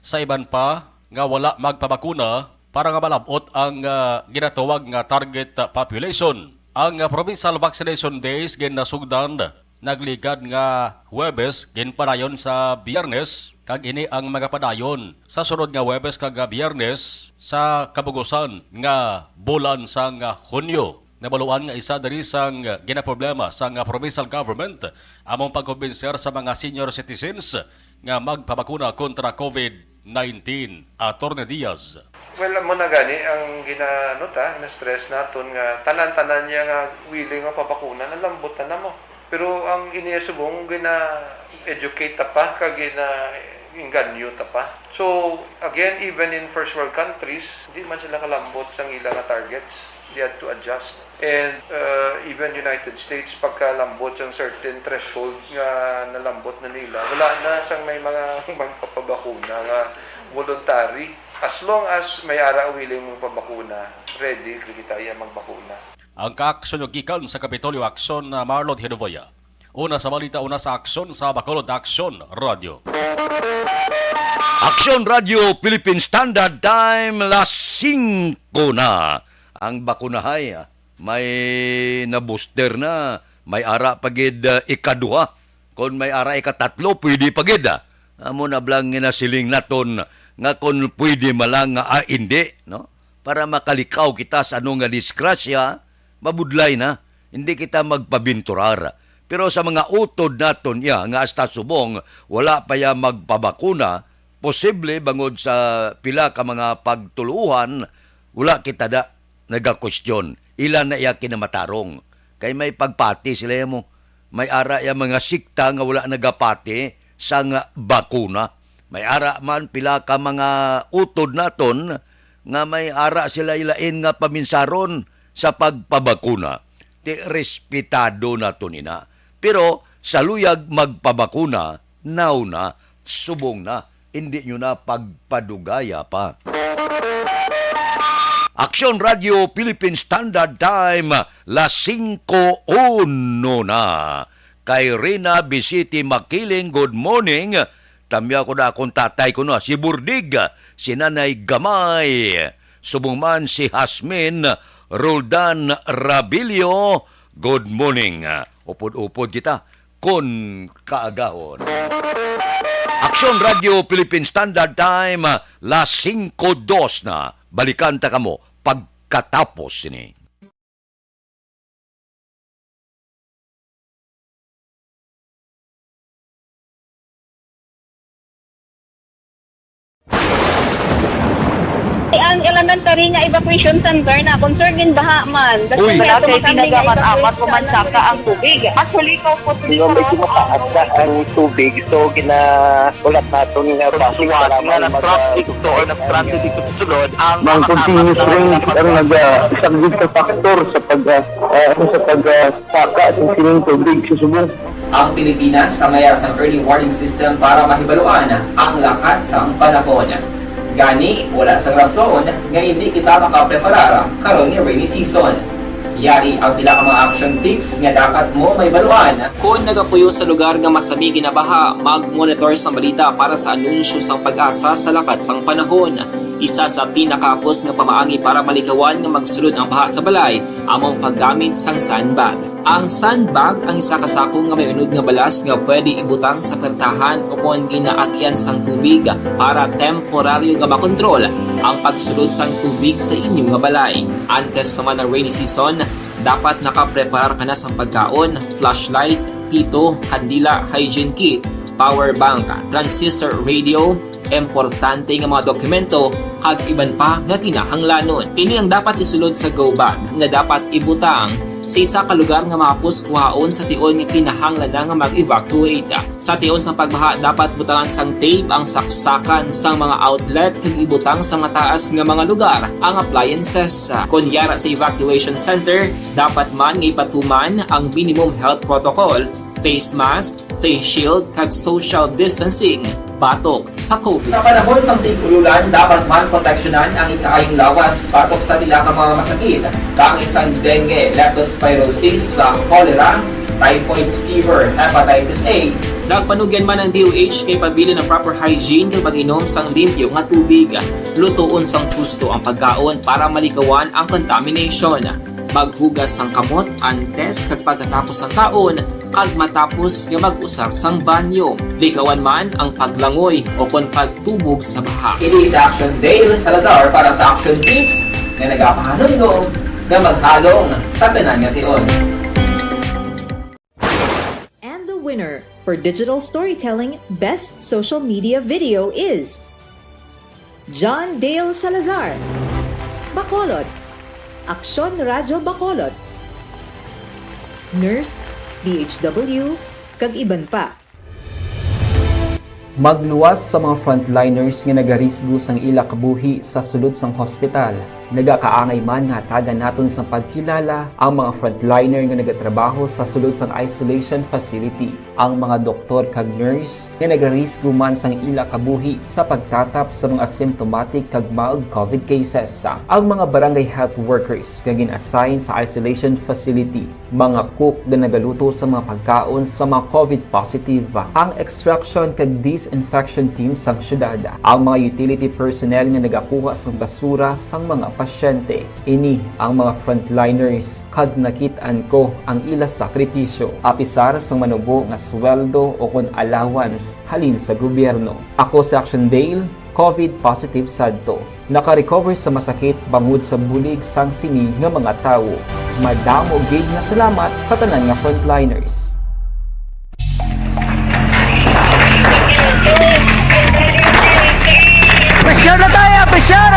sa iban pa nga wala magpabakuna para nga malab-ot ang, ah, ginatawag nga target, ah, population. Ang, ah, provincial vaccination days ginasugdan nagligad nga Huwebes ginpadayon sa Biyernes, kag ini ang magapadayon sa sunod nga Huwebes kag, ah, Biyernes sa kabugusan nga bulan sang, ah, Hunyo. Nabaluan nga isa diri sang ginaproblema sang provincial government among pagkumbinser sa mga senior citizens nga magpabakuna kontra COVID nineteen. Attorney Diaz. Well, amo na gani ang ginaano ta, na-stress naton nga tanan-tanan niya nga willing nga pabakuna, nalambot na namo. Pero ang iniya subong, gina-educate ta pa, kag gina-inganyo ta pa. So, again, even in first world countries, di man sila kalambot sang ila nga targets. They had to adjust. And, uh, even United States, pagkalambot sang certain threshold nga nalambot na nila, wala na sang may mga magpapabakuna nga voluntary. As long as may ara willing magpabakuna, ready kita iya magbakuna. Ang kaaksyon gikan sa Kapitolyo Aksyon, uh, Marlon Hinuboya. Una sa balita, una sa aksyon sa Bacolod Aksyon Radio. Aksyon Radio Philippine Standard Time, las singko na. Ang bakunahay, ah, may na-booster na, may ara pa gid, ah, ikaduha. Kon may ara ikatatlo, pwede pa gid, ah. Amo na bala ang ginasiling naton nga kon pwede man lang nga, ah, hindi, no? Para makalikaw kita sa ano nga disgrasya, mabudlay na. Hindi kita magpabinturar. Pero sa mga utod naton iya nga hasta subong wala pa iya magpabakuna, posible bangod sa pila ka mga pagtuluohan, wala kita da nagakwestiyon. Ila na iya kinamatarong. Kay may pagpati sila mo. May ara iya mga sikta nga wala nagapati sang bakuna. May ara man pila ka mga utod naton nga may ara sila ilain nga paminsaron sa pagpabakuna. Ti respetado naton ina. Pero sa luyag magpabakuna, now na, subong na, hindi nyo na pagpadugaya pa. Aksyon Radio Philippine Standard Time, las singko uno na. Kay Rina Bisiti Makiling, good morning. Tamya ko na akong tatay ko na, si Burdig, si Nanay Gamay. Subong man si Hasmin Roldan Rabilio, good morning. Upod-upod kita kon kaagahon. Aksyon Radio Philippine Standard Time, las singko dos na. Balikan ta kamo pagkatapos sini. Ang elementary nga evacuation center na concern gin baha man. Uy. Wala kay tinaga man amat ko man saka ang tubig. Actually, ko po Pero medyo mataas na ang tubig, so ginaulat naton nga bus nga nag-traffic to or nag-transit dito sa sulod ang mga continuous rain ang nag-, ah, isang big factor sa pag, ah, ah, sa pag, ah, saka sa sining tubig sa subong. Ang Pilipinas ang mayara sang early warning system para mahibaluan ang lakat sang panahon. Gani, wala sang rason nga hindi kita makapreparar karon nga rainy season. Yari ang pila ka mga action tips nga dapat mo mahibaluan. Kon nagapuyo sa lugar nga masami ginabaha, mag-monitor sang balita para sa anunsyo sang PAGASA sa lakat sang panahon. Isa sa pinakahapos nga pamaagi para malikawan nga magsulod ang baha sa balay amo ang paggamit sang sandbag. Ang sandbag ang isa ka sako nga may unod nga balas nga pwede ibutang sa pertahan ukon ginaagyan sang tubig para temporaryo nga makontrol ang pagsulod sang tubig sa inyo nga balay. Antes pa man ang rainy season, dapat nakapreparar ka na sang pagkaon, flashlight, pito, kandila, hygiene kit, power bank, transistor radio, importante nga mga dokumento, kag iban pa nga kinahanglanon. Ini ang dapat isulod sa go bag nga dapat ibutang sa isa ka lugar nga mahapos kuhaon sa tion nga kinahanglan na nga mag-evacuate. Sa tion sang pagbaha, dapat butangan sang tape ang saksakan sang mga outlet kag ibutang sa mataas nga mga lugar ang appliances. Kon yara sa evacuation center, dapat man nga ipatuman ang minimum health protocol, face mask, face shield, kag social distancing batok sa COVID. Sa panahon sang tig-ululan, dapat man proteksyonan ang ikaayong lawas batok sa pila ka mga masakit, kaangay sang dengue, leptospirosis, sa cholera, typhoid fever, hepatitis A. Nagpanugyan man ang D O H kay pabilin ang proper hygiene kag pag-inom sang limpyo nga tubig. Lutoon sang husto ang pagkaon para malikawan ang contamination. Maghugas sang kamot antes kag pagkatapos sang kaon, kag matapos nga mag-usar sang banyo. Likawan man ang paglangoy o kon pagtubog sa baha. Ini si Action Dale Salazar para sa Action Tips nga nagapahanumdom nga maghalong sa tanan nga tion. And the winner for digital storytelling best social media video is John Dale Salazar, Bacolod, Aksyon Radyo Bacolod, nurse, D H W, kag iban pa. Magluwas sa mga frontliners nga nagarisgo sang ila kabuhi sa sulod sang hospital. Nagakaangay man nga hatagan naton sang pagkilala ang mga frontliner nga nagatrabaho sa sulod sang isolation facility, ang mga doktor kag nurse nga nagarisgo man sang ila kabuhi sa pagtatap sa mga asymptomatic kag mild COVID cases, ang mga barangay health workers nga gin-assign sa isolation facility, mga cook nga nagaluto sa mga pagkaon sa mga COVID positive, ang extraction kag disinfection team sang syudad, ang mga utility personnel nga nagakuha sang basura sang mga pasyente. Ini ang mga frontliners, kag nakit-an ko ang ila sakripisyo, apisar sang manubo nga sweldo o kon allowance halin sa gobyerno. Ako si Action Dale, COVID positive sadto. Naka-recover sa masakit bangod sa bulig sang sini nga mga tawo. Madamo gid nga salamat sa tanan nga frontliners. Pressure na tayo, pressure!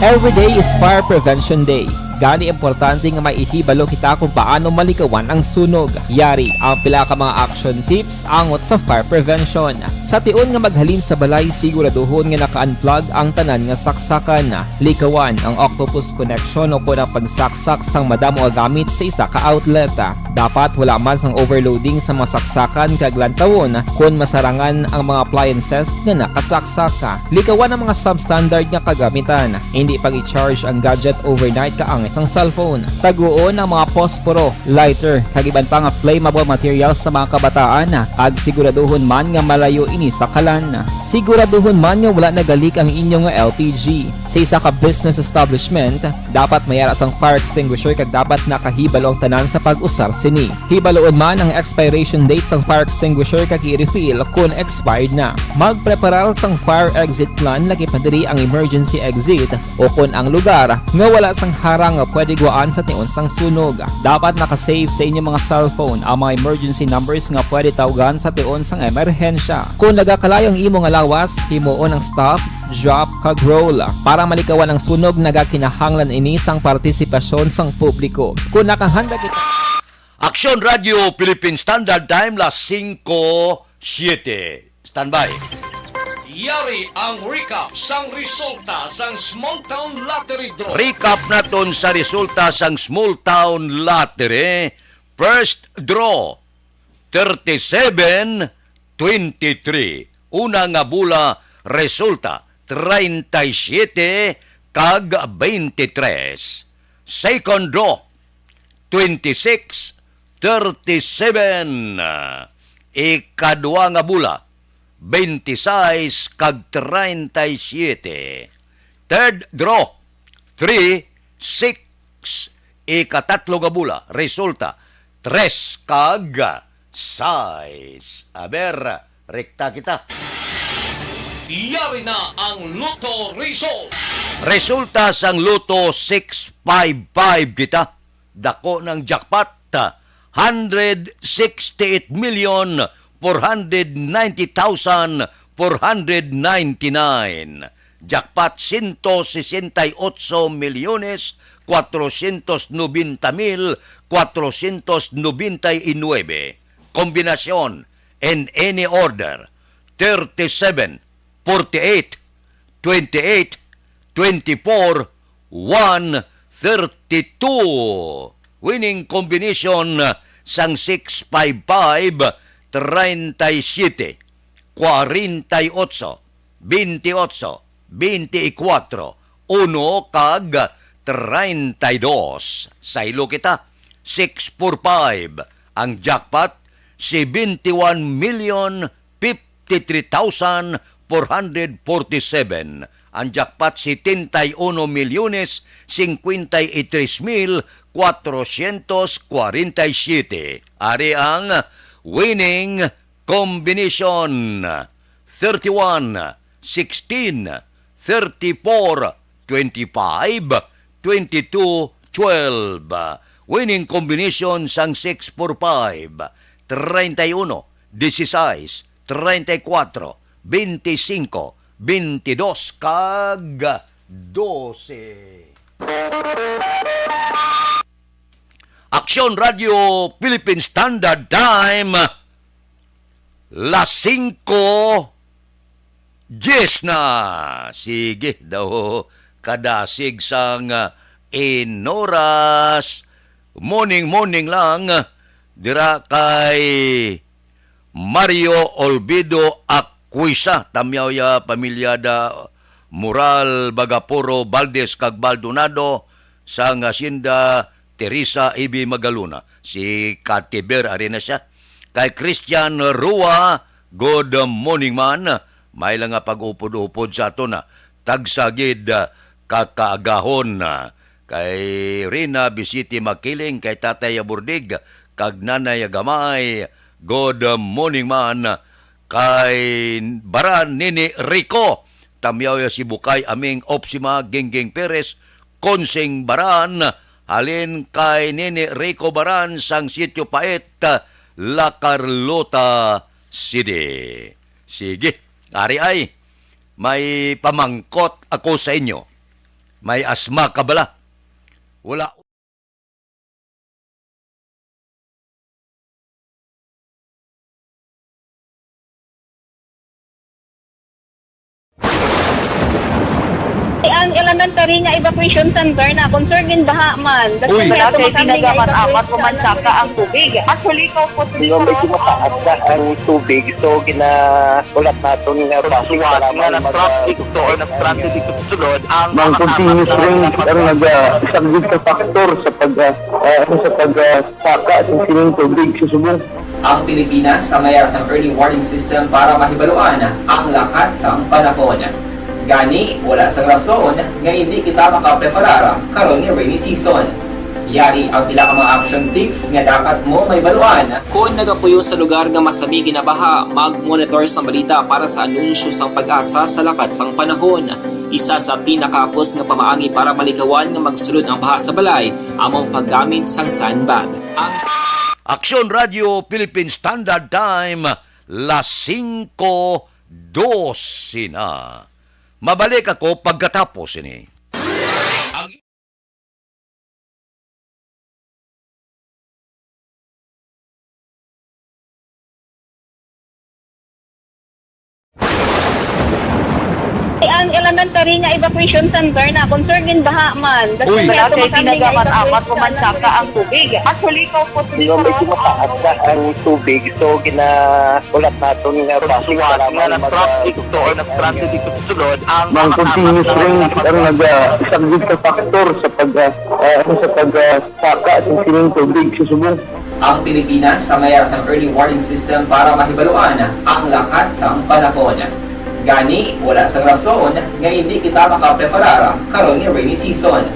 Every day is Fire Prevention Day. Gani, importante nga may ihibalo kita kung paano malikawan ang sunog. Yari ang pila ka mga action tips angot sa fire prevention. Sa tion nga maghalin sa balay, siguraduhon nga naka-unplug ang tanan nga saksakan. Likawan ang octopus connection o kon ang pagsaksak sang madamo nga gamit sa isa ka outlet. Dapat wala man sang overloading sa mga saksakan kag lantawon kon masarangan ang mga appliances nga nakasaksak. Likawan ang mga substandard nga kagamitan. Hindi pag-i-charge ang gadget overnight kaangay sang cellphone. Taguon ang mga posporo, lighter, kag iban pa nga flammable materials sa mga kabataan, kag siguraduhon man nga malayo ini sa kalan. Siguraduhon man nga wala nagalik ang inyo nga L P G. Sa isa ka business establishment, dapat may ara sang fire extinguisher kag dapat nakahibalo ang tanan sa pag-usar sini. Hibaluon man ang expiration date sang fire extinguisher kag i-refill kon expired na. Magpreparar sang fire exit plan, lakip na diri ang emergency exit o kon ang lugar nga wala sang harang nga pwede guwaan sa tion sang sunog. Dapat naka-save sa inyo mga cellphone ang mga emergency numbers nga pwede tawgan sa tion sang emerhensya. Kon nagakalayo ang imo nga lawas, himuon ang stop, drop, kag roll. Para malikawan ang sunog, nagakinahanglan ini sang partisipasyon sang publiko. Kon nakahanda kita. Aksyon Radio Philippine Standard Time, las singko siete. Standby. Yari ang recap sang resulta sang Small Town Lottery Draw. Recap naton sa resulta sang Small Town Lottery. First draw, thirty-seven twenty-three. Una nga bola, resulta, treinta y siete kag veintitrés. Second draw, twenty-six thirty-seven. Ikadua nga bola, veintiseis kag treinta y siete. Third draw, three six. Ikatatlo nga bola, resulta, tres kag sais. Aber, rekta kita. Yari na ang Lotto result. Resulta sang Lotto, six five five kita. Dako ng jackpot, hundred sixty-eight million four hundred ninety thousand four hundred ninety-nine. Jackpot, ciento sesenta y ocho millones cuatrocientos noventa mil cuatrocientos noventa y nueve. Kombinasyon, in any order, thirty-seven, forty-eight, twenty-eight, twenty-four, one thirty-two. Winning combination sang six five five, treinta y siete, cuarenta y ocho, veintiocho, veinticuatro, uno kag treinta y dos. Saylo kita, six four five. Ang jackpot, seventy-one million fifty-three thousand four hundred forty-seven. Ang jackpot, setenta y uno milyones cincuenta y tres mil cuatrocientos cuarenta y siete. Ari ang winning combination: thirty-one, sixteen, thirty-four, twenty-five, twenty-two, twelve. Winning combination sang six four five, treinta y uno, dieciséis, treinta y cuatro, veinticinco, veintidós, kag doce. Aksyon Radio Philippine Standard Time, las singko diez na. Sige daw, kadasig sang, ah, inoras. Morning, morning lang, ah, dira kay Mario Olvido Aquisa, Tamyaw ya pamilya da Moral, Bagapuro, Valdez, kag Baldonado, sang Hacienda Teresa Ibi Magalona. Si Katiber, ari na siya. Kay Christian Rua, good morning man. May lang nga pag-upod-upod sa aton, ah. Tagsa gid, ah, ka kaagahon, ah. Kay Rina Bisiti Makiling, kay Tatay Aburdig, kag Nanay Agamay, good morning man. Kay Baran Nini Rico, Tamyaw ya si Bukay Aming Opsima Gingging Perez, Konsing Baran, halin kay Nini Rico Baran sang Sitio Pait, La Carlota City. Sige, ari ay, may pamangkot ako sa inyo. May asma ka bala? Wala. Ang elementary nga evacuation center na concerned in baha man. Uy. Wala kay ginagamat-amat o mansaka ang tubig. Actually, ikaw po siguro medyo mataas na ang tubig. So, gina-, ulat naton nga base sa mga nag-traffic to or nag-transit dito sa sulod, ang mga continuous rain ang nagasaglit sa factor sa pag, ah, ah, sa pag, ah, saka sa sining tubig sa subong. Ang Pilipinas ang mayara sang early warning system para mahibaluan ang lakat sang panahon. Gani, wala sang rason nga hindi kita makapreparar karon nga rainy season. Yari ang pila ka mga action tips nga dapat mo mahibaluan. Kon nagapuyo sa lugar nga masami ginabaha, mag-monitor sang balita para sa anunsyo sang PAGASA sa lakat sang panahon. Isa sa pinakahapos nga pamaagi para malikawan nga magsulod ang baha sa balay amo ang paggamit sang sandbag. Ang Aksyon Radio Philippine Standard Time, las singko dose na. Mabalik ako pagkatapos ini. Ang elementary nga evacuation center na concerned in baha man. Uy. Wala kay ginagamat-amat o mansaka ang tubig. Actually, ikaw po siguro medyo mataas na ang tubig. So, gina-, ulat naton nga base sa mga nag-traffic to or nag-transit dito sa sulod, ang mga continuous rain ang nagasaglit sa factor sa pag, ah, ah, sa pag, ah, saka sa sining tubig sa subong. Ang Pilipinas ang mayara sang early warning system para mahibaluan ang lakat sang panahon. Gani, wala sang rason nga hindi kita makapreparar karon nga rainy season.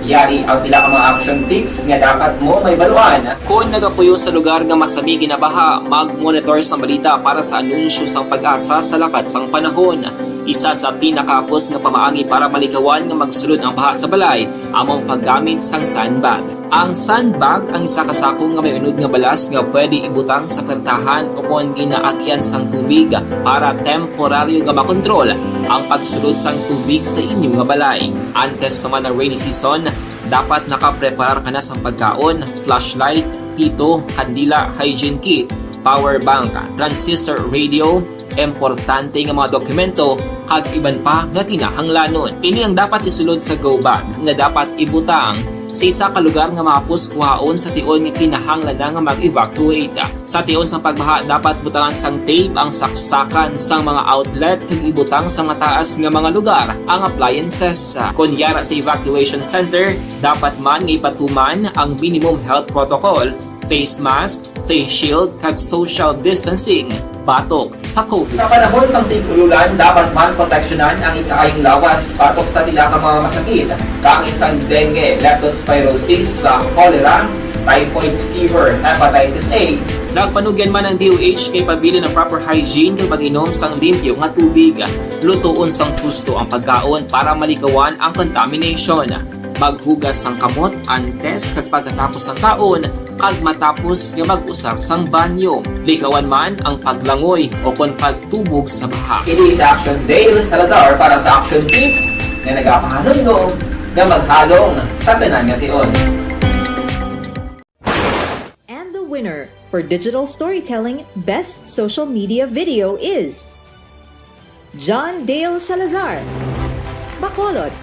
Yari ang pila ka mga action tips nga dapat mo mahibaluan. Kon nagapuyo sa lugar nga masami ginabaha, mag-monitor sang balita para sa anunsyo sang PAGASA sa lakat sang panahon. Isa sa pinakahapos nga pamaagi para malikawan nga magsulod ang baha sa balay amo ang paggamit sang sandbag. Ang sandbag ang isa ka sako nga may unod nga balas nga pwede ibutang sa pertahan o kon ginaagyan sang tubig para temporaryo nga makontrol ang pagsulod sang tubig sa inyo nga balay. Antes pa man ang rainy season, dapat nakapreparar ka na sang pagkaon, flashlight, pito, kandila, hygiene kit, power bank, transistor radio, importante nga mga dokumento, kag iban pa nga kinahanglanon. Ini ang dapat isulod sa go bag nga dapat ibutang sa isa ka lugar nga mahapos kuhaon sa tion nga kinahanglan na nga mag-evacuate. Sa tion sang pagbaha, dapat butangan sang tape ang saksakan sang mga outlet kag ibutang sa mataas nga mga lugar ang appliances. Kon yara sa evacuation center, dapat man nga ipatuman ang minimum health protocol, face mask, face shield, kag social distancing batok sa COVID. Sa panahon sang tig-ululan, dapat man proteksyonan ang ikaayong lawas batok sa pila ka mga masakit, kaangay sang dengue, leptospirosis, sa cholera, typhoid fever, hepatitis A. Nagpanugyan man ang D O H nga ipabilin ang proper hygiene kag pag-inom sang limpyo nga tubig. Lutoon sang husto ang pagkaon para malikawan ang contamination. Maghugas sang kamot antes kag pagkatapos sang kaon, kag matapos nga mag-usar sang banyo. Likawan man ang paglangoy o kon pagtubog sa baha. Ini si Action Dale Salazar para sa Action Tips nga nagapahanumdom nga maghalong sa tanan nga tion. And the winner for Digital Storytelling Best Social Media Video is John Dale Salazar, Bacolod,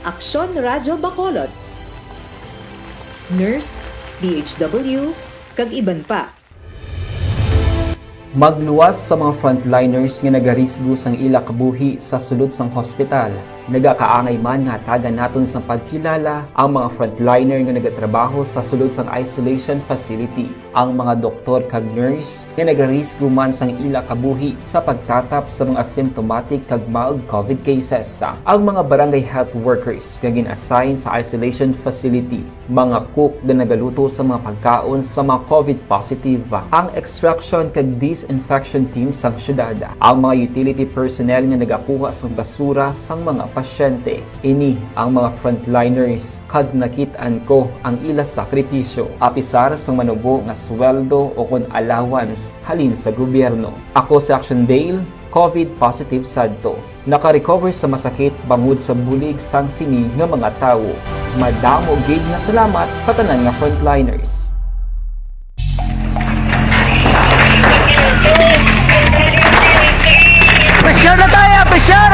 Aksyon Radyo Bacolod, Nurse, D H W, kag iban pa. Magluwas sa mga frontliners nga nagarisgo sang ila kabuhi sa sulod sang hospital. Nagakaangay man nga hatagan naton sang pagkilala ang mga frontliner nga nagatrabaho sa sulod sang isolation facility. Ang mga doktor kag nurse nga nagarisgo man sang ila kabuhi sa pagtatap sa mga symptomatic kag mild COVID cases. Ang mga barangay health workers nga gin-assign sa isolation facility, mga cook nga nagaluto sa mga pagkaon sa mga COVID positive, ang extraction kag disinfection team sang syudad, ang mga utility personnel nga nagakuha sang basura sang mga pasyente. Ini ang mga frontliners kag nakit-an ko ang ila sakripisyo, apisar sang manubo nga sweldo o kon allowance halin sa gobyerno. Ako si Action Dale, COVID positive sadto. Naka-recover sa masakit bangod sa bulig sang sini nga mga tawo. Madamo gid nga salamat sa tanan nga frontliners. Pressure na tayo! Pressure!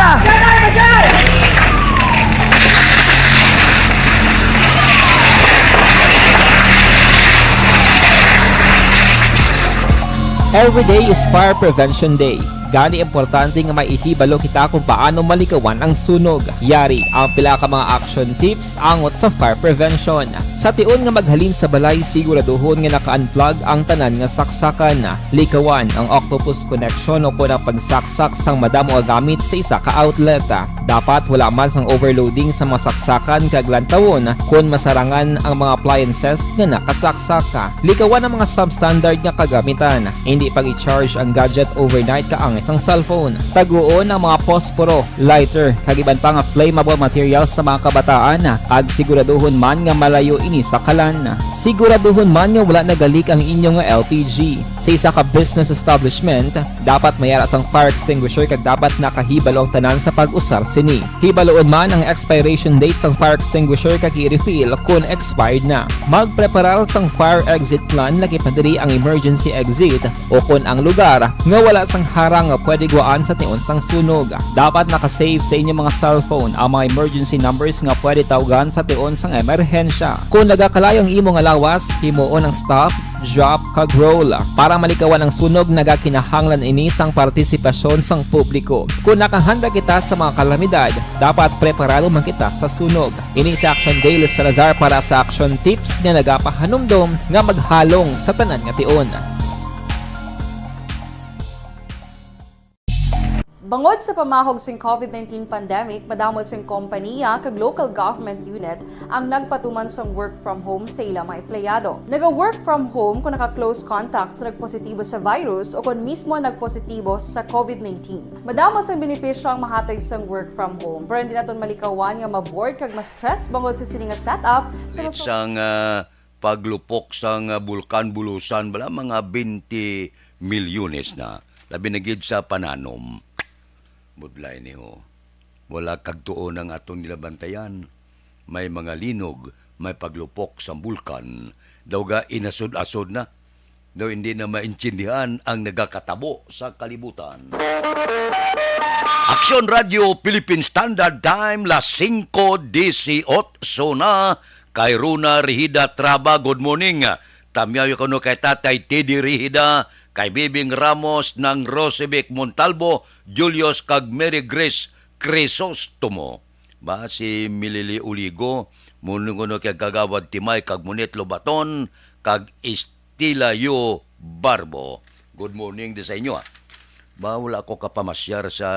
Every day is Fire Prevention Day. Gani, importante nga may ihibalo kita kung paano malikawan ang sunog. Yari ang pila ka mga action tips angot sa fire prevention. Sa tion nga maghalin sa balay, siguraduhon nga naka-unplug ang tanan nga saksakan. Likawan ang octopus connection o kon ang pagsaksak sang madamo nga gamit sa isa ka outlet. Dapat wala man sang overloading sa mga saksakan kag lantawon kon masarangan ang mga appliances nga nakasaksak. Likawan ang mga substandard nga kagamitan. Hindi pag-i-charge ang gadget overnight kaangay sang cellphone. Taguon ang mga posporo, lighter, kag iban pa nga flammable materials sa mga kabataan, kag siguraduhon man nga malayo ini sa kalan. Siguraduhon man nga wala nagalik ang inyo nga L P G. Sa isa ka business establishment, dapat may ara sang fire extinguisher kag dapat nakahibalo ang tanan sa pag-usar sini. Hibaloon man ang expiration date sang fire extinguisher kag i-refill kon expired na. Magpreparar sang fire exit plan, lakip na diri ang emergency exit o kon ang lugar nga wala sang harang nga pwede guwaan sa tion sang sunog. Dapat naka-save sa inyo mga cellphone ang mga emergency numbers nga pwede tawgan sa tion sang emerhensya. Kon nagakalayo ang imo nga lawas, himuon ang stop, drop, kag roll. Para malikawan ang sunog, nagakinahanglan ini sang partisipasyon sang publiko. Kon nakahanda kita sa mga kalamidad, dapat preparado man kita sa sunog. Ini si Action Dale Salazar para sa Action Tips nga nagapahanumdom nga maghalong sa tanan nga tion. Bangod sa pamahog sing COVID nineteen pandemic, madamo sing kompaniya kag local government unit ang nagpatuman sang work from home sa ila mga empleyado. Naga-work from home kon naka-close contact sa nagpositibo sa virus o kon mismo nagpositibo sa COVID nineteen. Madamo sang benepisyo ang mahatag sang work from home, pero hindi naton malikawan nga ma-bored kag ma-stress bangod sa sini nga setup sa Ulit sang, ah, paglupok sang, ah, Bulkan Bulusan, bala, mga twenty milyones na. Labi na gid sa pananom. Budlay ni ho. Wala kagtuon ang aton nilabantayan. May mga linog, may paglupok sang bulkan. Daw ga inasod-asod na. Daw hindi na maintindihan ang nagakatabo sa kalibutan. Aksyon Radio Philippine Standard Time, las singko disiotso na. Kay Runa Rihida Traba, good morning. Tamyaw kuno kay Tatay Teddy Rihida, kay Bibing Ramos, Nang Rosevic Montalbo, Julius kag Mary Grace Crisostomo. Ba, si Milili Uligo, muno kuno kay Kagawad Timay kag Munit Lobaton, kag Estila Yu Barbo. Good morning din sa inyo, ah. Ba, wala ko kapamasyar sa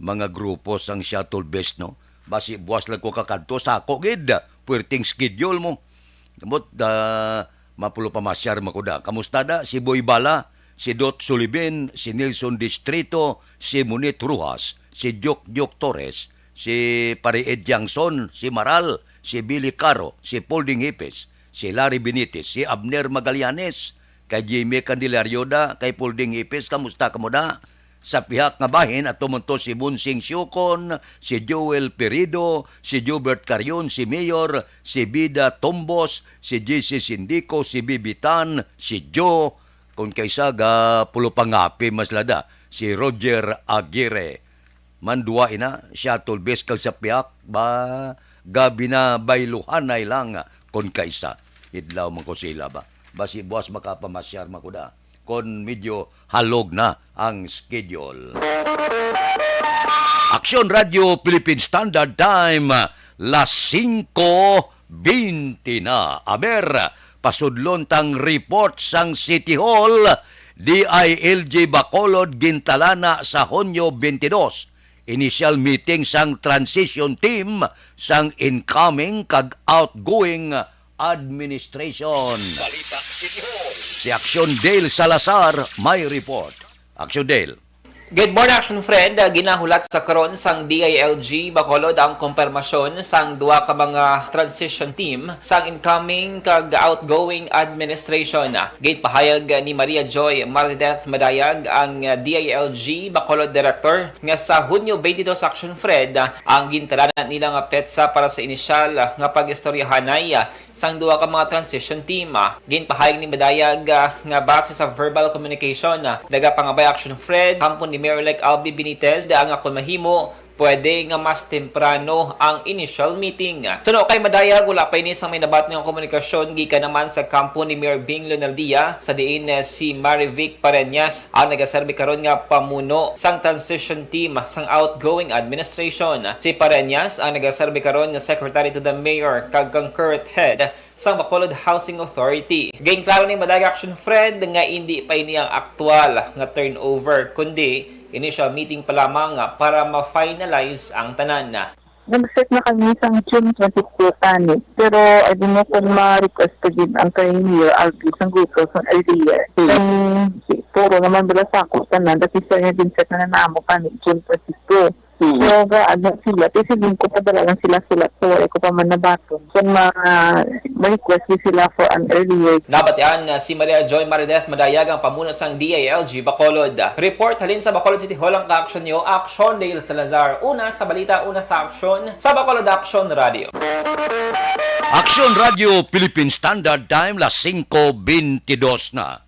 mga grupo sang shuttle bus, no? Basi buwas lang ko kakadto sa ako gid, puwerteng schedule mo. Kamot, ah, mapulo pamasyar man ko da. Kamusta da? Si Boy Bala, si Dot Sulibin, si Nelson Distrito, si Munit Rojas, si Diok Diok Torres, si Pare Ed Yangson, si Maral, si Billy Caro, si Polding Hipis, si Larry Benitez, si Abner Magallanes, kay Jimmy Candelario da, kay Polding Hipis, kamusta kamo da? Sa pihak nga bahin, ato man to si Bonsing Siocon, si Joel Perido, si Jobert Carion, si Mayor, si Bida Tombos, si J C Sindico, si Bibitan, si Joe, kon kaisa ga pulo pangapi mas lada, si Roger Aguirre. Mandua ina, shuttle bus kag sa pihak, ba, ga binabayluhanay lang kon kaisa. Idlaw man ko sila ba. Basi buwas makapamasyar man ko da. Kon medyo halog na ang schedule. Aksyon Radio Philippine Standard Time, las singko bente na. Aber, pasudlon tang report sang City Hall, D I L G Bacolod gintalana sa Hunyo twenty-two. Initial meeting sang transition team sang incoming kag outgoing administration. Balita City Hall. Si Action Dale Salazar may report. Action Dale. Good morning, Action Fred. Ginahulat sa karon sang D I L G Bacolod ang kumpirmasyon sang duha ka mga transition team sang incoming kag outgoing administration. Ginpahayag ni Maria Joy Mardeth Madayag, ang D I L G Bacolod Director, nga sa Hunyo twenty-two, Action Fred, ang gintalanan nila nga petsa para sa inisyal nga pag-istoryahanay sang duha ka mga transition team. Ginpahayag ni Madayag, ah, nga base sa verbal communication, ah, nagapangabay, Action Fred, kampo ni Mayor-elect Albee Benitez, ah, nga kon mahimo, pwede nga mas temprano ang initial meeting. Suno kay Madayag, wala pa ini sang may nabaton nga komunikasyon gikan naman sa kampo ni Mayor Bing Leonardia, sa diin, eh, si Marivic Pareñas ang nagaserbi karon nga pamuno sang transition team sang outgoing administration. Si Pareñas ang nagaserbi karon nga secretary to the mayor kag concurrent head sang Bacolod Housing Authority. Ginklaro ni Madayag, Action Fred, nga indi pa ini ang aktual nga turnover, kundi initial meeting pa lamang para ma-finalize ang tanan. Nag-set na kami sang June twenty-two tani, pero I don't know kung ma-request pa gid ang kay Mayor Albee sang grupo sang earlier. Hmm. Kay si-, puro naman bala sa ako tanan, dati siya nga gin-set na namo kani June twenty-two. Hmm. So, ga-, ano sila, kay siling ko, padala lang sila sulat, so wala ko pa man nabaton. Kung ma-, ma-request gid sila for an earlier. Nabatian nga si Maria Joy Marideth Madayag ang pamuno sang D I L G Bacolod. Report halin sa Bacolod City Hall, ang ka-aksyon niyo, Action Dale Salazar. Una sa balita, una sa aksyon, sa Bacolod Action Radio. Action Radio Philippine Standard Time, las singko bentidos na.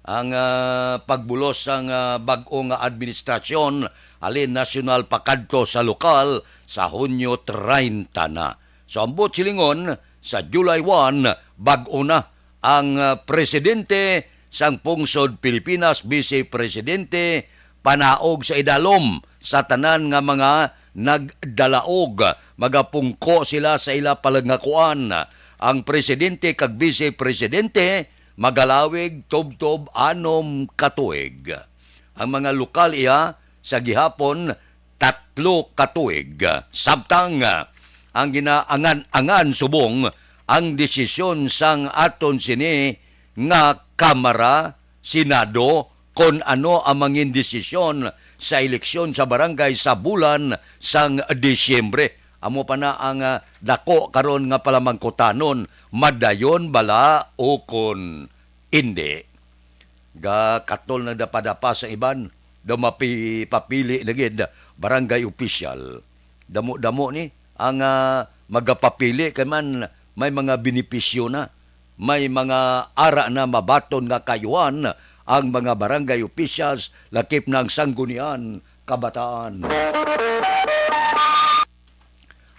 Ang, ah, pagbulos sang, ah, bag-o nga administrasyon halin nasyonal pakadto sa lokal sa Hunyo treinta na. So, ambot silingon, sa July one, bag-o na ang, ah, presidente sang pungsod Pilipinas, vice presidente, panaog sa idalom sa tanan nga mga nagdalaog. Magapungko sila sa ila palangakuan. Ang presidente kag vice presidente magalawig tubtob anom ka tuig. Ang mga lokal iya sa gihapon tatlo ka tuig. Samtang, ah, ang ginaangan-angan subong ang desisyon sang aton sini nga Kamara, Senado, kon ano ang mangin desisyon sa eleksyon sa barangay sa bulan sang Disyembre. Amo pa na ang, ah, dako karon nga palamangkutanon, madayon bala o kon indi. Gakatol na dapadapa sa iban, daw mapi-, papili na gid barangay official. Damo-damo ni ang, ah, magapapili kay man may mga benepisyo na, may mga ara na mabaton nga kaayuhan ang mga barangay officials, lakip na ang Sangguniang Kabataan.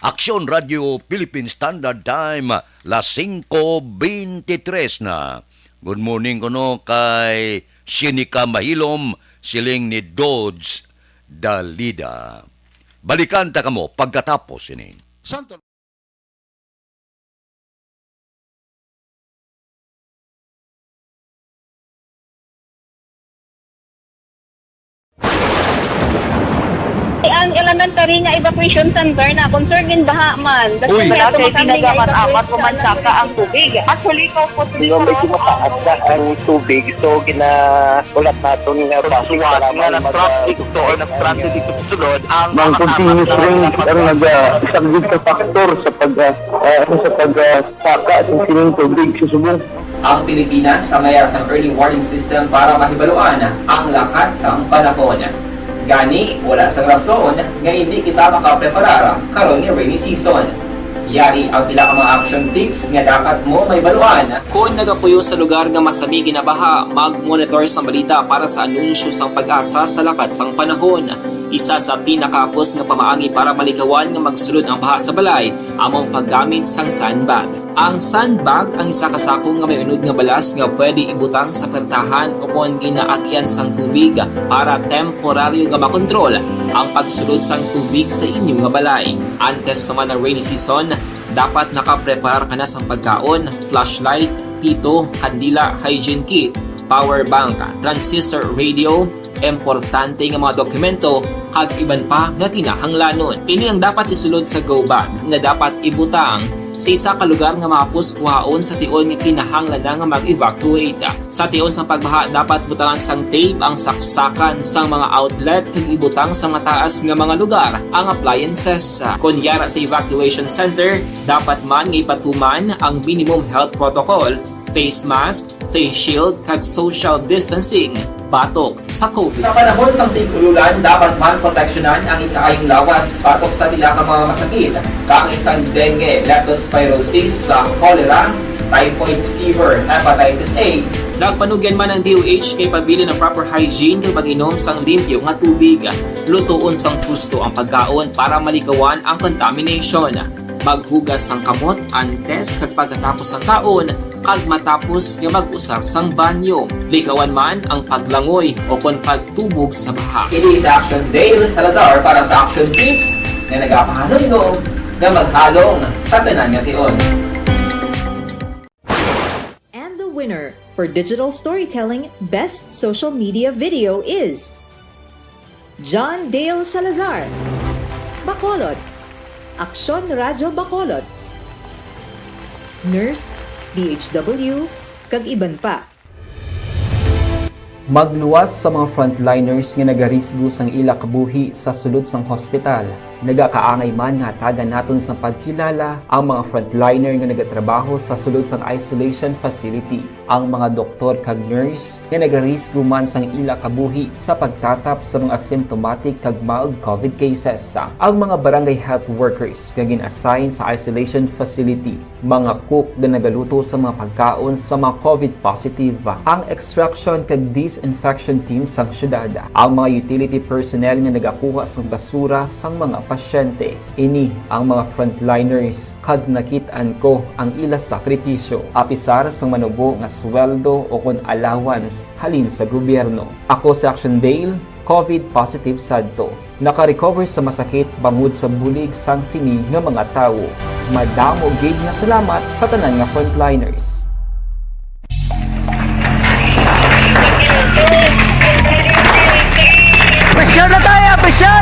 Aksyon Radio Philippine Standard Time, las singko bentitres na. Good morning kuno kay Shinika Mahilom, siling ni Dodge Dalida. Balikan ta kamo pagkatapos ini. Santo Ang elementary nga evacuation center na concern gid baha man. Uy. Wala kay tinaga man amat ko man saka ang tubig. Actually, ko po Di ba medyo mataas na ang tubig, so ginaulat naton nga basi Suwat nga nag-traffic to or nag-transit dito sa sulod ang Mang mga continuous tapat na rain ang mga naga-, isang big factor sa pag, ah, ah, sa pag, ah, saka sa sining tubig sa subong. Ang Pilipinas sa mayas ang early warning system para mahibaluan ang lakat sang panahon. Gani, wala sang rason nga hindi kita makapreparar karon nga rainy season. Yari ang pila ka mga action tips nga dapat mo mahibaluan. Kon nagapuyo sa lugar nga masami ginabaha, mag-monitor sang balita para sa anunsyo sang PAGASA sa lakat sang panahon. Isa sa pinakahapos nga pamaagi para malikawan nga magsulod ang baha sa balay amo ang paggamit sang sandbag. Ang sandbag ang isa ka sako nga may unod nga balas nga pwede ibutang sa pertahan o kon ginaagian sang tubig para temporaryo nga makontrol ang pagsulod sang tubig sa inyo nga balay. Antes pa man ang rainy season, dapat nakapreparar ka na sang pagkaon, flashlight, pito, kandila, hygiene kit, power bank, transistor radio, importante nga mga dokumento, kag iban pa nga kinahanglanon. Ini ang dapat isulod sa go bag nga dapat ibutang sa isa ka lugar nga mahapos kuhaon sa tion nga kinahanglan na nga mag-evacuate. Sa tion sang pagbaha, dapat butangan sang tape ang saksakan sang mga outlet kag ibutang sa mataas nga mga lugar ang appliances. Kon yara sa evacuation center, dapat man nga ipatuman ang minimum health protocol, face mask, face shield, kag social distancing batok sa COVID. Sa panahon sang tig-ululan, dapat man proteksyonan ang ikaayong lawas batok sa pila ka mga masakit, kaangay sang dengue, leptospirosis, sa cholera, typhoid fever, hepatitis A. Nagpanugyan man ang D O H kay pabilin ang proper hygiene kag pag-inom sang limpyo nga tubig. Lutoon sang husto ang pagkaon para malikawan ang contamination. Maghugas sang kamot antes kag pagkatapos sang kaon, kag matapos nga mag-usar sang banyo. Likawan man ang paglangoy o kon pagtubog sa baha. Ini si Action Dale Salazar para sa Action Tips nga nagapahanumdom nga maghalong sa tanan nga tion. And the winner for digital storytelling best social media video is John Dale Salazar, Bacolod, Aksyon Radyo Bacolod, nurse, D H W, kag iban pa. Magluwas sa mga frontliners nga nagarisgo sang ila kabuhi sa sulod sang hospital. Nagakaangay man nga hatagan naton sang pagkilala ang mga frontliner nga nagatrabaho sa sulod sang isolation facility, ang mga doktor kag nurse nga nagarisgo man sang ila kabuhi sa pagtatap sa mga asymptomatic kag mild COVID cases, ang mga barangay health workers nga gin-assign sa isolation facility, mga cook nga nagaluto sa mga pagkaon sa mga COVID positive, ang extraction kag disinfection team sang syudad, ang mga utility personnel nga nagakuha sang basura sang mga pasyente. Ini ang mga frontliners kag nakit-an ko ang ila sakripisyo, apisar sang manubo nga sweldo o kon allowance halin sa gobyerno. Ako si Action Dale, COVID positive sadto. Naka-recover sa masakit bangod sa bulig sang sini nga mga tawo. Madamo gid nga salamat sa tanan nga frontliners. Pressure na tayo! Pressure!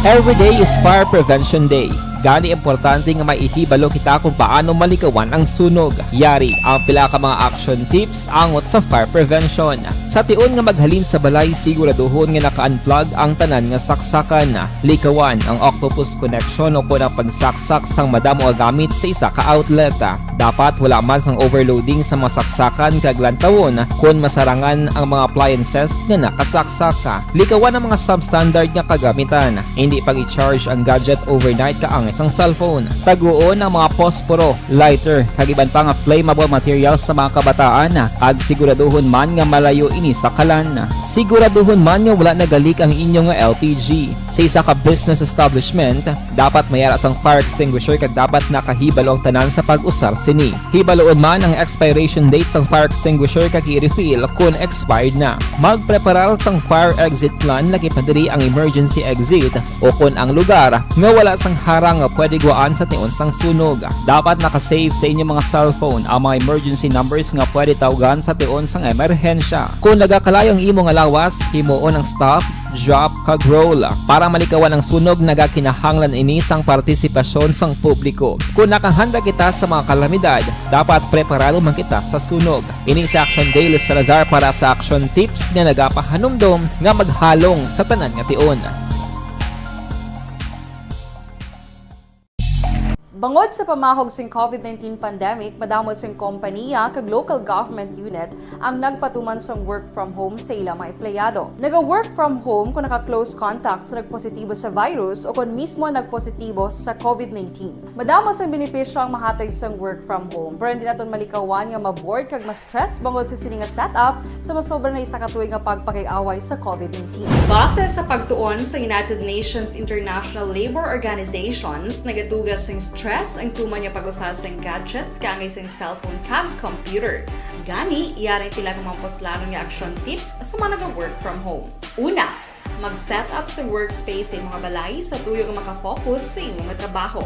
Every day is Fire Prevention Day. Gani, importante nga may ihibalo kita kung paano malikawan ang sunog. Yari ang pila ka mga action tips angot sa fire prevention. Sa tion nga maghalin sa balay, siguraduhon nga naka-unplug ang tanan nga saksakan. Likawan ang octopus connection o kon ang pagsaksak sang madamo nga gamit sa isa ka outlet. Dapat wala man sang overloading sa mga saksakan kag lantawon kon masarangan ang mga appliances nga nakasaksak. Likawan ang mga substandard nga kagamitan. Indi pag-i-charge ang gadget overnight kaangay sang cellphone. Taguon ang mga posporo, lighter, kag iban pa nga flammable materials sa mga kabataan, kag siguraduhon man nga malayo ini sa kalan. Siguraduhon man nga wala nagalik ang inyo nga L P G. Sa isa ka business establishment, dapat may ara sang fire extinguisher kag dapat nakahibalo ang tanan sa pag-usar sini. Hibaloon man ang expiration date sang fire extinguisher kag i-refill kon expired na. Magpreparar sang fire exit plan, lakip na diri ang emergency exit o kon ang lugar nga wala sang harang nga pwede guwaan sa tion sang sunog. Dapat naka-save sa inyo mga cellphone ang mga emergency numbers nga pwede tawgan sa tion sang emerhensya. Kon nagakalayo ang imo nga lawas, himuon ang stop, drop, kag roll para malikawan ang sunog. Nagakinahanglan ini sang partisipasyon sang publiko. Kon nakahanda kita sa mga kalamidad, dapat preparado man kita sa sunog. Ini si Action Dale Salazar para sa Action Tips nga nagapahanumdom nga maghalong sa tanan nga tion. Bangod sa pamahog sing COVID nineteen pandemic, madamo sing kompaniya kag local government unit ang nagpatuman sang work from home sa ila mga empleyado. Naga-work from home kung naka-close contact sa nagpositibo sa virus o kon mismo nagpositibo sa COVID nineteen. Madamo sang benepisyo ang mahatag sang work from home, pero hindi naton malikawan nga ma-bored kag ma-stress bangod sa sini nga setup sa masobra na isa ka tuig nga pagpakig-away sa COVID nineteen. Base sa pagtuon sa United Nations International Labour Organizations, nagaduga sing stress ang tuman nga pag-usar sing gadgets kaangay sing cellphone kag computer. Gani, yari ang pila ka mga puslanon nga action tips sa mga naga-work from home. Una, Mag-set up sa workspace sa imong balay sa tuyo nga maka-focus sa imong trabaho.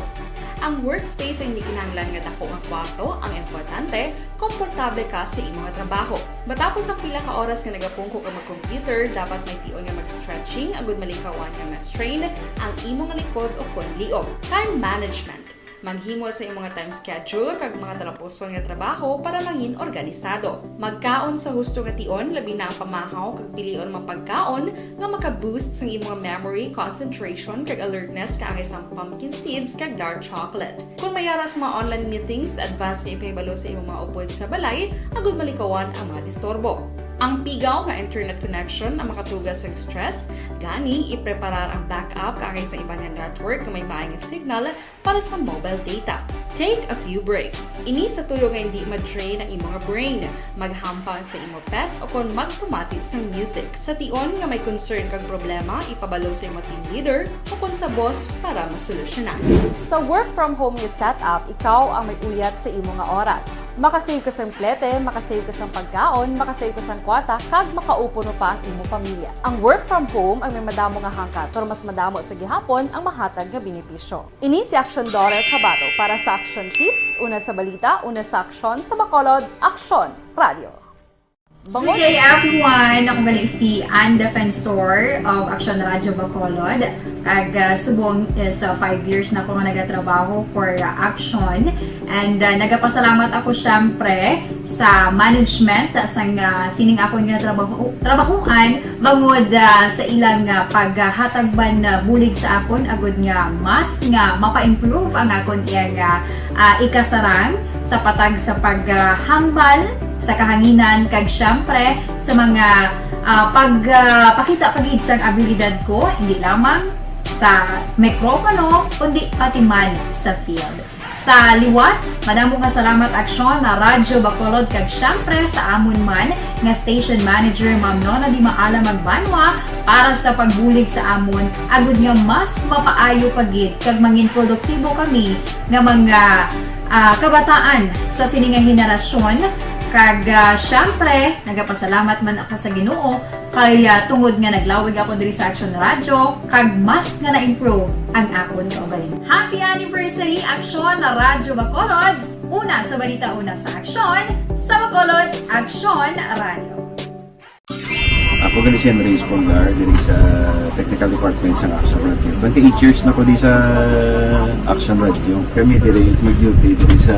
Ang workspace ay hindi kinahanglan nga dako nga kwarto, ang importante, komportable ka sa imong trabaho. Matapos ang pila ka oras nga nagapungko ka mag-computer, dapat may tion nga mag-stretching agud malikawan nga ma-strain ang imong likod o kon liog. Time management. Maghimo sa imong time schedule kag mga talapuson nga trabaho para mangin organisado. Magkaon sa husto nga tion, labi na ang pamahaw kag pilion mga pagkaon nga maka-boost sang imong memory, concentration, kag alertness kaangay sang pumpkin seeds kag dark chocolate. Kung may ara sa mga online meetings, advance nga ipahibalo sa imong mga upod sa balay agud malikawan ang mga disturbo. Ang pigaw nga internet connection ang makatuga sa stress, gani ipreparar ang backup kaangay sa iban nga network nga may maay nga signal para sa mobile data. Take a few breaks. Ini sa tuyo nga hindi ma-drain ang imong brain. Maghampang sa imo pet o kon magpamati sang music. Sa tion nga may concern kag problema, ipabalo sa imo team leader o kon sa boss para masolusyonan. Sa work from home nga setup, ikaw ang may uyat sa imo nga oras. Makasave ka sang plete, makasave ka sang pagkaon, makasave ka sang kwarta, kag makaupo pa ang imo pamilya. Ang work from home ang may madamo nga hangkat, pero mas madamo sa gihapon ang mahatag nga benepisyo. Ini si Aksyon Dora Tabato para sa Aksyon Tips, una sa balita, una sa aksyon, sa Bacolod, Aksyon Radio. Good day, everyone. Ako bali si Ann Defensor of Aksyon Radyo Bacolod. Kag, ah, subong is, ah, five years na ako nga nagatrabaho for, ah, Aksyon. And, ah, nagapasalamat ako, syempre, sa management, ah, sang, ah, sining akon nga trabaho, trabahuan, bangod, ah, sa ilang, ah, paghatag man, ah, bulig sa akon, agud nga mas nga mapa-improve ang akon iyang, ah, ah, ikasarang sa patag sa paghambal sa kahanginan, kag syempre sa mga, ah, pag, ah, pakita pa gid sang abilidad ko, hindi lamang sa mikropono, kundi pati man sa field. Sa liwat, madamo nga salamat, Aksyon na Radyo Bacolod, kag syempre sa amon man nga station manager, Ma'am Nona Di Maala Magbanwa, para sa pagbulig sa amon, agud nga mas mapaayo pa gid kag mangin produktibo kami nga mga, ah, kabataan sa sini nga henerasyon. Kag, ah, syempre, nagapasalamat man ako sa Ginoo kay, ah, tungod nga naglawig ako diri sa Aksyon Radyo, kag mas nga na-improve ang akon kaugalingon. Happy anniversary, Aksyon na Radyo Bacolod! Una sa balita, una sa aksyon, sa Bacolod, Aksyon Radyo. Ako gali si Andres Polgar, diri sa Technical Department sa Aksyon Radyo. Twenty-eight years na ko di sa Aksyon Radyo. Kami diri mag-duty diri sa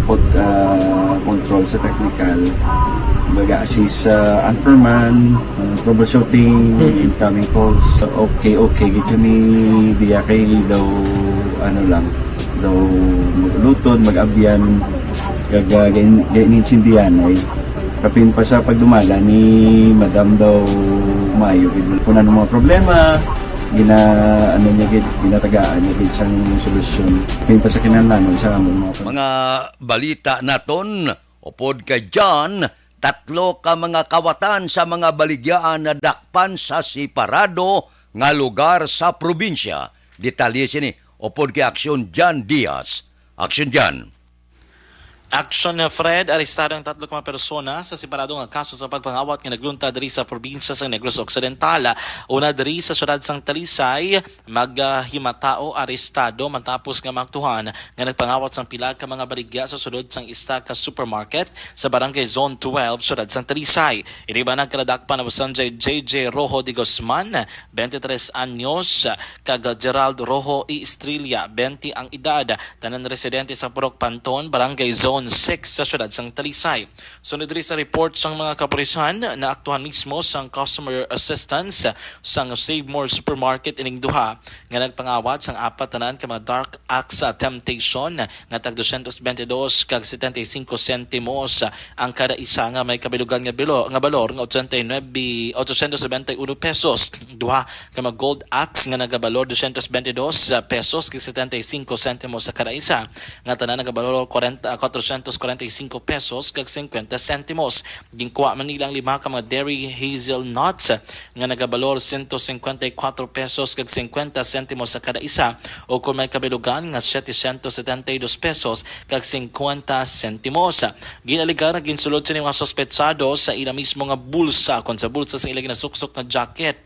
pod, ah, control sa technical. Mag-assist sa anchorman, ah, troubleshooting, Mm. incoming calls. Okay, okay, gid kami diya kay daw, ano lang, daw lutod, mag-abyan, kag, ah, gain-, gain-, gaintindihan ay. Kapin pa sa pagdumala ni Madam daw maayo gid. Kung ano mga problema, gina-, ano niya gid, ginatagaan niya gid sang solusyon. Kapin pa sa kinahanglanon sa amon mga Mga balita naton, upod kay John, tatlo ka mga kawatan sa mga baligyaan nadakpan sa separado nga lugar sa probinsya. Detalye sini, upod kay Aksyon John Diaz. Aksyon John. Aksyon Fred, arestado ang tatlo ka mga persona sa separado nga kaso sa pagpangawat nga nagluntad diri sa probinsya sa Negros Occidental. Una diri sa siyudad sang Talisay, maghimatao arestado matapos nga maaktuhan nga nagpangawat sang pila ka mga baligya sa sulod sang isa ka supermarket sa Barangay Zone twelve, siyudad sang Talisay. Ini ba nagkaladak pa na Sanjay J J Rojo de Guzman, twenty-three anyos, kag Gerald Rojo y Estrella, twenty ang edad, tanan residente sa Purok Panton, Barangay Zone six sa siyudad sang Talisay. Sunod diri sa report sang mga kapulisan, naaktuhan mismo sang customer assistance sang Save More Supermarket ining duha nga nagpangawat sang apat tanan ka mga dark acts, ah, temptation nga tag dosyentos bente dos kag setenta y cinco sentimos ang kada isa nga may kabilugan nga bilo-, nga balor nga ochenta y nuebe, ochocientos noventa y uno pesos. Duha ka mga gold axe nga nagabalor dosyentos bente dos pesos kag setenta y cinco sentimos sa kada isa, nga tanan nagabalor kwarenta, kwatrocientos kwarenta y cinco pesos kag cincuenta sentimos. Ginkuha man nila ang lima ka mga dairy hazelnuts nga nagabalor sento cincuenta y cuatro pesos kag cincuenta sentimos sa kada isa, o kung may kabilugan nga setecientos setenta y dos pesos kag cincuenta sentimos. Ginaligar nga ginsulod sini mga suspetsado sa ila mismo nga bulsa, kon sa bulsa sa ila ginasuksok nga jacket.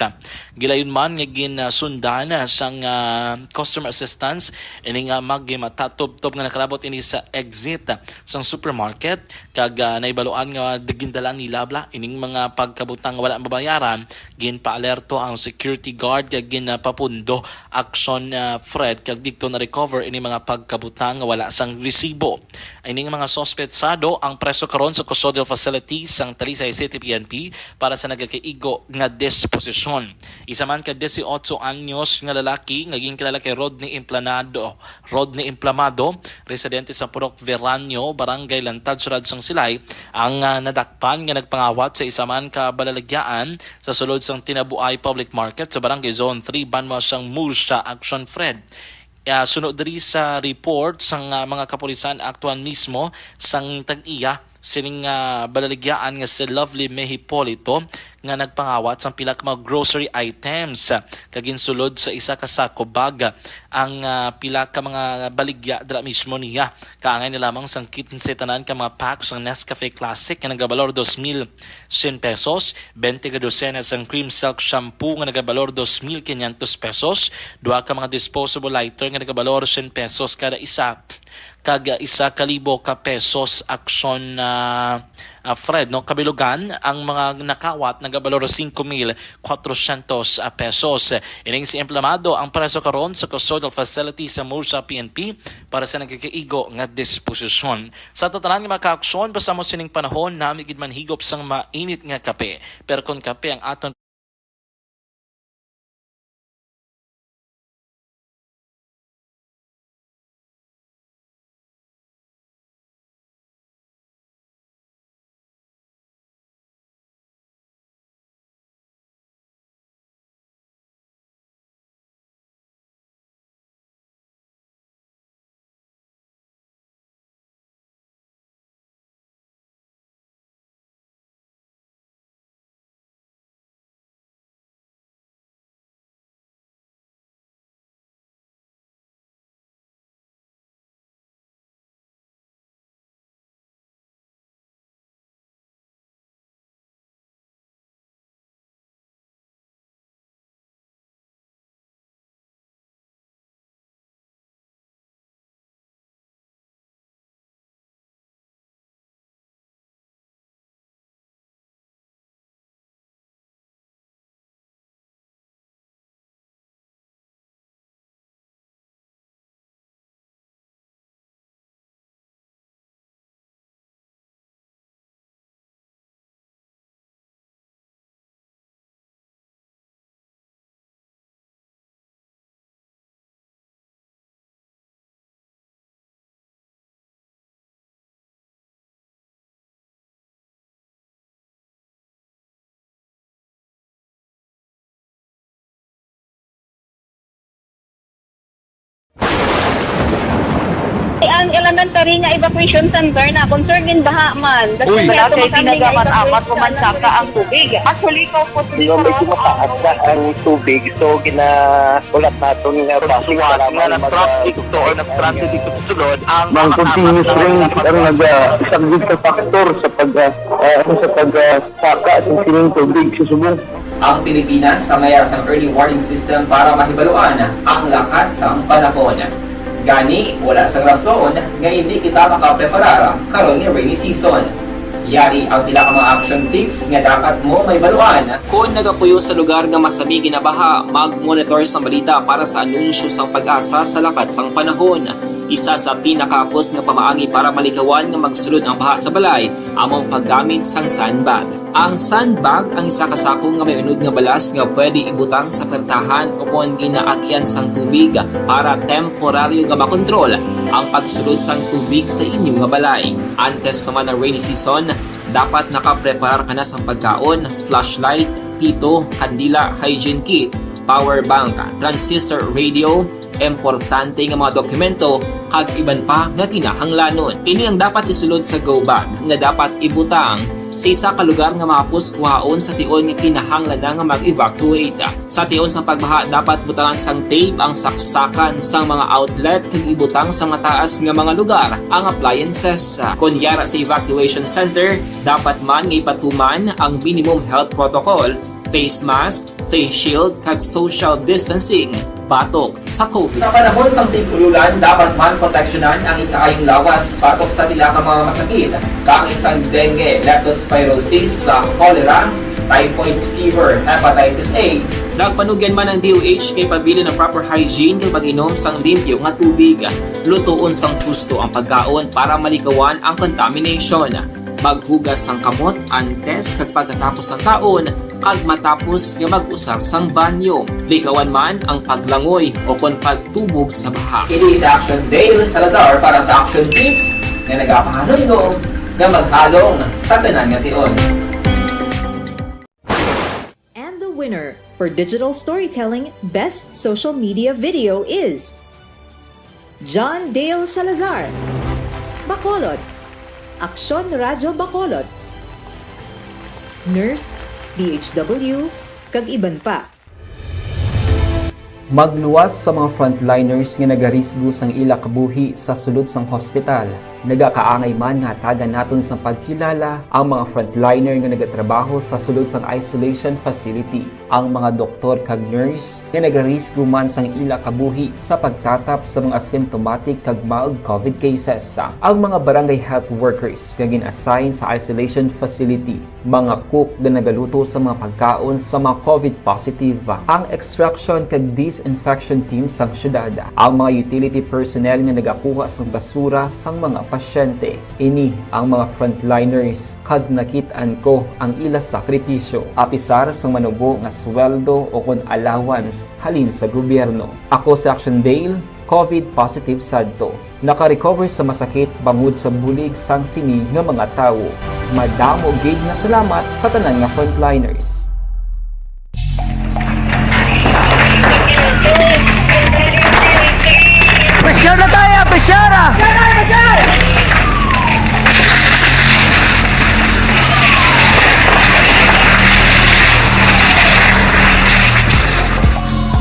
Gilayon man nga ginsundan sang, ah, customer assistance ini nga maggimatatubtob nga nakalabot ini sa exit sang supermarket, kag, ah, nahibaluan nga gindala nila bala ining mga pagkabutang nga wala mabayaran. Ginpaalerto ang security guard kag ginpapundo aksyon, ah, Fred, kag didto na-recover ini mga pagkabutang nga wala sang resibo. Ining mga suspetsado ang preso karon sa custodial facility sang Talisay City P N P para sa nagakaigo nga disposisyon. Isa man ka dieciocho anyos nga lalaki nga ginkilala kay Rodney Implanado, Rodney Implamado, residente sa Purok Veranyo, Barangay Lantad, Siyudad sang Silay, ang, ah, nadakpan nga nagpangawat sa isa man ka balaligyaan sa sulod sang Tinabuay Public Market sa Barangay Zone three, banwa sang Murcia Action Fred. Ah, suno diri sa report sang, ah, mga kapulisan, aktuan mismo sang tag-iya sining, ah, balaligyaan nga si Lovely May Hipolito nga nagpangawat sang pila ka mga grocery items, ah, kag ginsulod sa isa ka sako bag ang, ah, pila ka mga baligya dira mismo niya. Kaangay na lamang sang kinse tanan ka mga pack sang Nescafe Classic nga nagabalor dos mil cien pesos, twenty ka dosena sang Cream Silk Shampoo nga nagabalor dos mil quinientos pesos, duha ka mga disposable lighter nga nagabalor cien pesos kada isa, kag isa ka libo ka pesos aksyon, ah, ah, Fred, no? Kabilugan, ang mga nakawat nagabalor cinco mil cuatrocientos pesos. Ining si Implamado ang preso karon sa custodial facility sa Murcia P N P para sa nagakaigo nga disposisyon. Sa tanan nga mga kaaksyon, basta mo sining panahon, nami gid man higop sang mainit nga kape. Pero kung kape ang aton Ang elementary nga evacuation center na concern din baha man. Uy. Wala kay tinaga man amat o mansaka ang tubig. Actually, kaupod. Di ba, medyo mataas na ang tubig, so gina-, ulat naton nga basi nga nag-traffic to or nag-transit dito sa sulod ang mga continuous rain ang naga-, isa gid ka factor sa pag, ah, ah, sa pag, ah, saka sa sining tubig sa subong. Ang Pilipinas ang may sang early warning system para mahibaluan ang lakat sang panahon. Gani, wala sang rason nga hindi kita makapreparar karon nga rainy season. Yari ang pila ka mga action tips nga dapat mo mahibaluan. Kon nagapuyo sa lugar nga masami ginabaha, mag-monitor sang balita para sa anunsyo sang PAGASA sa lakat sang panahon. Isa sa pinakahapos nga pamaagi para malikawan nga magsulod ang baha sa balay amo ang paggamit sang sandbag. Ang sandbag ang isa ka sako nga may unod nga balas nga pwede ibutang sa pertahan o kon ginaagian sang tubig para temporaryo nga makontrol ang pagsulod sang tubig sa inyo nga balay. Antes pa man ang rainy season, dapat nakapreparar ka na sang pagkaon, flashlight, pito, kandila, hygiene kit, power bank, transistor radio, importante nga mga dokumento, kag iban pa nga kinahanglanon. Ini ang dapat isulod sa go bag nga dapat ibutang sa isa ka lugar nga mahapos kuhaon sa tion nga kinahanglan na nga mag-evacuate. Sa tion sang pagbaha, dapat butangan sang tape ang saksakan sang mga outlet kag ibutang sa mataas nga mga lugar ang appliances. Kon yara sa evacuation center, dapat man nga ipatuman ang minimum health protocol, face mask, face shield, kag social distancing batok sa COVID. Sa panahon sang tig-ululan, dapat man proteksyonan ang ikaayong lawas batok sa pila ka mga masakit, kaangay sang dengue, leptospirosis, sa cholera, typhoid fever, hepatitis A. Nagpanugyan man ang D O H kay pabilin ang proper hygiene kag pag-inom sang limpyo nga tubig. Lutoon sang husto ang pagkaon para malikawan ang contamination. Maghugas sang kamot antes kag pagkatapos sang kaon, kag matapos nga mag-usar sang banyo. Likawan man ang paglangoy o kon pagtubog sa baha. Ini si Action Dale Salazar para sa Action Tips nga nagapahanumdom nga maghalong sa tanan nga tion. And the winner for digital storytelling best social media video is John Dale Salazar, Bacolod, Aksyon Radyo Bacolod, Nurse, D H W, kag iban pa. Magluwas sa mga frontliners nga nagarisgo sang ila kabuhi sa sulod sang hospital. Nagakaangay man nga hatagan naton sang pagkilala ang mga frontliner nga nagatrabaho sa sulod sang isolation facility, ang mga doktor kag nurse nga nagarisgo man sang ila kabuhi sa pagtatap sa mga symptomatic kag mild COVID cases, ang mga barangay health workers nga gin-assign sa isolation facility, mga cook nga nagaluto sa mga pagkaon sa mga COVID positive, ang extraction kag disinfection team sang syudad, ang mga utility personnel nga nagakuha sang basura sang mga pasyente. Ini ang mga frontliners kag nakit-an ko ang ila sakripisyo. Apisar sang manubo nga sweldo o kon allowance halin sa gobyerno. Ako si Action Dale, COVID positive sadto. Naka-recover sa masakit bangod sa bulig sang sini nga mga tawo. Madamo gid nga salamat sa tanan nga frontliners. Pressure na tayo! Pressure!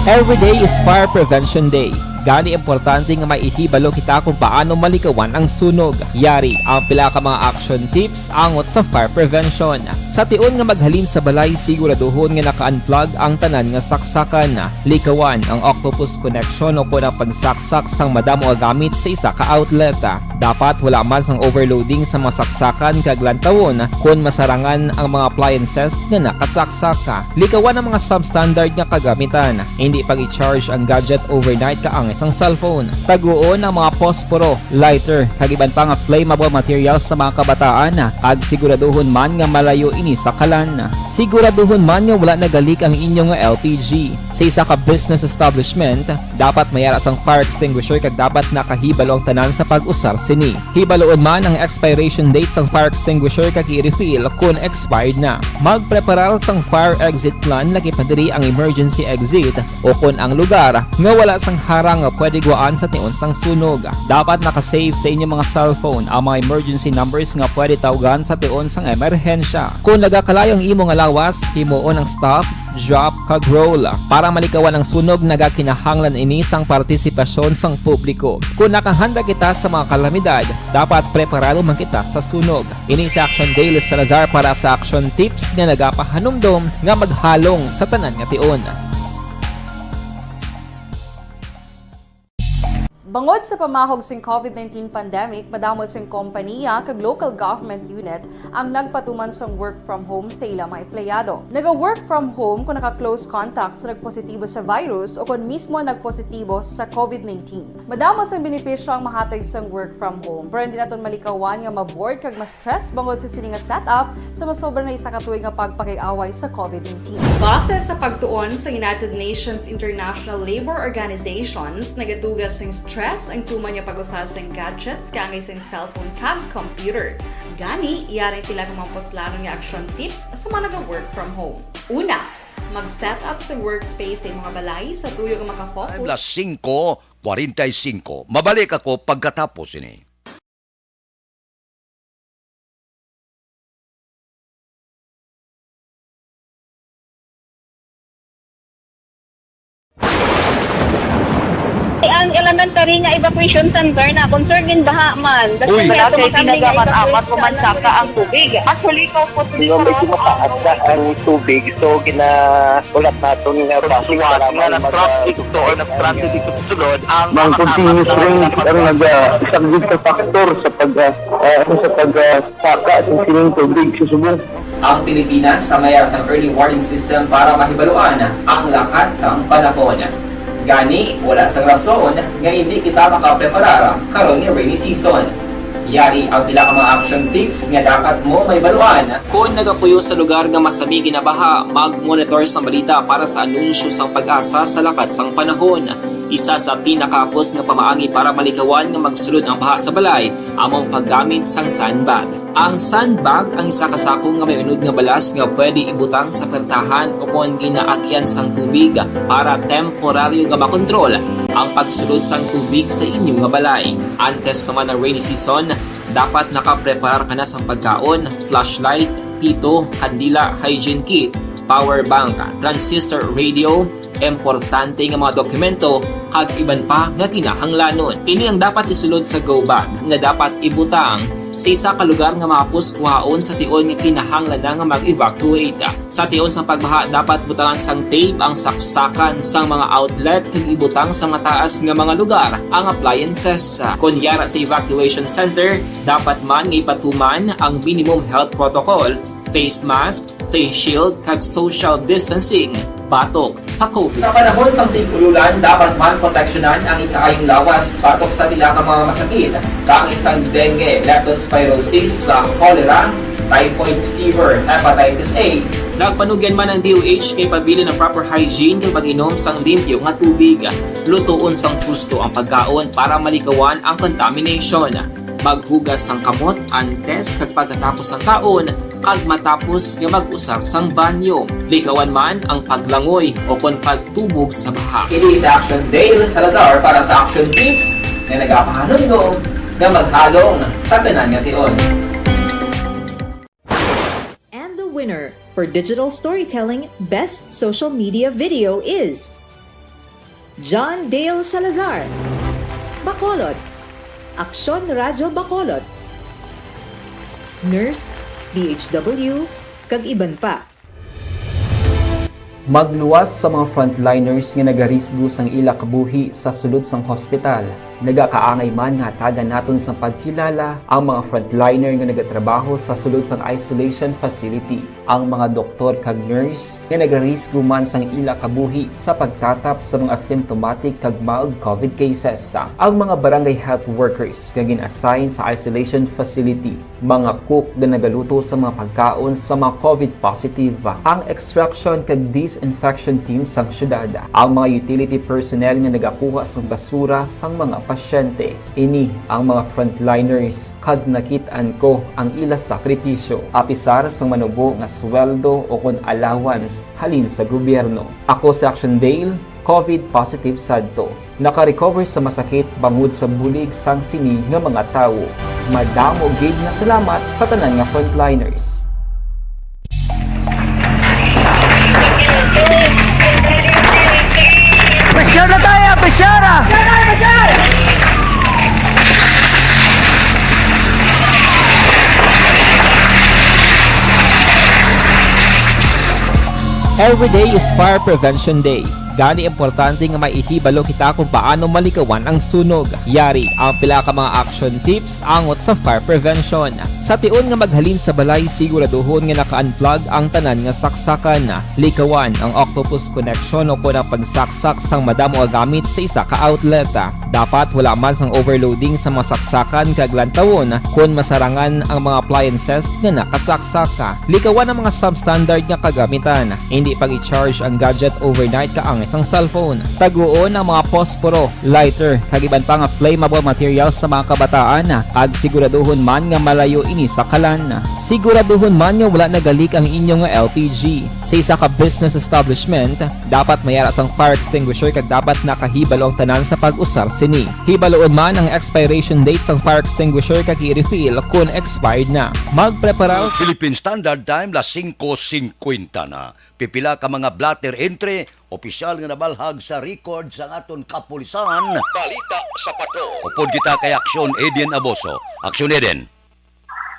Every day is Fire Prevention Day. Gani importante nga may ihibalo kita kung paano malikawan ang sunog. Yari ang pila ka mga action tips angot sa fire prevention. Sa tion nga maghalin sa balay, siguraduhon nga naka-unplug ang tanan nga saksakan. Likawan ang octopus connection o kon ang pagsaksak sang madamo nga gamit sa isa ka outlet. Dapat wala man sang overloading sa mga saksakan kag lantawon kon masarangan ang mga appliances nga nakasaksak. Likawan ang mga substandard nga kagamitan. Hindi pag-i-charge ang gadget overnight kaangay sang cellphone. Taguon ang mga posporo, lighter, kag iban pa nga flammable materials sa mga kabataan, kag siguraduhon man nga malayo ini sa kalan. Siguraduhon man nga wala nagalik ang inyo nga L P G. Sa isa ka business establishment, dapat may ara sang fire extinguisher kag dapat nakahibalo ang tanan sa pag-usar sini. Hibaloon man ang expiration date sang fire extinguisher kag i-refill kon expired na. Magpreparar sang fire exit plan, lakip na diri ang emergency exit o kon ang lugar nga wala sang harang nga pwede guwaan sa tion sang sunog. Dapat naka-save sa inyo mga cellphone ang mga emergency numbers nga pwede tawgan sa tion sang emerhensya. Kon nagakalayo ang imo nga lawas, himuon ang stop, drop, kag roll. Para malikawan ang sunog, nagakinahanglan ini sang partisipasyon sang publiko. Kon nakahanda kita sa mga kalamidad, dapat preparado man kita sa sunog. Ini si Action Dale Salazar para sa Action Tips nga nagapahanumdom nga maghalong sa tanan nga tion. Bangod sa pamahog sing COVID nineteen pandemic, madamo sing kompanya kag local government unit ang nagpatuman sang work from home sa ila mga empleyado. Naga-work from home kung naka-close contact sa nagpositibo sa virus o kung mismo nagpositibo sa COVID nineteen. Madamo sang benepisyo ang mahatag sang work from home, pero hindi naton malikawan nga ma-bored kag ma-stress bangod sa sini nga setup sa masobra na isa ka tuig nga pagpakig-away sa COVID nineteen. Base sa pagtuon sa United Nations International Labor Organizations, nagaduga sing stress ang tuman nga pag-usa sing gadgets kaangay sing cellphone kag computer. Gani, yari ang pila ka mga puslanon nga action tips sa mga naga-work from home. Una, mag-set up sa workspace sa imong balay sa tuyo nga makafocus. Alas singko, kwarenta y singko. Mabalik ako pagkatapos ini. Ang elementary nga evacuation center na concerned din baha man. Uy. Wala kay tinaga man, amat mo man saka ang tubig. Actually, ko po. Medyo mataas na ang tubig, so gina-, ulat naton nga base nga nag-traffic to or nag-transit dito sa sulod ang mga continuous rain ang naga-, isa gid ka factor sa pag, ah, ah, sa pag, ah, saka sa sining tubig sa subong. Ang Pilipinas sa mayar sang early warning system para mahibaluan ang lakat sang panahon. Gani, wala sang rason nga hindi kita makapreparar karon nga rainy season. Yari ang pila ka mga action tips nga dapat mo mahibaluan. Kon nagapuyo sa lugar nga masami ginabaha, mag-monitor sang balita para sa anunsyo sang PAGASA sa lakat sang panahon. Isa sa pinakahapos nga pamaagi para malikawan nga magsulod ang baha sa balay amo ang paggamit sang sandbag. Ang sandbag ang isa ka sako nga may unod nga balas nga pwede ibutang sa pertahan o kon ginaagian sang tubig para temporaryo nga makontrol ang pagsulod sang tubig sa inyo nga balay. Antes pa man ang rainy season, dapat nakapreparar ka na sang pagkaon, flashlight, pito, kandila, hygiene kit, power bank, transistor radio, importante nga mga dokumento, kag iban pa nga kinahanglanon. Ini ang dapat isulod sa go bag nga dapat ibutang sa isa ka lugar nga mahapos kuhaon sa tion nga kinahanglan na nga mag-evacuate. Sa tion sang pagbaha, dapat butangan sang tape ang saksakan sang mga outlet kag ibutang sa mataas nga mga lugar ang appliances. Kon yara sa evacuation center, dapat man nga ipatuman ang minimum health protocol, face mask, face shield, kag social distancing batok sa COVID. Sa panahon sang tig-ululan, dapat man proteksyonan ang ikaayong lawas batok sa pila ka mga masakit, kaangay sang dengue, leptospirosis, sa cholera, typhoid fever, hepatitis A. Nagpanugyan man ang D O H nga ipabilin ang proper hygiene kag pag-inom sang limpyo nga tubig. Lutoon sang husto ang pagkaon para malikawan ang contamination. Maghugas sang kamot antes kag pagkatapos sang kaon, kag matapos nga mag-usar sang banyo. Likawan man ang paglangoy o kon pagtubog sa baha. Ini si Action Dale Salazar para sa Action Tips nga nagapahanumdom nga maghalong sa tanan nga tion. And the winner for Digital Storytelling Best Social Media Video is John Dale Salazar, Bacolod, Aksyon Radyo Bacolod, Nurse, D H W, kag iban pa. Magluwas sa mga frontliners nga nagarisgo sang ila kabuhi sa sulod sang hospital. Nagakaangay man nga hatagan naton sang pagkilala ang mga frontliner nga nagatrabaho sa sulod sang isolation facility, ang mga doktor kag nurse nga nagarisgo man sang ila kabuhi sa pagtatap sa mga asymptomatic kag mild COVID cases, ang mga barangay health workers nga gin-assign sa isolation facility, mga cook nga nagaluto sa mga pagkaon sa mga COVID positive, ang extraction kag disinfection team sang syudad, ang mga utility personnel nga nagakuha sang basura sang mga pasyente. Ini ang mga frontliners, kag nakit-an ko ang ila sakripisyo, apisar sang manubo nga sweldo o kon allowance halin sa gobyerno. Ako si Action Dale, COVID positive sadto. Naka-recover sa masakit bangod sa bulig sang sini nga mga tawo. Madamo gid nga salamat sa tanan nga frontliners. Pressure na tayo, pressure! Every day is Fire Prevention Day. Gani, importante nga maihibalo kita kung paano malikawan ang sunog. Yari ang pila ka mga action tips angot sa fire prevention. Sa tion nga maghalin sa balay, siguraduhon nga naka-unplug ang tanan nga saksakan. Likawan ang octopus connection o kon ang pagsaksak sang madamo nga gamit sa isa ka outlet. Dapat wala man sang overloading sa mga saksakan kag lantawon kon masarangan ang mga appliances nga nakasaksak. Likawan ang mga substandard nga kagamitan. Hindi pag-i-charge ang gadget overnight kaangay sang cellphone. Taguon ang mga posporo, lighter, kag iban pa nga flammable materials sa mga kabataan, kag siguraduhon man nga malayo ini sa kalan. Siguraduhon man nga wala nagalik ang inyo nga L P G. Sa isa ka business establishment, dapat may ara sang fire extinguisher kag dapat nakahibalo ang tanan sa pag-usar sini. Hibaluon man ang expiration date sang fire extinguisher kag i-refill kon expired na. Magpreparar. Philippine Standard Time, las singko singkwenta na. Pipila ka mga blotter entry, opisyal nga nabalhag sa record sang aton kapulisan. Balita sa Patrol. Upod kita kay Aksyon Eden Aboso. Aksyon Eden.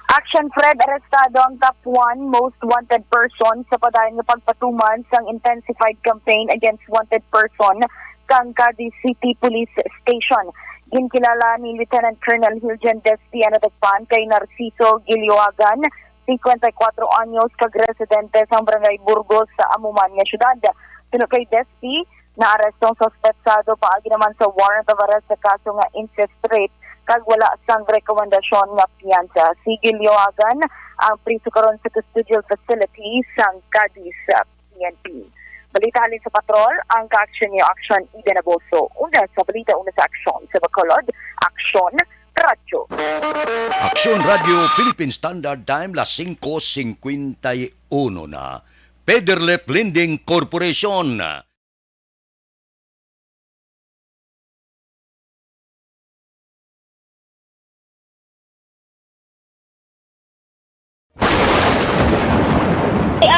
Action Fred, arestado ang top one most wanted person sa padayon nga pagpatuman sang intensified campaign against wanted person kang Cadiz City Police Station. Ginkilala ni Lieutenant Colonel Hilgen Despi ang nadakpan kay Narciso Gilioagan, singkwenta y kuwatro anyos, kag residente sang Barangay Burgos sa amo man nga syudad. Suno kay Despi, naaresto ang suspetsado paagi naman sa warrant of arrest sa kaso nga incest rape kag wala sang rekomendasyon nga piyansa. Si Gilioagan ang priso karon sa custodial facility sang Cadiz P N P. Balita halin sa Patrol, ang ka-action niyo, Action Eden Aboso. Una sa balita, una sa aksyon sa Bacolod, Aksyon Radyo. Aksyon Radyo, Philippine Standard Time, las singko singkwenta y uno na. Pederlep Lending Corporation.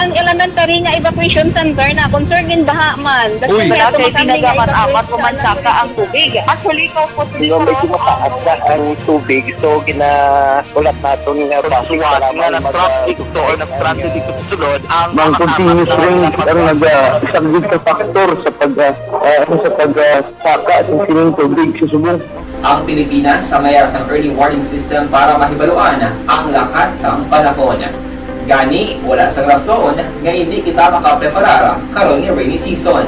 Ang elementary nga evacuation center na concern gin baha man. Uy. Wala kay tinaga man amat o man saka ang tubig. Actually, ko po Di ba, medyo mataas na ang tubig, so ginaulat naton nga basi Suwat nga nag-traffic to or nag-transit dito sa sulod ang Mang mga continuous tapat na rain ang nagpapagawa. Nagasaglit sa factor sa pag, ah, ah, sa pag, ah, saka sa sining tubig sa subong. Ang Pilipinas sa may sang early warning system para mahibaluan ang lakat sang panahon. Gani, wala sang rason nga hindi kita makapreparar karon nga rainy season.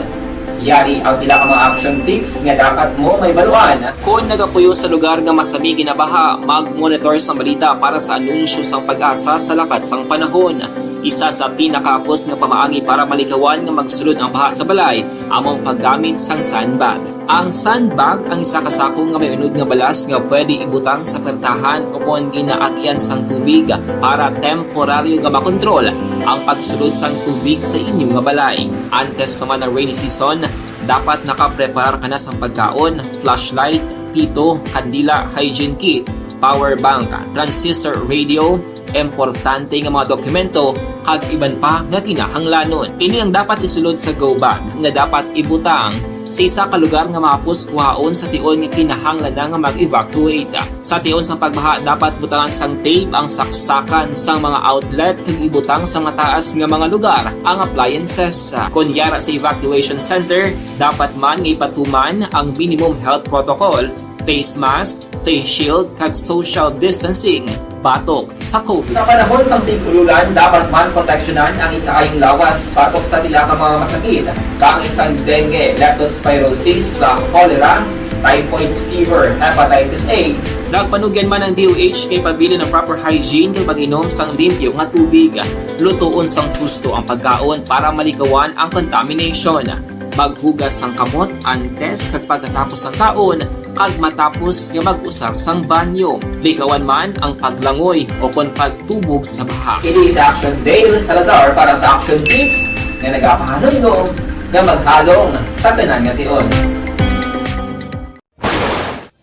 Yari ang pila ka mga action tips nga dapat mo mahibaluan. Kon nagapuyo sa lugar nga masami ginabaha, mag-monitor sang balita para sa anunsyo sang PAGASA sa lakat sang panahon. Isa sa pinakahapos nga pamaagi para malikawan nga magsulod ang baha sa balay amo ang paggamit sang sandbag. Ang sandbag ang isa ka sako nga may unod nga balas nga pwede ibutang sa pertahan o kon ginaagian sang tubig para temporaryo nga makontrol ang pagsulod sang tubig sa inyo nga balay. Antes pa man ang rainy season, dapat nakapreparar ka na sang pagkaon, flashlight, pito, kandila, hygiene kit, power bank, transistor radio, importante nga mga dokumento, kag iban pa nga kinahanglanon. Ini ang dapat isulod sa go bag nga dapat ibutang sa isa ka lugar nga mahapos kuhaon sa tion nga kinahanglan na nga mag-evacuate. Sa tion sang pagbaha, dapat butangan sang tape ang saksakan sang mga outlet kag ibutang sa mataas nga mga lugar ang appliances. Kon yara sa evacuation center, dapat man nga ipatuman ang minimum health protocol, face mask, face shield, kag social distancing batok sa COVID. Sa panahon sang tig-ululan, dapat man proteksyonan ang ikaayong lawas batok sa pila ka mga masakit, kaangay sang dengue, leptospirosis, sa cholera, typhoid fever, hepatitis A. Nagpanugyan man ang D O H kay pabilin ang proper hygiene kag pag-inom sang limpyo nga tubig. Lutoon sang husto ang pagkaon para malikawan ang contamination. Maghugas sang kamot antes kag pagkatapos sang kaon kag matapos nga mag-usar sang banyo. Likawan man ang paglangoy o kon pagtubog sa baha. Ini si Action Dale Salazar para sa Action Tips nga nagapahanumdom nga maghalong sa tanan nga tion.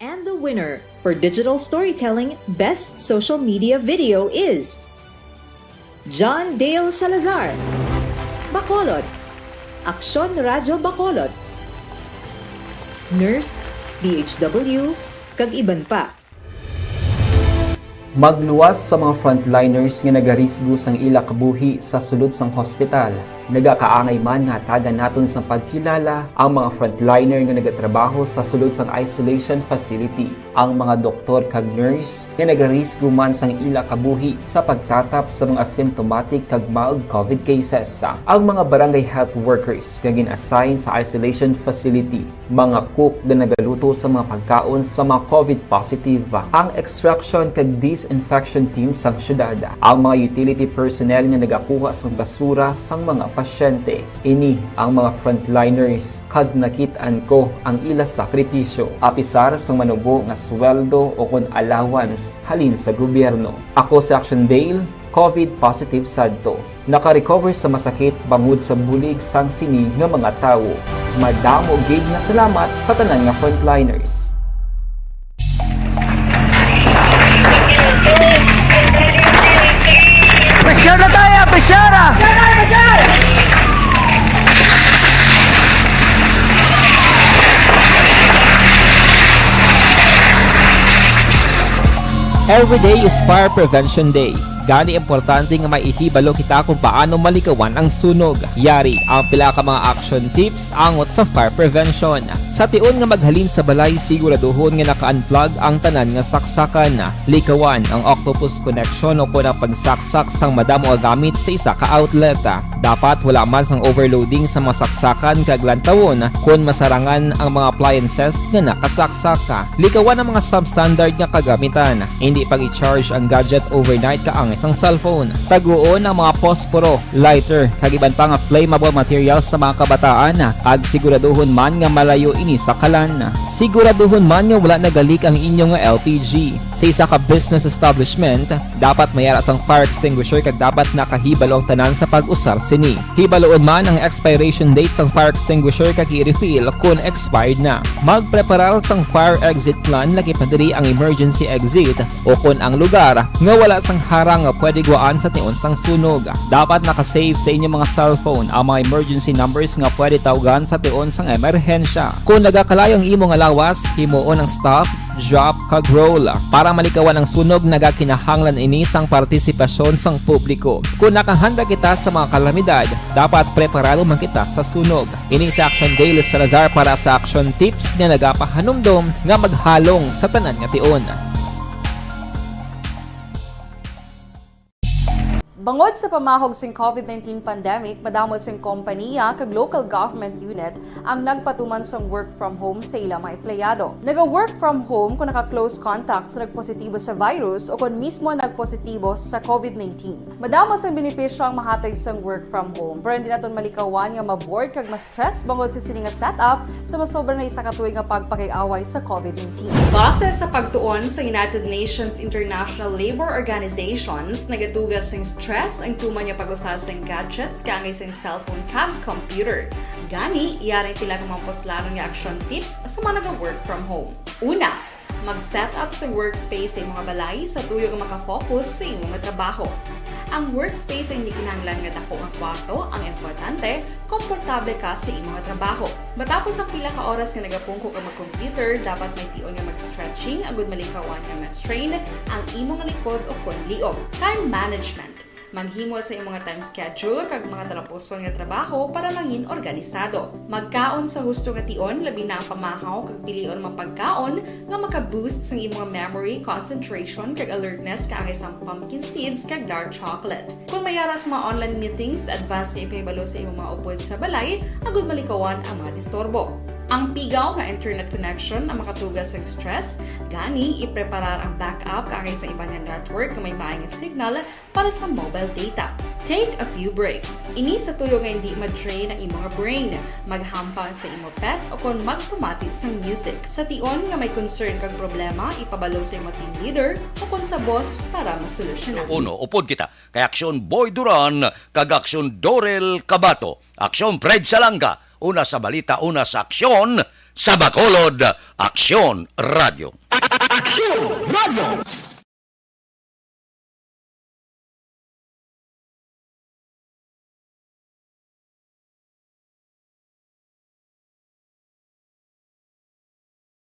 And the winner for digital storytelling best social media video is John Dale Salazar, Bacolod, Aksyon Radyo Bacolod, Nurse, D H W, kag iban pa. Magluwas sa mga frontliners nga nagarisgo sang ila kabuhi sa sulod sang hospital. Nagakaangay man nga hatagan naton sang pagkilala ang mga frontliner nga nagatrabaho sa sulod sang isolation facility, ang mga doktor kag nurse nga nagarisgo man sang ila kabuhi sa pagtatap sa mga asymptomatic kag mild COVID cases, ang mga barangay health workers nga gin-assign sa isolation facility, mga cook nga nagaluto sa mga pagkaon sa mga COVID positive, ang extraction kag disinfection team sang syudad, ang mga utility personnel nga nagakuha sang basura sang mga pasyente. Ini ang mga frontliners, kag nakit-an ko ang ila sakripisyo, apisar sang manubo nga sweldo o kon allowance halin sa gobyerno. Ako si Action Dale, COVID positive sadto. Naka-recover sa masakit bangod sa bulig sang sini nga mga tawo. Madamo gid nga salamat sa tanan nga frontliners. Pressure na tayo! Pressure! Every day is Fire Prevention Day. Gani, importante nga may ihibalo kita kung paano malikawan ang sunog. Yari ang pila ka mga action tips angot sa fire prevention. Sa tion nga maghalin sa balay, siguraduhon nga naka-unplug ang tanan nga saksakan. Likawan ang octopus connection o kon ang pagsaksak sang madamo nga gamit sa isa ka outlet. Dapat wala man sang overloading sa mga saksakan kag lantawon kon masarangan ang mga appliances nga nakasaksak. Likawan ang mga substandard nga kagamitan. Hindi pag-i-charge ang gadget overnight kaangay sang cellphone. Taguon ang mga posporo, lighter, kag iban pa nga flammable materials sa mga kabataan, kag siguraduhon man nga malayo ini sa kalan. Siguraduhon man nga wala nagalik ang inyo nga L P G. Sa isa ka business establishment, dapat may ara sang fire extinguisher kag dapat nakahibalo ang tanan sa pag-usar sini. Hibaloon man ang expiration date sang fire extinguisher kag i-refill kon expired na. Magpreparar sang fire exit plan, lakip na diri ang emergency exit o kon ang lugar nga wala sang harang nga pwede gwaan sa tion sang sunog. Dapat naka-save sa inyo mga cellphone ang mga emergency numbers nga pwede tawgan sa tion sang emerhensya. Kon nagakalayo ang imo nga lawas, himuon ang stop, drop, kag roll. Para malikawan ang sunog, nagakinahanglan ini sang partisipasyon sang publiko. Kon nakahanda kita sa mga kalamidad, dapat preparado man kita sa sunog. Ini si Action Dale Salazar para sa Action Tips nga nagapahanumdom nga maghalong sa tanan nga tion. Bangod sa pamahog sing COVID nineteen pandemic, madamo sing kompaniya kag local government unit ang nagpatuman sang work from home sa ila mga empleyado. Naga-work from home kung naka-close contact sa nagpositibo sa virus o kon mismo nagpositibo sa COVID nineteen. Madamo sang benepisyo ang mahatag sang work from home, pero hindi naton malikawan nga ma-bored kag ma-stress bangod sa sini nga setup sa masobra na isa ka tuig nga pagpakig-away sa COVID nineteen. Base sa pagtuon sa United Nations International Labor Organizations, nagatuga sing stress ang tuman nga pag-usa sing gadgets kaangay sing cellphone kag computer. Gani, yari ang pila ka mga puslanon nga action tips sa mga naga-work from home. Una, mag-set up sa workspace sa imong balay sa tuyo nga maka-focus sa imong trabaho. Ang workspace ay hindi kinahanglan nga dako nga kwarto, ang importante, komportable ka sa imong trabaho. Matapos ang pila ka oras nga nagapungko ka mag-computer, dapat may tion nga mag-stretching agud malikawan nga ma-strain ang imong likod o kon liog. Time management. Maghimo sa imong time schedule kag mga talapuson nga trabaho para mangin organisado. Magkaon sa husto nga tion, labi na ang pamahaw kag pilion ang mga pagkaon nga maka-boost sang imong memory, concentration, kag alertness kaangay sang pumpkin seeds kag dark chocolate. Kung may ara sa mga online meetings, advance nga ipahibalo sa imong mga upod sa balay agud malikawan ang mga disturbo. Ang pigaw nga internet connection ang makatuga sang stress, gani ipreparar ang backup kaangay sa iban nga network nga may maay nga signal para sa mobile data. Take a few breaks. Ini sa tuyo nga hindi ma-drain ang imong brain. Maghampang sa imo pet o kon magpamati sang music. Sa tion nga may concern kag problema, ipabalo sa imo team leader o kon sa boss para masolusyonan. Uno, upod kita kay Aksyon Boy Duran kag Aksyon Dorel Cabato, Aksyon Fred Salanga, una sa balita, una sa aksyon, sa Bacolod, Aksyon Radio. Aksyon Radio.